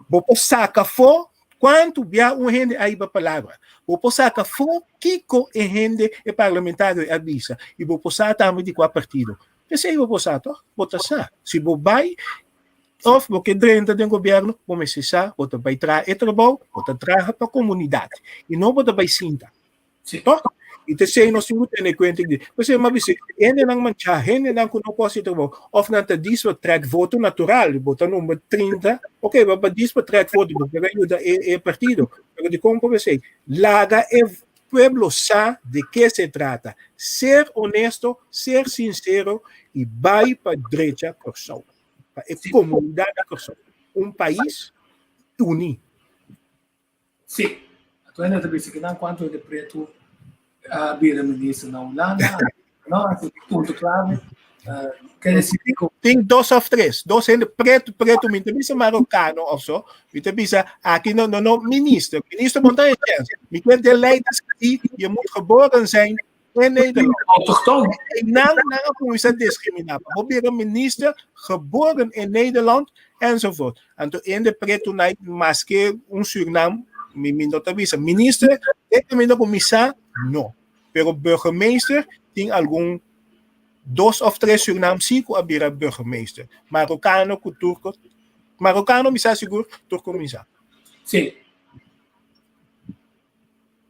Bo por saka afó kuantu bia un hende a hiba palabra. Bo por saka afó kiko e hende, e parlamentario a bisa. I bo por sa tambe di kua partido. P'esei bo por sa tòg? Bo ta sa. Si bo bai òf bo ke drenta den gobièrnu, bo mester sa bo ta bai traha e trabou, bo ta traha pa komunidat i no bo ta bai sinta. Sí. Toch? I te sei nos tin ku tene kuenta di. P'esei mi a bisa, hendenan manchá, hendenan ku no por hasi trabou, òf nan ta dis pa trèk voto natural, bo ta number 30, oké, bo pa dis pa trèk voto, bo por a yuda e e partido. Pero dikon por esei? Laga e pueblo sa de ke se trata. Ser honesto, ser sinsero i bai pa drecha Kòrsou, pa e komunidat di Kòrsou. Un pais uní. Sí, atualmente ta bisa kinan cuanto hende preto a bira minister na Hulanda, no, ese punto clave. Ke decir ku Tin dos of tres, dos hende pretu pretu, mi ta bisa marokano of so, mi ta bisa aki no no no minister, minister bon ta e chance. Mi ke de ley ta skri, je moet geboren zijn in Nederland. Autochtoon. E nan nan a kuminsá diskriminá. Pa bo bira minister, geboren in Nederland, enzovoort. Anto hende pretu nai maske un Surinam, mi mi no ta bisa minister, te kaminda ku mi sa, no. Pero burgemeester tin algun dos of tres Surinam si ku a bira burgemeester. Marokano ku Turko, Marokano mi sa sigur, Turko mi sa. Sí.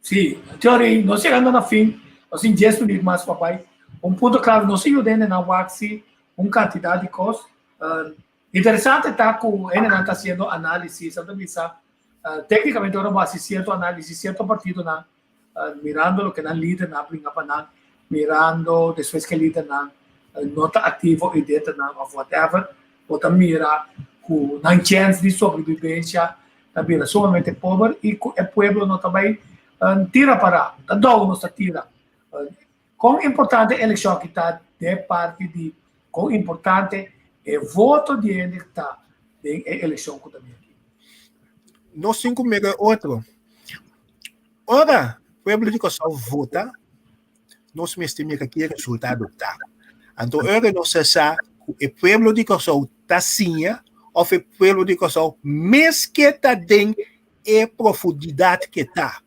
Sí, Teori, nos llegando na fin, nos tin 10 minuut mas pa bai. Un punto clave, nos a yuda hende nan wak si un cantidad di cos. Uh, interesante ta cu hende nan ta haciendo análisis, nan ta bisa, uh, técnicamente ora bo haci cierto análisis, cierto partidonan, uh, mirando loke nan lidernan a bringa pa nan, mirando despues cu e lidernan uh, no ta activo y deternan of whatever, bo ta mira cu nan chens di sobrevivencia ta bira sumamente pober y cu e pueblo no ta bay tira para, ta dou nos ta tira. Con importante e eleccion aki ta den parti di con importante e voto di hende ta den e eleccion cu ta bini aki. Nos tin cu mira e otro. Ora pueblo di Kòrsou vota, nos mester mira ki e resultado ta. Anto ora nos a sa ku e pueblo di Kòrsou ta siña òf e pueblo di Kòrsou mes ke ta den e profundidat ke ta.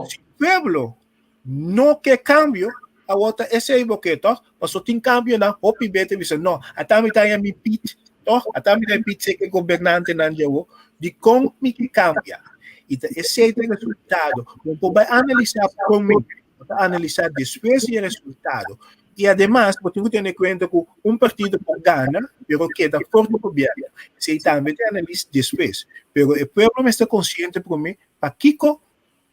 Si pueblo no ke kambio, awor ta esei bo ke tòg? Pasobra tin kambionan hopi be ta bisa no, ata mi ta haña mi pit tòg, ata mi ta haña pit seke gobernantenan di awor, dikon mi ke kambia? I ta esei ta e resultado. Bo por bai analisá promé. Bo ta analisá despues di e resultado. I ademas bo tin ku tene kuenta ku un partido por gana pero keda for di gobièrnu. Esei tambe ta e analis despues. Pero e pueblo mester konsiente promé pa kiko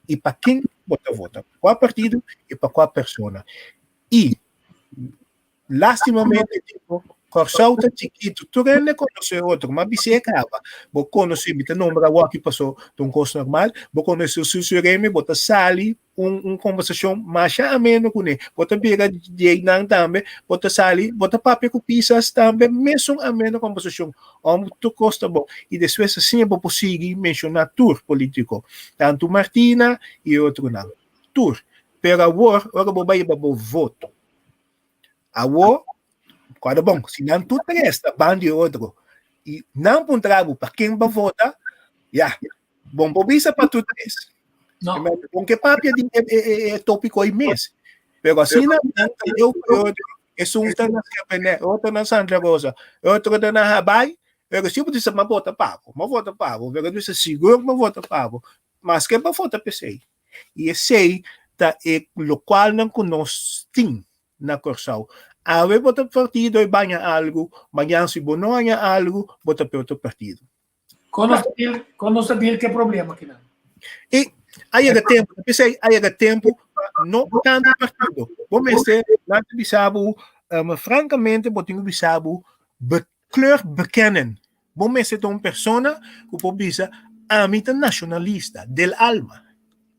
i pa ken bo ta vota, pa kua partido i pa kua persona. I Lastimamente tipo, Kòrsou ta chikitu, tur hende konosé otro, ma bis'é kaba. Bo konosé, mi ta nombra awor aki paso ta un kos normal, bo konosé Susu Remy, bo ta sali un un kombersashon masha ameno kuné. Bo ta bira djeinan tambe, bo ta sali, bo ta papia ku Pisas tambe, mesun ameno kombersashon. Òm tur kos ta bon. I despues asina bo por sigui menshoná tur polítiko, tantu Martina i otronan, tur. Pero awor, ora bo bai hiba bo voto, Awo, kuada bon, si nan tur tres ta ban di otro i nan puntra bo pa ken bo vota, ya, bon por bisa pa tur tres. No. Bon ke papia di e, e, e, e tópiko ei mes. Pero asina nan ta eu pa otro, esun ta na Skepené, otro na Santa Rosa, otro ta na Habai, pero si bo bisa ma vota pa bo, ma vota pa bo, pero bisa sigur ma vota pa bo, maske bo vota p'esei. I esei ta e lokualnan ku nos tin na Kòrsou. Awe bo ta partido i baña algu, mañan si bo no haña algu, bo ta pe otro partido. Kon nos ta deal, kon nos ta deal ku e problema akinan? I a yega tempu, ta p'esei a yega tempu pa no kambia partido. Bo mester nan ta bisa bo, frankamente bo tin ku bisa bo Kleur bekennen. Bo mester ta un persona ku por bisa, Ami ta nashonalista del alma.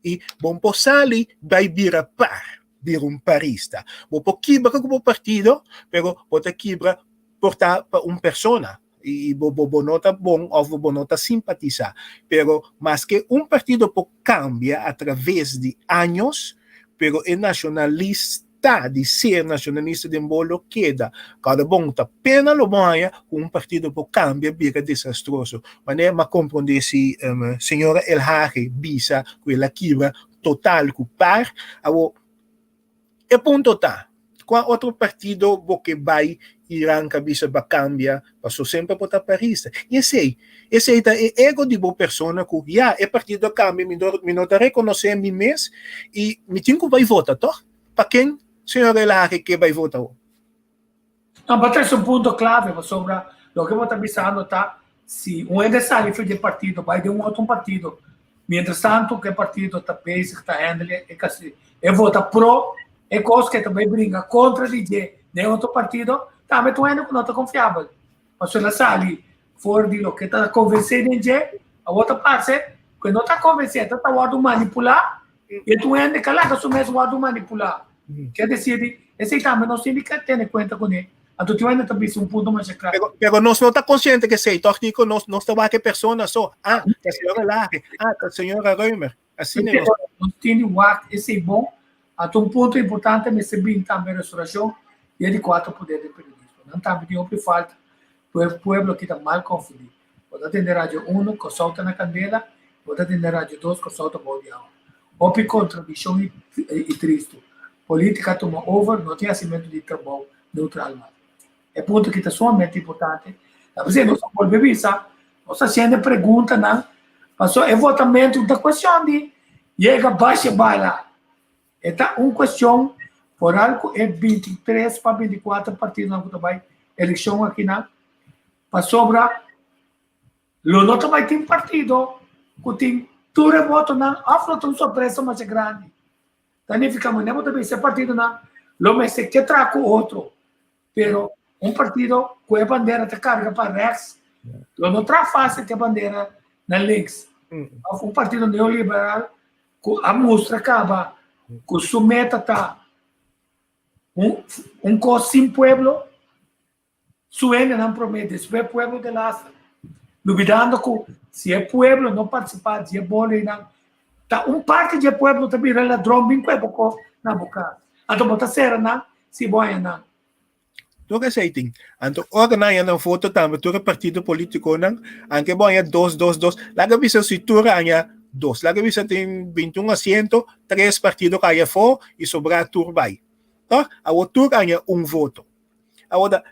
I bo por sali bai bira par, bira un parista. Bo por kibra ku bo partido, pero bo ta kibra por ta pa un persona. I bo bo no ta bon òf bo no ta simpatisá. Pero maske un partido por kambia atraves di años, pero e nashonalista Ta di ser nacionalista den bo lo keda. Cada bon ta pena lo bo haña cu un partido por cambia bira desastroso. Manera m'a comprende si señora Elhage bisa cu el a kibra total cu par. Awor e punto ta, cua otro partido bo ke bay y ranca bisa ba cambia paso semper bo ta parista. Y esey, esey ta e ego di bo persona cu ya e partido a cambia mi no mi no ta reconoce mi mes y mi tin cu bay vota toch? Pa ken señor Elhage ke bay vota ho? No, bo trece un punto clave pasobra loke bo ta bisando ta si un hende sali for di e partido bay den un otro partido mientras tanto cu e partido ta bezig ta handle e casi e vota pro e cos cu e ta bay bringa contra di dje den otro partido tambe ta un hende cu no ta confiabel pasobra el a sali for di loke ta convence den dje awor ta parce cu e no ta convence e ta ta wordo manipula y e ta un hende cu a laga su mes wordo manipula. Kier decir di esey tambe nos tin di tene cuenta cune. Anto tin wende ta bisa un punto masha kla. Pero, pero nos no ta konsiente ke esei, tòg Nico? Nos, nos ta wak e persona so. Ah, ta señora Lage. Ah, ta señora Römer. Asina nos. Nos tin di wak esei bon. Anto un punto importante mester bin tambe restaurashon di e di kuater poder den periodismo. Nan tambe tin hopi falta. Pue pueblo aki ta mal konfundí. Bo ta tende Radio Uno, Kòrsou ta na kandela, bo ta tende Radio Dos, Kòrsou ta bou di awa. Hopi kontradikshon i i tristu. Polítika a tuma over, no tin hasimentu di trabou neutral mas. E punto aki ta sumamente importante. Ta p'esei nos a bolbe bisa, nos ta hasiendo e preguntanan, pasobra e votamentu no ta kuestion di yega basha bala. E ta un kuestion foral ku e 23 pa 24 partidonan ku ta bai elekshon akinan, pasobra lo no ta bai tin partido ku tin tur e votonan òf lo ta un sorpresa masha grandi. Ta nifiká manera bo ta bisa e partidonan lo mester ke traha ku otro, pero un partido ku e bandera ta karga pa rèks lo no traha fásil ku e bandera na links. Òf un partido neoliberal ku a mustra kaba ku su meta ta un un kos sin pueblo, su hendenan promé, despues e pueblo delaster, lubidando ku si e pueblo no partisipá di e bolinan, ta un parti di e pueblo ta bira ladron bin kue bo kos na bo kas. Anto bo ta sera nan si bo haña nan. Tur esei tin. Anto ora nan haña nan voto tambe tur e partido politiconan, anke bo haña dos, dos, dos, laga bisa si tur haña dos, laga bisa tin bintiun asiento, tres partido ka haña afó i sobrá tur bai. Tòg? Awor tur haña un voto. Awor ta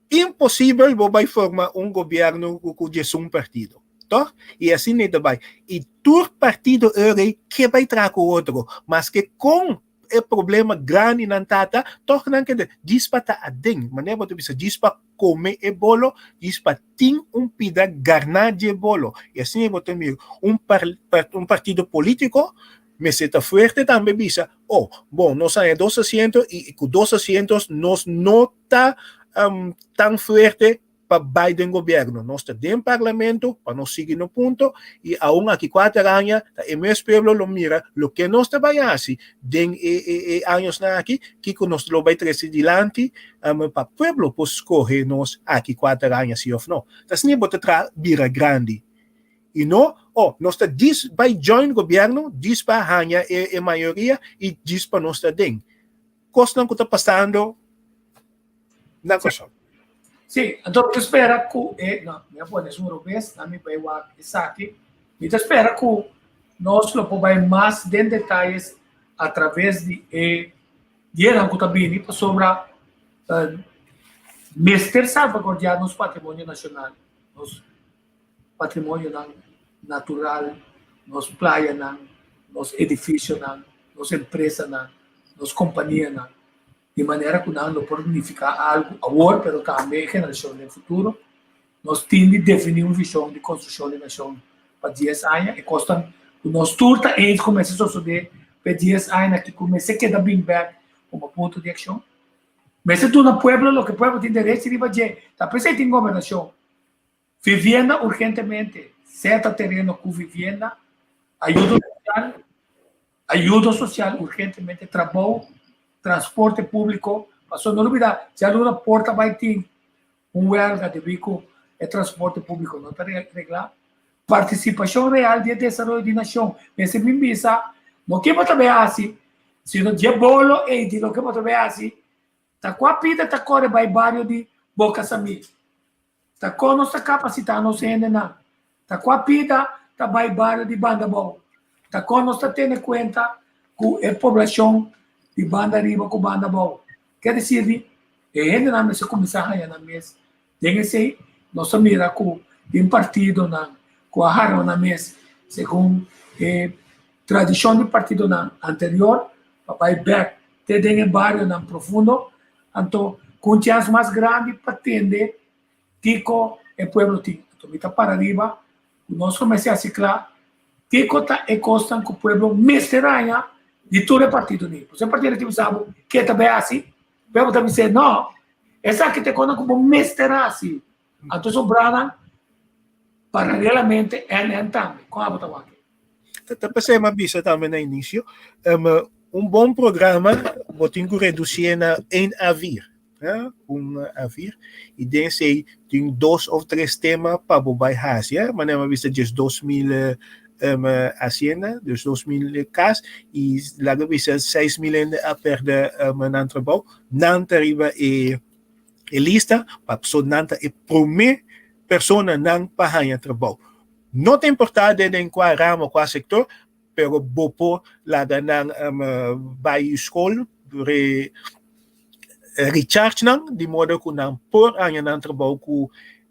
imposibel bo bai forma un gobierno ku diesun partido. Tòg? I asina e ta bai. I tur partido ora ke bai traha ku otro, maske kon e problema grandi nan tata, tòg nan keda djis pa ta aden. Manera bo ta bisa, djis pa kome e bolo, djis pa tin un pida garná dje bolo. I asina bo ta mira un un partido polítiko mester ta fuerte tambe bisa, oh, bon, nos haña dos asiento i ku dos asientos nos no ta tan fuerte pa bai den gobierno. Nos ta den parlamento pa nos sigui no punto i aun aki kuater aña ta e mes pueblo lo mira loke nos ta bai hasi den e e e añosnan aki, kiko nos lo bai trese dilanti pa pueblo por skohe nos aki kuater aña si of no. Ta asina bo ta traha bira grandi i no oh nos ta djis bai join gobierno djis pa haña e e mayoria i djis pa nos ta den. Kosnan ku ta pasando na Kòrsou. Sí, anto mi ta spera ku e, no, mi a pone esun robes, na mi bai wak esaki. Mi ta spera ku nos lo por bai mas den detayes a traves di e dianan ku ta bini pasobra mester salvaguardiá nos patrimonio nashonal, nos patrimonionan natural, nos playanan, nos edifisionan, nos empresanan, nos kompanianan, di manera ku nan lo por nifiká algu awor pero tambe e generashon den futuro. Nos tin di definí un vishon di konstrukshon di nashon pa dies aña. E kosnan ku nos tur ta eens ku mester sosodé pa e dies añanan aki ku mester keda bin bèk komo punto di akshon. Mester duna pueblo loke pueblo tin derecho riba dje. Ta p'esei tin gobernashon. Vivienda urgentemente, sea ta tereno ku vivienda, ayudo sosial, ayudo sosial urgentemente, trabou, transporte públiko, pasobra no lubida djaluna por ta bai tin un wèlga debí ku e transporte públiko no ta reglá. Partisipashon real di e desaroyo di nashon, mester bin bisa no ke bo ta bai hasi, sino dje bolo ei di loke bo ta bai hasi, ta kua pida ta kore bai bario di Boka Samí. Ta kon nos ta kapasitá nos hendenan? Ta kua pida ta bai bario di Banda Bou? Ta kon nos ta tene kuenta ku e poblashon di Banda Riba ku Banda Bou? Ke desir di e hendenan mester kuminsá haña nan mes den esei. Nos ta mira ku tin partidonan ku a harma nan mes segun e tradishon di partidonan anterior pa bai bèk te den e barionan profundo. Anto ku un chèns mas grandi pa tende kiko e pueblo tin. Anto mi ta para riba ku nos lo mester hasi kla kiko ta e kosnan ku pueblo mester haña di tur e partido ni. Pasobra e partido tin bisa bo ke ta bai hasi, pueblo ta bis'é no, esaki ta e kosnan ku bo mester hasi. Anto sobranan paralelamente NN tambe. Kon abo ta wak? Ta p'esei mi a bisa tambe na inisio, un bon programa bo tin ku redusié na één a vier. eh, un A4 i den esei tin dos of tres tema pa bo bai hasi, eh, manera mi a bisa 12.000 hacienda, dus 2.000 kas i laga bisa 6.000 hende a pèrdè nan trabou, nan ta riba e e lista pasobra nan ta e promé personanan pa haña trabou. No ta importá den kua ramo, kua sektor, pero bo por laga nan bai skol, re recharge nan, di modo ku nan por haña nan trabou ku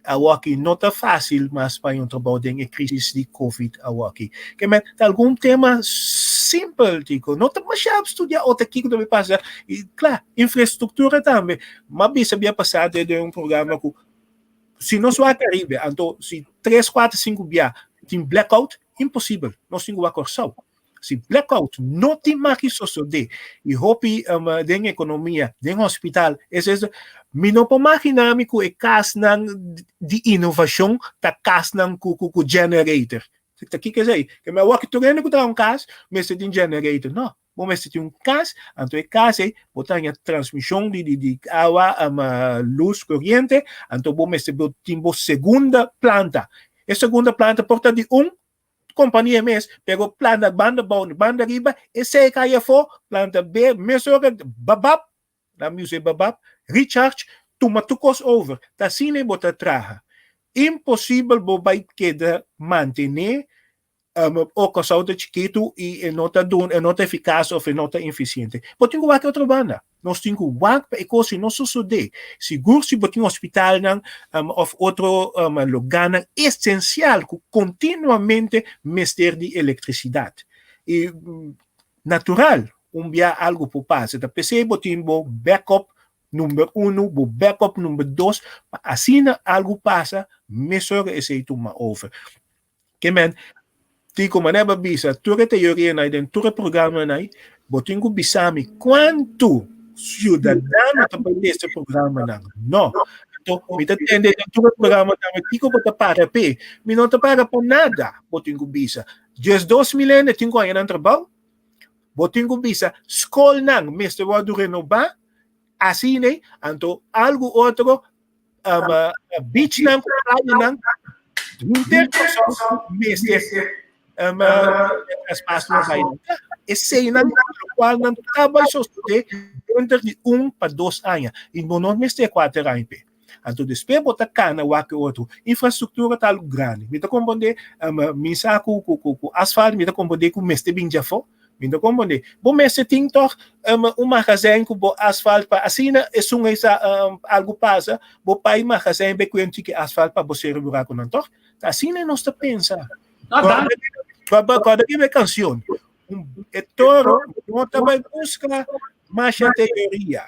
awoki no ta fásil mas pa haña un trabou den e krísis di covid awoki. Ke men ta algun tema simpel Tico, no ta masha studia ota kiko ta bay pasa i kla infrastruktura tambe. M'a bisa bia pasá den un programa ku si nos wak Caribe anto si tres kuater sinku bia tin blackout imposibel nos tin ku wak Kòrsou. Si blackout no tin maki sosodé i hopi den ekonomia, den hospital, es es, mi no por magina mi ku e kasnan di inovashon ta kasnan ku ku generator. Ta kiko esei? Ke mi a wak tur hende ku traha un kas mester tin generator. No, bo mester tin un kas, anto e kas ei bo ta haña transmishon di di awa, lus, koriente, anto bo mester tin bo segunda planta. E segunda planta por ta di un kompania mes, pero planta banda bou ni banda riba, esei kai afó, planta B mesora babab, nan mi usa e babab, recharge, tuma tur kos over. Ta asina bo ta traha. Imposibel bo bai keda mantené o Kòrsou ta chikitu i e no ta duna, e no ta efikas òf e no ta efisiente. Bo tin ku wak e otro banda. Nos tin ku wak pa e kos ei no sosodé. Sigur si bo tin hospitalnan òf otro lugánan esensial ku kontinuamente mester di elektrisidat. I natural un bia algu por pasa. Ta p'esei bo tin bo backup number unu, bo backup number dos, pa asina algu pasa mesora esei tuma over. Ke men, Tico, manera bo a bisa, tur e teorianan ei den tur e programanan ei, bo tin ku bisa mi kuantu siudadano ta bai lesa e programanan. No. Anto, mi ta tende den tur e programa tambe, kiko bo ta para p'e? Mi no ta para pa nada, bo tin ku bisa. 12.000 hende tin ku haña nan trabou. Bo tin ku bisa, skolnan mester wòrdu renobá, asina ei, anto algu otro beachnan ku playanan henter Kòrsou mester traspaso na bai. Eseinan lokual nan ta bai sosodé denter di un pa dos aña i bo no mester kuater aña p'e. Anto despues bo ta kana wak e otro. Infrastruktura ta algu grandi. Mi ta komprondé mi sa ku asfalt mi ta komprondé ku mester bin djafó. Mi ta komprondé. Bo mester tin tòg un magazijn ku bo asfalt pa asina esun ei sa algu pasa, bo pai magazijn bai kuenta tiki asfalt pa bo sera burakunan tòg. Ta asina nos ta pensa. Kòrda riba e kanshon. E toro no ta bai buska masha teoria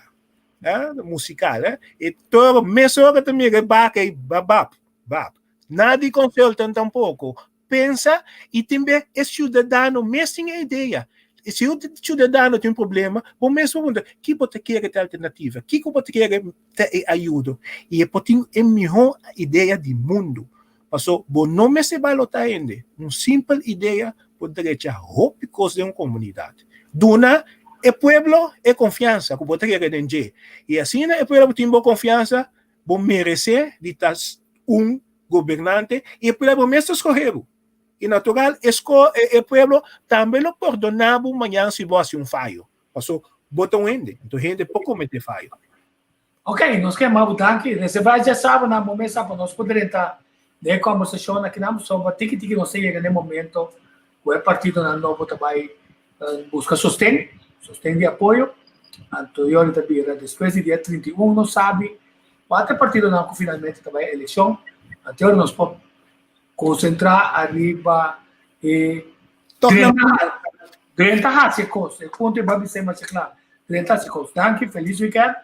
musikal. E toro mesora ta mira e baka ei babap, bap. Nada di consultant tampoko. Pensa y tin be e ciudadano mes tin e idea. Si un ciudadano tin un problema, bo mes por puntra, ki bo ta kere ta alternativa? Kiko bo ta kere ta e ayudo? Y e por tin e miho idea di mundo. Paso bo no mester balota hende. Un simpel idea por drecha hopi cos den un comunidad. Duna e pueblo e confiansa cu bo ta kere den dje. Y asina e pueblo tin bo confiansa, bo merece di ta un gobernante y e pueblo mes ta scoge bo. Y natural e sco e pueblo tambe lo pordona bo mañan si bo haci un fayo. Paso bo ta un hende, enton hende por comete fayo. Ok, nos ke yama bo danki. Reserva djasabra na bo mesa pa nos por drenta den e conversacion aki nan pasobra tiki tiki nos ta yega na e momento cu e partidonan nobo ta bay busca sosten, sosten di apoyo. Anto yori ta bira despues di dia 31 nos sabi Kua ta e partidonan ku finalmente ta bai elekshon? Anto ora nos por konsentrá ariba e drenta hasi e kos. E punto e bai bis'é masha kla. Drenta hasi e kos. Danki, felis wikènt.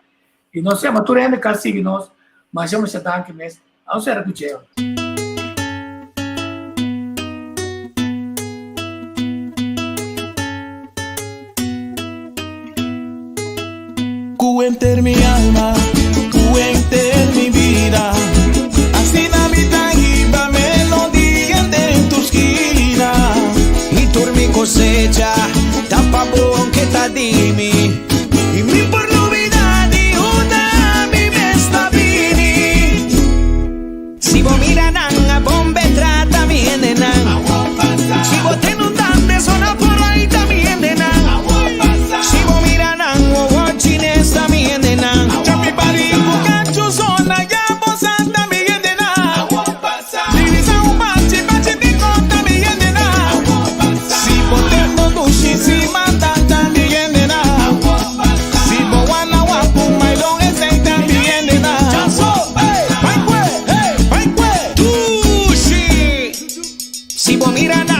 I nos yama tur hende ku a sigui nos. Masha masha danki mes. Aos sera ku dje. Ku henter mi alma, ku henter mi bida, asina mi ta hiba melodia den tur skina. I tur mi kosecha ta pa bo aunke ta di mi, i mi por lubida di unda mi.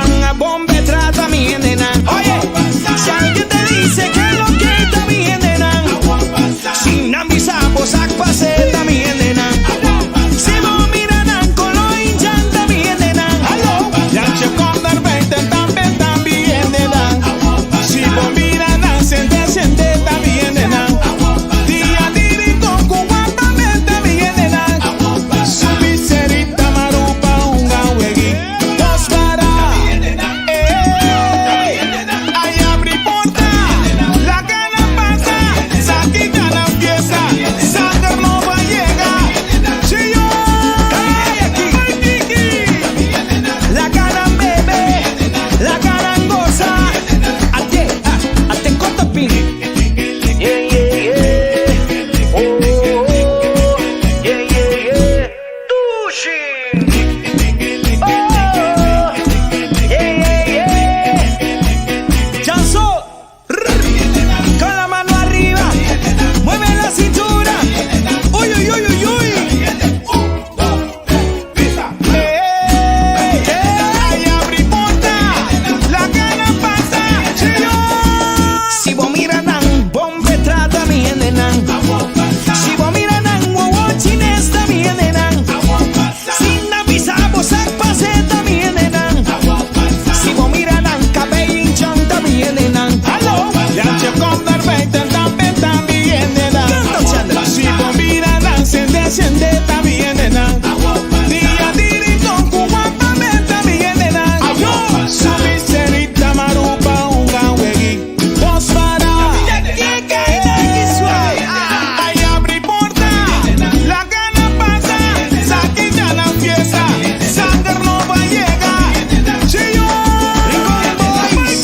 nan, bombe trata mi hendenan. Oye, si alguien te dice que lo que ta mi hendenan, si nan bisa bo sak pase ta mi hendenan. Si bo mira nan kolo indjan ta mi hendenan. Jantje kom naar buiten tambe ta mi hendenan. Si bo mira nan sende sende ta mi hendenan. Dia di Rincon ku Wapament ta mi hendenan. Subi serita marupa hunga wegi dos para. Ey, ay abri porta, laga nan pasa, sa ki ta nan fiesta, sanger no a yega. Chiyo, ay aki, ay kiki, laga nan bebe, laga nan gosa. Ate, ah, ate kota pin. Yeah, yeah, yeah. Oh, oh, oh. Yeah, yeah, yeah. Dushi. Oh, yeah, yeah, yeah. Chanso. Con la mano arriba. Mueve la cintura. Uy, uy, uy, uy, uy. Ey, ay, abri porta. Laga nan pasa. Chiyo. Si bo mira nan, bombe trata mi hendenan. Si bo mira nan, wowo chines ta mi hendenan. Si nan bisa bo sak pase ta mi hendenan. Si bo mira nan, kabei indjan ta mi hendenan. Hallo, Jantje kom naar buiten, tambe ta mi hendenan. Kanta Chandra. Si bo mira nan, sende sende ta mi hendenan. Dia di Rincon ku Wapament ta mi hendenan. Subi serita marupa hunga wegi dos para. Ay abri porta, laga nan pasa, sa ki ta nan fiesta, sanger no a yega. Chiyo, Rincon Boys,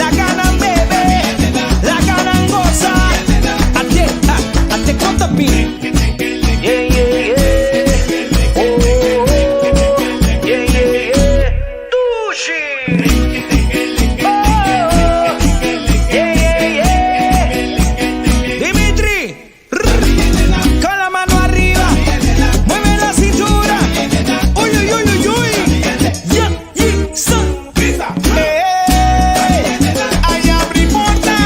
laga nan bebe, laga nan gosa. Ate, ah, ate kota pin. Yeah, yeah, yeah. Oh, oh, oh. Yeah, yeah, yeah. Dushi. Oh, yeah, yeah, yeah. Dimitri, rrr, con la mano arriba, mueve la cintura. Uy, uy, uy, uy, uy. Yeah, yeah, son. Ey, ay abri porta,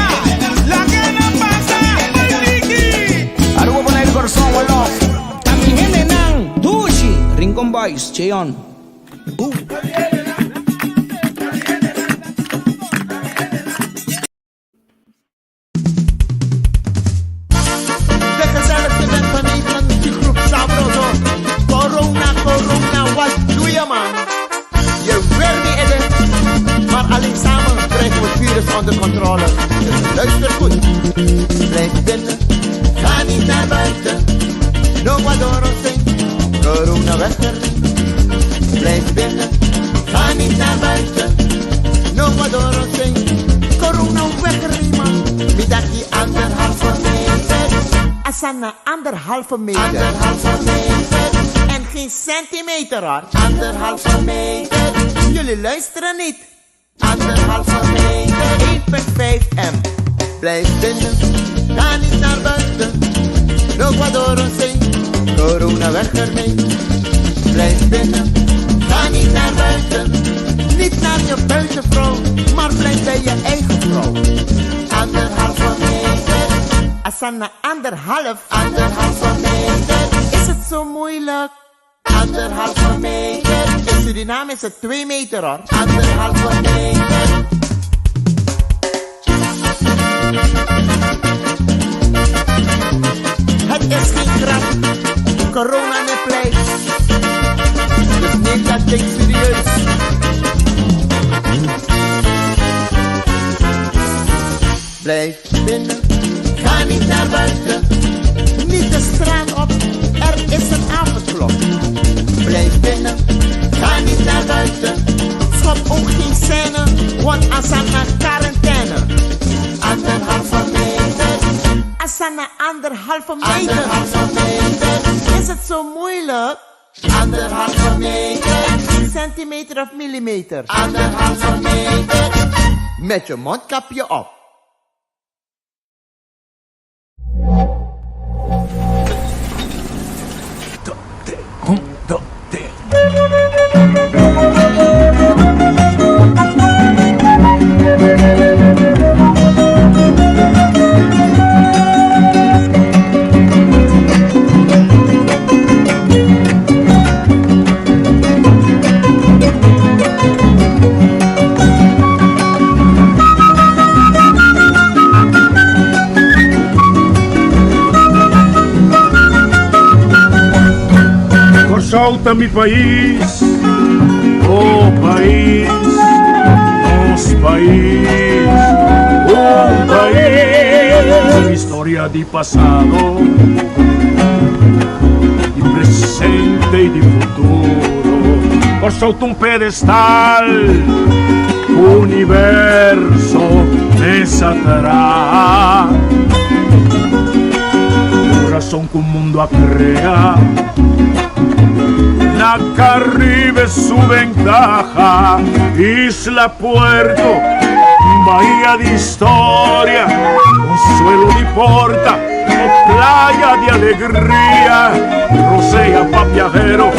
laga nan pasa, ay Niki. Aruba Bonaire Corazón, one love. Ta mi hendenan, Dushi, Rincon Boys, Cheon. Boom. De gezelligste band van Nederland, muziekgroep Sabroso. Corona, corona, wat doe je man? Je wil niet eten, maar alleen samen krijgen we het virus onder controle. Dus luister goed. Blijf binnen, ga niet naar buiten. No wadoro corona weg ermee. Blijf binnen, ga niet naar buiten. No wadoro corona weg ermee man. Mi dati 1,5 meter. Asana 1,5 meter. 1,5 meter. En geen centimeter hoor. 1,5 meter. Jullie luisteren niet. 1,5 meter. 1,5 m. Blijf binnen, ga niet naar buiten. No wadoro corona weg ermee. Blijf binnen, ga niet naar buiten. Niet naar je buitenvrouw, maar blijf bij je eigen vrouw. 1,5 meter. Asana anderhalf. 1,5 meter. Is het zo moeilijk? 1,5 meter. In Suriname is het 2 meter hoor. 1,5 meter. Het is geen grap. Corona niet pleit. Dus neem dat ding serieus. Blijf binnen, ga niet naar buiten. Niet de straat op, er is een avondklok. Blijf binnen, ga niet naar buiten. Schop ook geen scène, want Asana quarantaine. 1,5 meter. Asana 1,5 meter. 1,5 meter. Is het zo moeilijk? 1,5 meter. Centimeter of millimeter? 1,5 meter. Met je mondkapje op. Un, dos, tres. Kòrsou ta mi pais, oh pais, nos pais, un pais. Historia di pasado, di presente i di futuro. Kòrsou ta un pedestal, universo mesa traha. Kurason ku mundu a krea. Na Caribe su ventaha, isla puerto, bahia di historia, consuelo di porta, o playa di alegria, rosea pa viajero,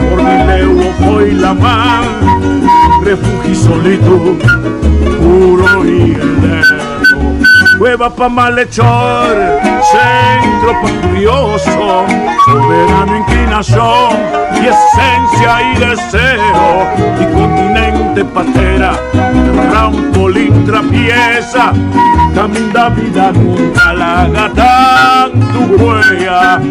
por di leu o fo'i laman, refugio y solitud, puro y eterno. Cueva pa malhechor, centro pa curioso, soberano inclinación y esencia y deseo, y continente patera, trampolín trapieza, caminda vida nunca laga tantu huella.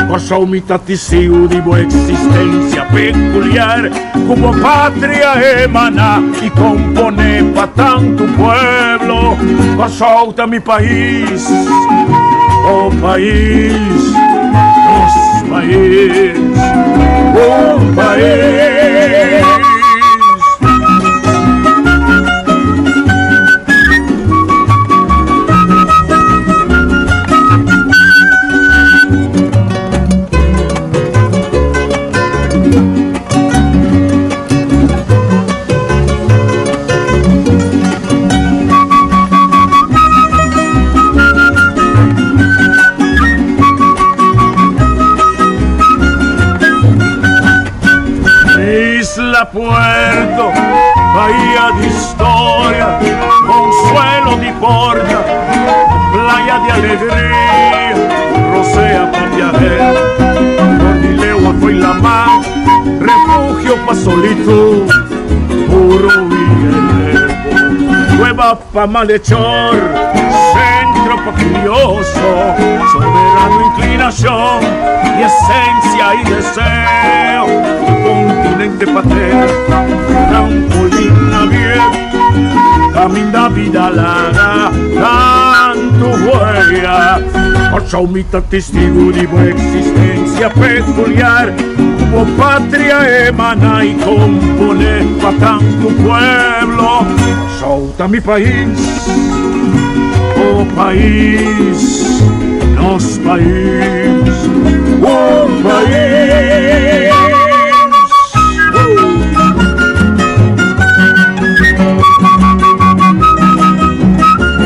Kòrsou mi ta tisiu di bo existencia peculiar. Ku bo patria emaná i komponé pa tantu pueblo. Kòrsou ta mi pais, bo pais, nos pais, un pais. Isla Puerto, bahía de historia, consuelo di porta, playa de alegría, rosea pa viajero, Cordileua foi la mar, refugio pa solitud, puro y eterno, cueva pa malhechor, centro pa curioso, soberano inclinación y esencia y deseo, continente patera, trampolín abierto, caminda vida laga, tantu huella. Kòrsou mi ta testigu di bo eksistensia pekuliar, ku bo patria emaná i komponé pa tantu pueblo. Kòrsou ta mi pais, bo pais, nos pais, un pais.